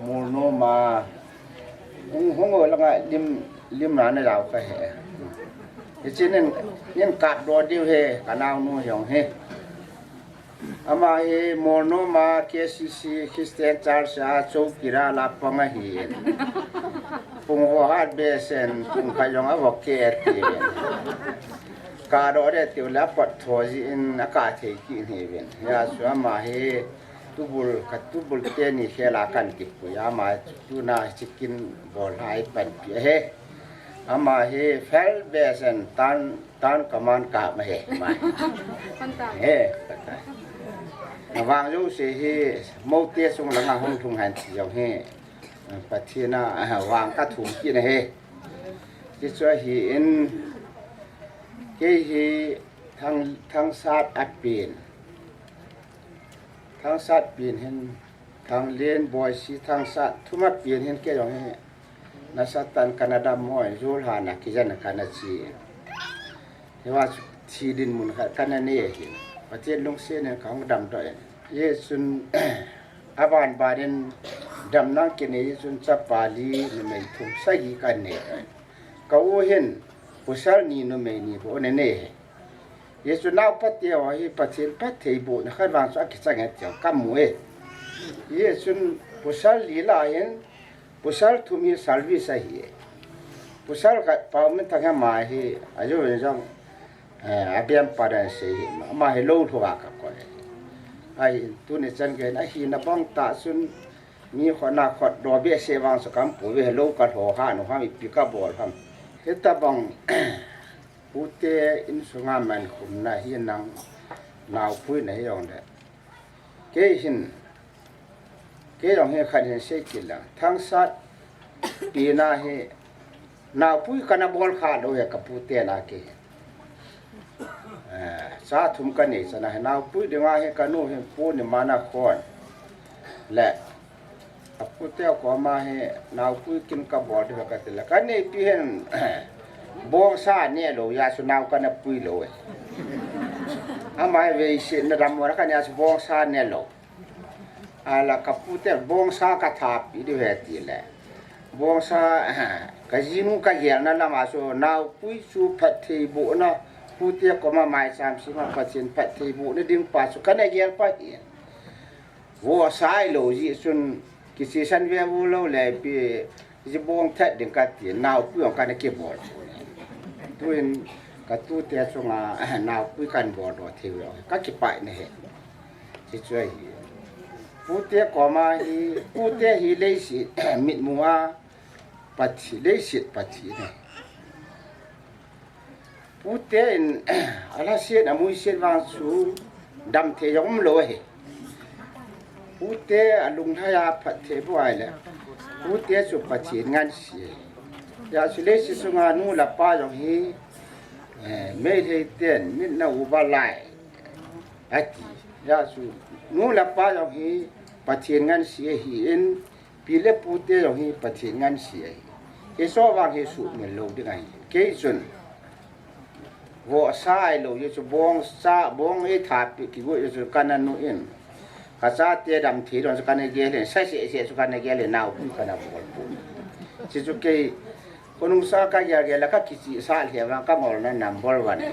Molnom a hung, hung o langa lim, lim na na jao kahe. Hiche nin, nin kapdoh diu ahi, kanaonu jong hi. Ama hi Molnom a K C C Christian Church a chowkidar a pang ahi. Pung vo hat behseh in, pung khat jong avo keh e ti. Kadoh ding tiu le apot tho jin akah thei kit ahiuvin. Hijeh chun ama hi tubul, katubul teni khela kahin kipui a, ama tuna hiche kin bol a eipanpi ahi. Ama hi First Battalion Tan, Tan Command kap ahi, ama hi. He, avang jouse hi, moute sung langa hung lhung hen ti jong hi. Pathen a, vang kathum kit ahi. Hichu ahin, kei hi Thang, Thangsat a pen. Thangsat pen hin, Thanglen, Boise, Thangsat, thum a pen hin kei jong hi. Nasatah in kana dammo, jol hana kijen a kana che. Hiva chu thi dinmun khat kana nei ahi. Pathen lungset in kahung damdoh in. Hijeh chun, aban ban in damna kinei jeh chun chapa li numei thum sagi kanei doh in. Ka u hin, pasal ni numei ni bou ana nei ahi. Hijeh chun nao pha teu hi Pathen phattheibohna khat vang chu akichang e ti kamu e. Hijeh chun pasal li lah hin, pasal thum hi service ahi e. Pasal khat Paominthang hi ama hi, ajou in jong, eh, abem pa dan sei hi, ama hi lou lhou a kakoi e. Ahin tuni chan gei in ahina bang tah chun mi khotna khotdoh behseh vang chu kaum pouve, lou kalho ham, ipi kabol ham. Hitabang Pute insunga mankhumna hi nang naopui nahi jongle. Kei hin, kei jong hi khat hin sei kit lang. Thangsat pen a hi naopui kana bol kha lou hi ka pute na kei hin. Eh, cha thum kanei chan a hi naopui dinga hi kanu hin pu ni mana khon. Le Apute koma hi naopui kin kabol diu kati le. Kaneipi hin bongsa nelou jeh chun nao kana pui lou e. Ama hi veisetna dammo na kana jeh chun bongsa nelou. Ahile kapute bongsa kathapi diu ahi tile. Bongsa kajinu kagelna lama chu naopui chu phattheibohna pute koma maicham sema Pathen phattheibohna ding pa chu kana gel pa hi. Vohsa ahilou jeh chun, kichesan ve vo lou le pi, ji bong thet ding kati, naopui jong kana kibol. Tuin, katute chunga, naopui kahin boldoh thei u, kakipah in ahi. Hichu ahi. Pute koma hi, pute hi leiset, mitmu a, Pathen, leiset Pathen ahi. Pute in, alhaset, amuiset vang chu damthei jong umlou ahi. Pute alunglhai a phatthei boh ahile, pute chu Pathen ngansi ahi. Hijeh chun leiset chunga nu le pa jong hi, eh, Meitei ten, mitna uva lai, ati. Hijeh chun nu le pa jong hi, Pathen ngansi ahin, Pi le pute jong hi Pathen ngansi ahi. Hiche vang hi suhmil lou ding ahi. Kei chun vohsa ahilou jeh chun bongsa, bong eithapi kigoi jeh chun kana nu in. Kachate damthei don chu kana gel in, sa seh seh chu kana gel in, naopui kana bol poi. Hichu kei khonung sa kagel gel a kakichihsah lheh vang kangolna number one.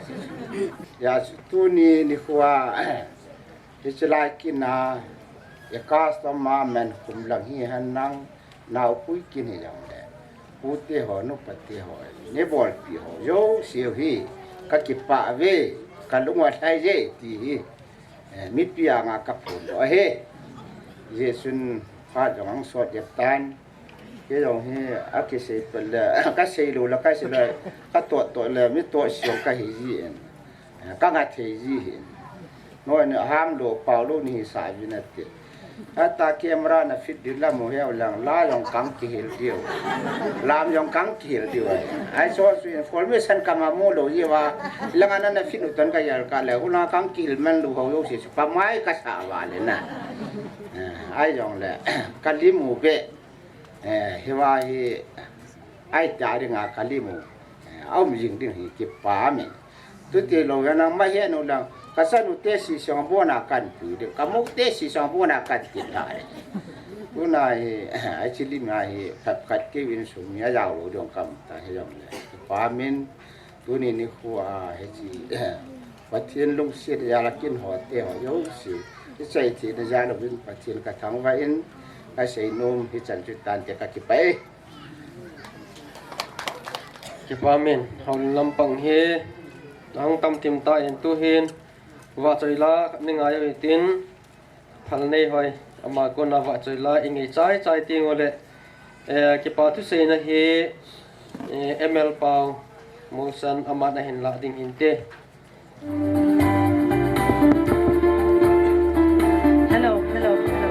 Hijeh chun tuni nikho a Hiche lai kin a, i custom a mankhum lang hi hen lang, naopui kin hi jongle. Pute ho, nupate ho, neibolpi ho, jouse u hi, kakipah uve, kalung alhai e, ti hi. Eh, mipi anga kaphondoh ahi. Hijeh chun, phat jong angsot jep tan. Kei jong hi akisei pet le, kasei lou le, kasei le, katoh toh le, mi tohsi jong kahi ji in. Eh, kanga thei ji hin. Noi ni ham lou, pao lou ni hisah uvin ati. Ata camera na fit ding la mu hiau lang, la jong kang kihil diu. Lam jong kang kihil diu ai. Ai so su information kama mu lou jiu va. Langa na na fit u ton ka jal ka le. Hula kang kihil man lou ho yo si su. Pa mai ka sa va le na. Eh, ai jong le. Ka li mu be. Eh, hiva hi. Ai ta ringa ka li mu. Eh, aum jing ding hi kipa min. Tuti lou hian nang ma hian u lang, ka sanu te si song bona kan pui de, ka muk te si song bona kan ti ta de. Tuna hi, ai chi lim a hi, khat khat kei in sum mi a jao lou dong kam ta hi jong le. Pa min, tuni ni khu a, hi chi, Pathian lungsiat jal a kin ho te ho jo si. Hi chai thi na jal a vin Pathian ka thangvah in, ka sei nom hi chan chu tan te ka kipai. Kipa min, houin lampang hi, nang tam tim ta in tu hin, vahchoi la, ni ngai ui tin, phal nei hoi, ama kona vahchoi la, i ngei chai chai ting u le, eh, kipa thuseina hi, eh, M L Pau, Molsan, ama na hin la ding hin te. Hello, hello, hello.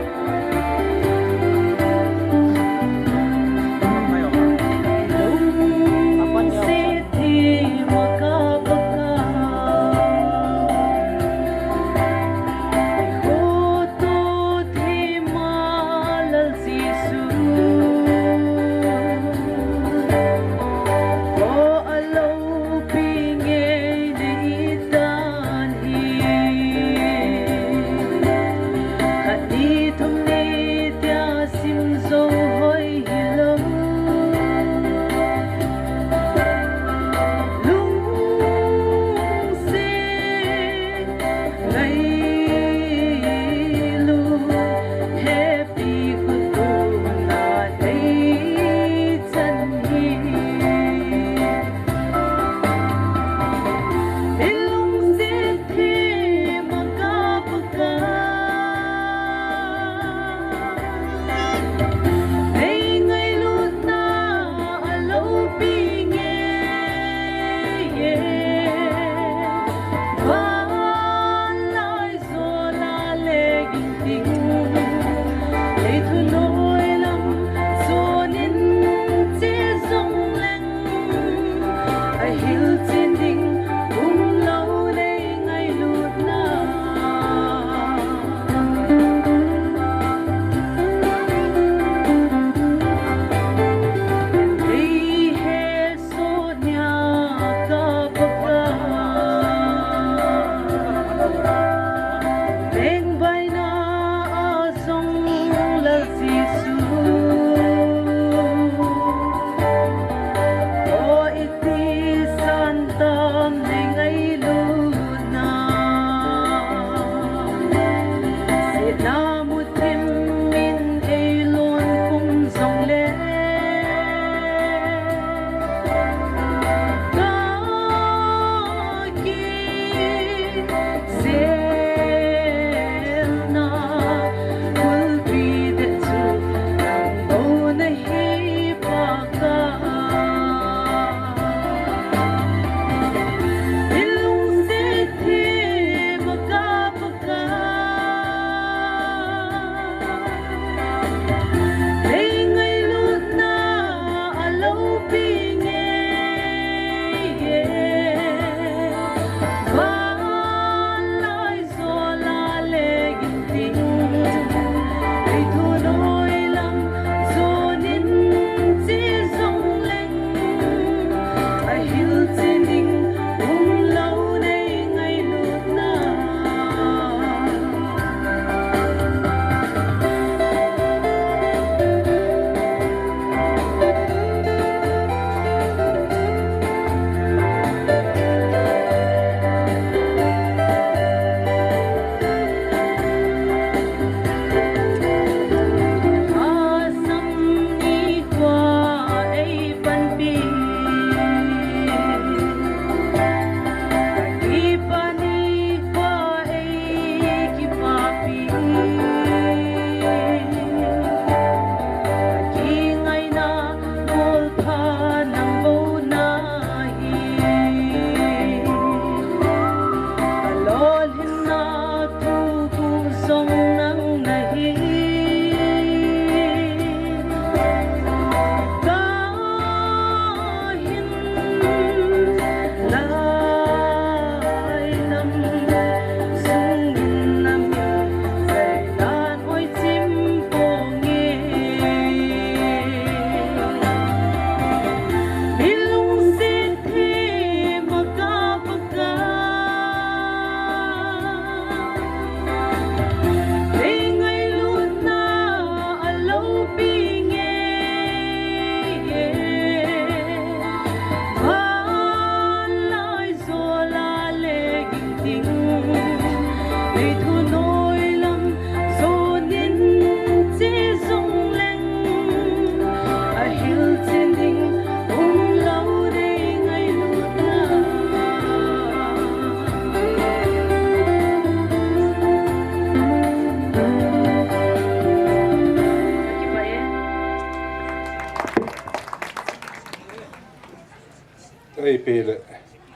Ipi le,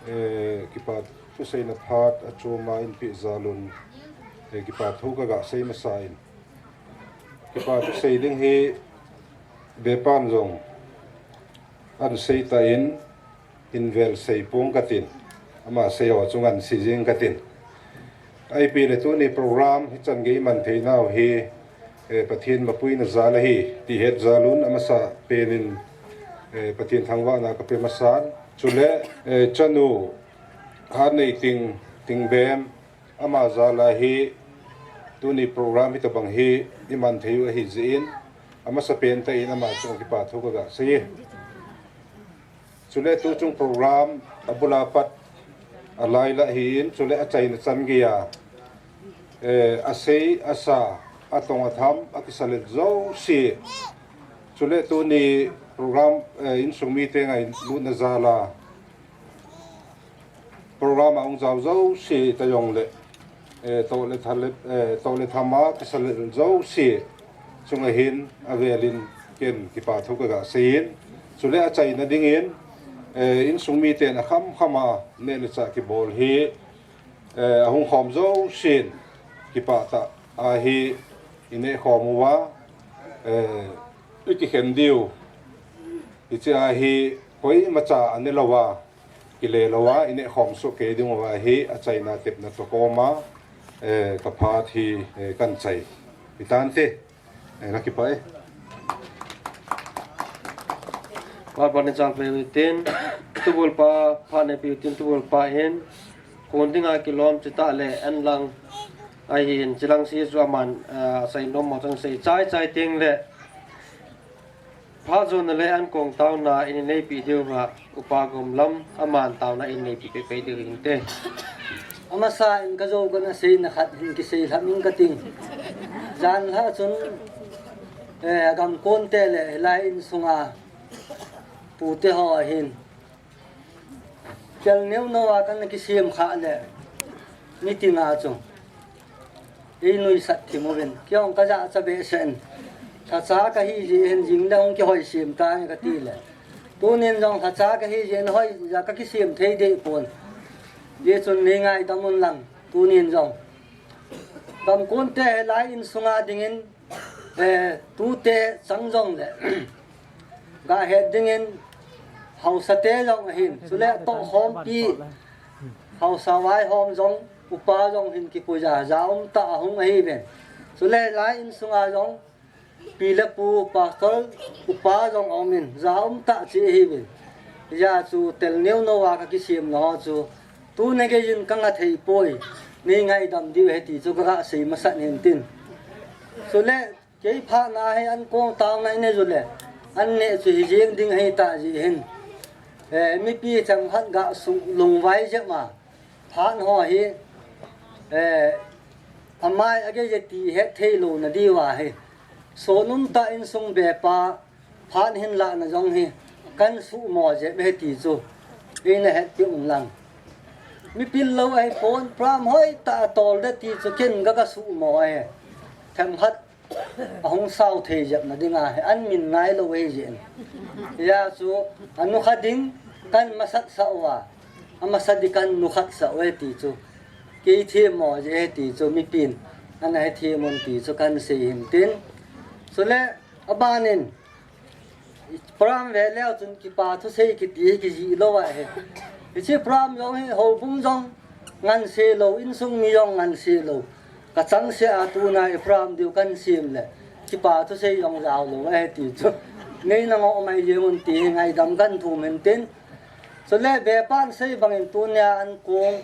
eh, kipa thuseina phat a chuma in pi jalun, eh, kipa thu ka ga sei masa in. Kipa thusei ding hi bepan jong an sei ta in, in vel sei pung ka tin. Ama sei ho chung an sei jing ka tin. Ipi le tuni program hi chan gei man thei nau hi, eh, Pathen mapuina jal ahi, ti het jalun amasa penin, eh, Pathen thangvahna ka pe masan. Chule, eh, chanu ha nei ting, ting bem, ama jal ahi, tuni program hi tabang hi i man thei u ahi jin, amasa pen ta in ama chung kipa thu ka ga sei. Chule tu chung program a bula pat a lai la hi in, chule a chaina chan gei a, eh, a sei, a sa, a tong a tham, a kisa let jouse. Chule tuni program, eh, insung mite ngailutna jal a, program a hung jao jouse ta jong le, eh, to le tha le, eh, to le tham a kisa let jouse chunga hin a velin ken kipa thu ka ga sei in. Chule a chaina dingin, eh, insung miten a kham kham a neh le chah kibol hi, eh, a hung khom jousen kipah tah a hi i neh khom uva, eh, i kikhen diu. Hiche a hi koima cha a ne louva, kile louva, i neh khom soh kei ding uva hi a chaina tepna toh koma, eh, ka phat hi, eh, kan chai. Hi tante, eh, ka kipah e. Phat phat ni chang pe u tin, tubul pa, phat ni pe u tin, tubul pa in, kon dinga kilom chi ta le, en lang, ahin, chilang si chu aman, ah, sai nom mo chang sei, chai chai ting le, phat jona le an kong tauna in nei pi diu va, upa gom lam, aman tauna in nei pi pe pe diu hin te. Amasa in ka jo ka na sei na khat hin ki sei lham in ka ting. Jan lha chun, eh, gam kon te le, lai in sunga, pu te ho hin. Kel neu no a kan kisem kha le, meeting a chu. Ei nuisat thim uvin. Kei hong ka ja cha be sen. Tha cha ka hi ji hin jing le hong kihoi sem ta ka ti le. Tunin jong tha cha ka hi ji hin hoi ja ka kisem thei deh pon. Ye chun nei ngaidam un lang. Tunin jong. Gam kon te lai in sunga dingin, eh, tute chang jong le. Ga het dingin, haosa te jong ahin. Chule toh khompi, haosa vaihom jong, upa jong hin kipuija, ja um tah a hung ahi ven. Chule lai in sunga jong, pi le pu, pastor, upa jong um in, ja um tah chi ahi ven. Hijeh chu tel neu no a ka kisem lou chu, tuni gei in ka nga thei poi, nei ngaidam diu ahi ti chu ka ga sei masat in tin. Chule, kei phat na hi an kong tauna in nei ju le, an neh chu hi jeng ding ahi ta ji hin. Eh, mipi themkhat ga sung lungvai jep ma, phat ho hi, eh, amai a gei je ti het thei lou na diu ahi. Sonum tah in sung be pa, phat hin la na jong hi, kan sumo jep ahi ti chu, ei na het pi un lang. Mi pil lou ahi pon, pram hoi tah a tol de ti chu ken ga ka sumo ahi. Themkhat, a hung sao thei jep na ding ahi, an min ngai lou ahi jin. Hijeh chu, a nu kha ding, kan masat sa uva, a masa ding kan nu khat sa uve ti chu. Kei themmo je ti chu, mipin, ana he them un ti chu kan sei hin tin. Chule, a ban in, pram ve leu chun kipa thusei kiti hi kijih lou ahi. Hiche pram jong hi houbung jong nganse lou, insung mi jong nganse lou. Ka chang se a tuna i pram diu kan sem le. Kipa thusei jong jao lou ahi ti chu. Nei na ngoh mai jeng un ti hi ngaidam kan thum hin tin. Chule bepan sei bangin tunia an kong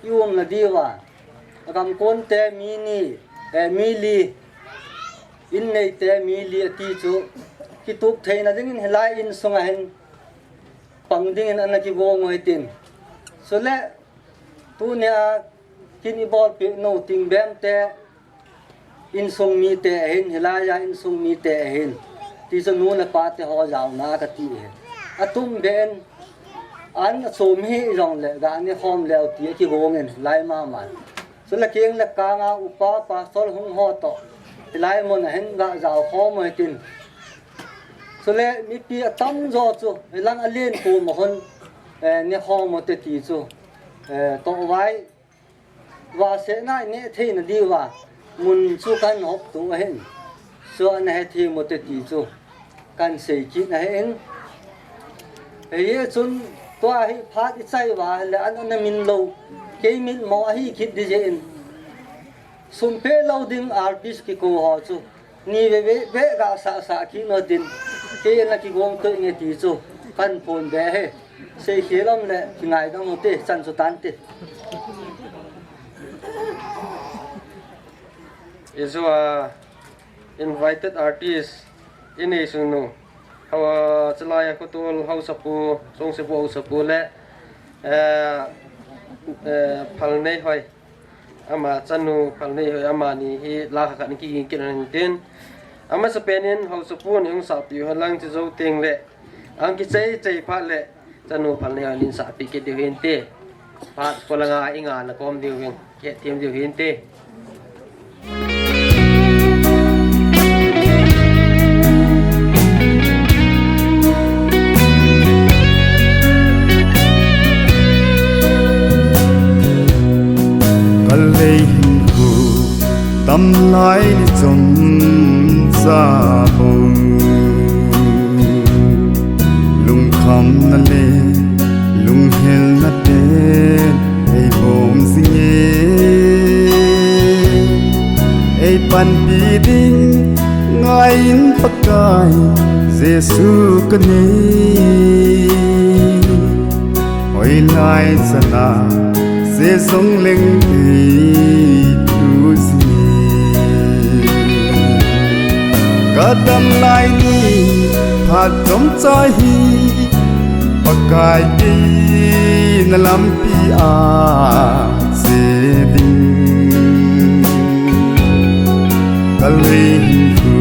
i um na diu a. A gam kon te mi ni, eh, mi li. In nei te mi li a ti chu, kitup theina dingin hilai in sunga hin pang dingin ana kigong u hitin. Chule, tunia kin i bolpeh nau ting bem te, insung mite ahin, hilai a insung mite ahin. Ti chu nu le pa te ho jaona ka ti ahi. A tum ben, an a chom hi jong le, ga ni khom leu ti a kigong in, lai mama. Chule keng le kanga upa pastor hung ho toh. Hilai mun a hin ga jao khom u hitin. Chule mipi atam jo chu, hilang a len ko ma hon. eh, ne hom u te ti chu, eh, tohvai, vahsetna i neh theina diuva mun chu kan hop tu ahin. Chu ana he thim u te ti chu kan sei kit ahin. Hijeh chun tua hi phat i chai uva le an ana min lou, kei min mo ahi kit di jeh in. Sum pe lou ding R P kiko ho chu ni ve ve ve ga sa sa kit no din, kei na kigong to nge ti chu kan phon be he. Sei khel um le kingaidam u te, chan chu tan te. Ijua invited artist i nei sung nu, hawa, chulai a khotol hausapu, songsepu hausapu le, eh, eh, Phalneihoi. Ama chanu Phalneihoi amani hi la kha khat in kiging kit un tin. Amasapen in hausapun hung sapi u hen lang chu jou teng le, ang kichai chai phat le, chanu Phalneihoi in sapi kit diu hin te. Phat polanga i nga na kom diu hin, khet thim diu hin te. Kalei hinkho tamlai ni chomcha bou, lungkhamna le lunghelna ten ei bom jing e. Ei panpi ding ngaiyin Pakai Jesu kanei. Hoilai chana se jong leng ei tu jing e. Ka damlai ni phat chomcha hi Pakai kei na lampi a che ding. Kalei hinkho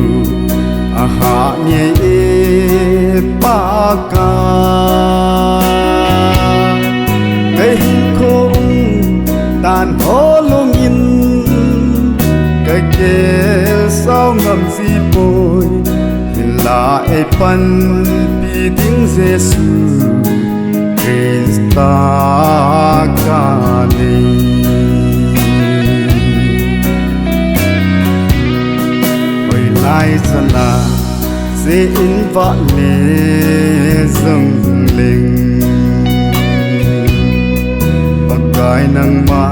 ahah ngei e Pakai. Kahinkho umdan holong in kagel sao ngam jipoi. Hinla ei panpi ding Jesu Christa kanei. Hoilai chana se in vah le jong leng, Pakai nangma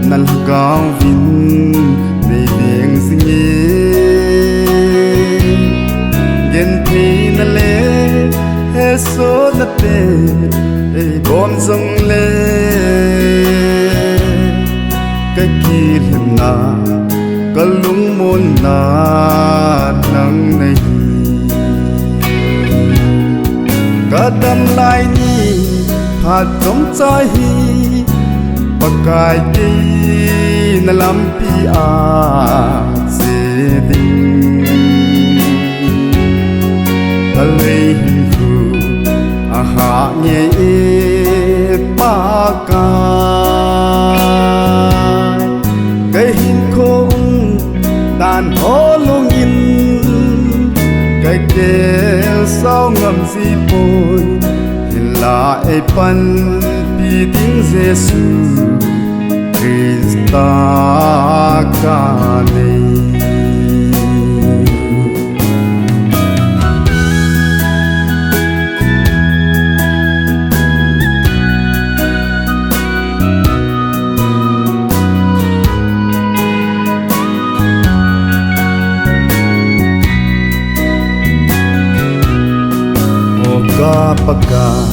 na lhagao vin nei veng jing e. Gentheina le hesotna te ei bom jong le, ka kilhenna, ka lungmonna nang nahi. Ka damlai ni phat chomcha hi Pakai kei na lampi a che ding. Kalei hinkho ahah ngei e Pakai. Kahinkho umdan holong in kagel sao ngam jipoi. Hinla ei panpi ding Jesu Christa kanei. O ka Pakai,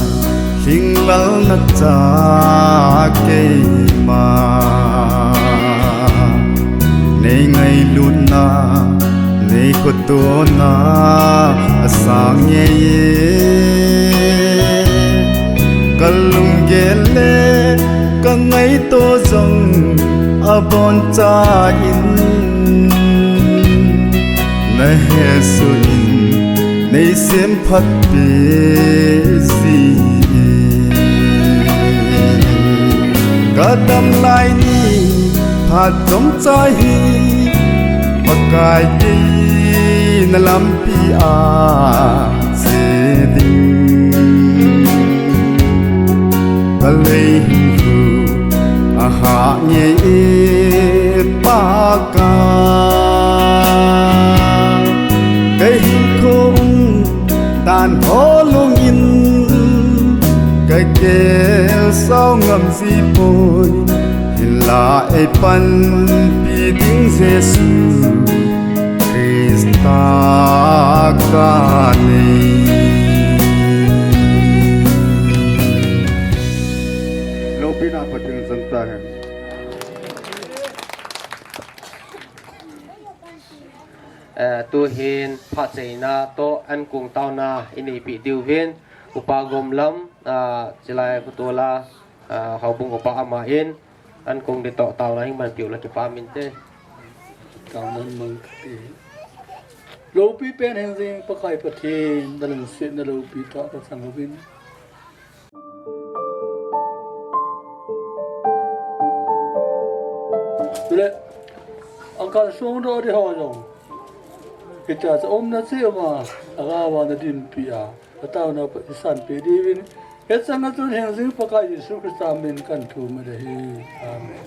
lhinglelna cha keima, nei ngailutna, nei khotona asang ngei e. Ka lunggel le ka ngaito jong aboncha in na hesoh in nei sem phat peh ji e. Ka damlai ni phat chomcha hi Pakai kei na lampi a che ding. Lei hinkho ahah ngei e Pakai. Kei hinkho umdan ho lungin ka gel sao ngam ji poi. Hinla eipanpi ding Jesu Christa ka nei. Loupina Pathen jong tahen. Eh, tuhin phatcheina toh ankong taona ineipi diuvin, Upa Gomlam, ah, chulai phutola, ah, houbung upa aman ankong ding toh taona hin manpiu le kipah inte. Taona mang te. Loupi pen hingjing Pakai Pathen, nalungsetna loupi tah kachang uvin. Chule, angkan songdoh ding ho jong, hitia chu umna cheh uva, agaova nadinpi a, ataona pa isanpeh diuvin, hichan a chun hingjing Pakai Jesu Christa min kathum ahi. Amen.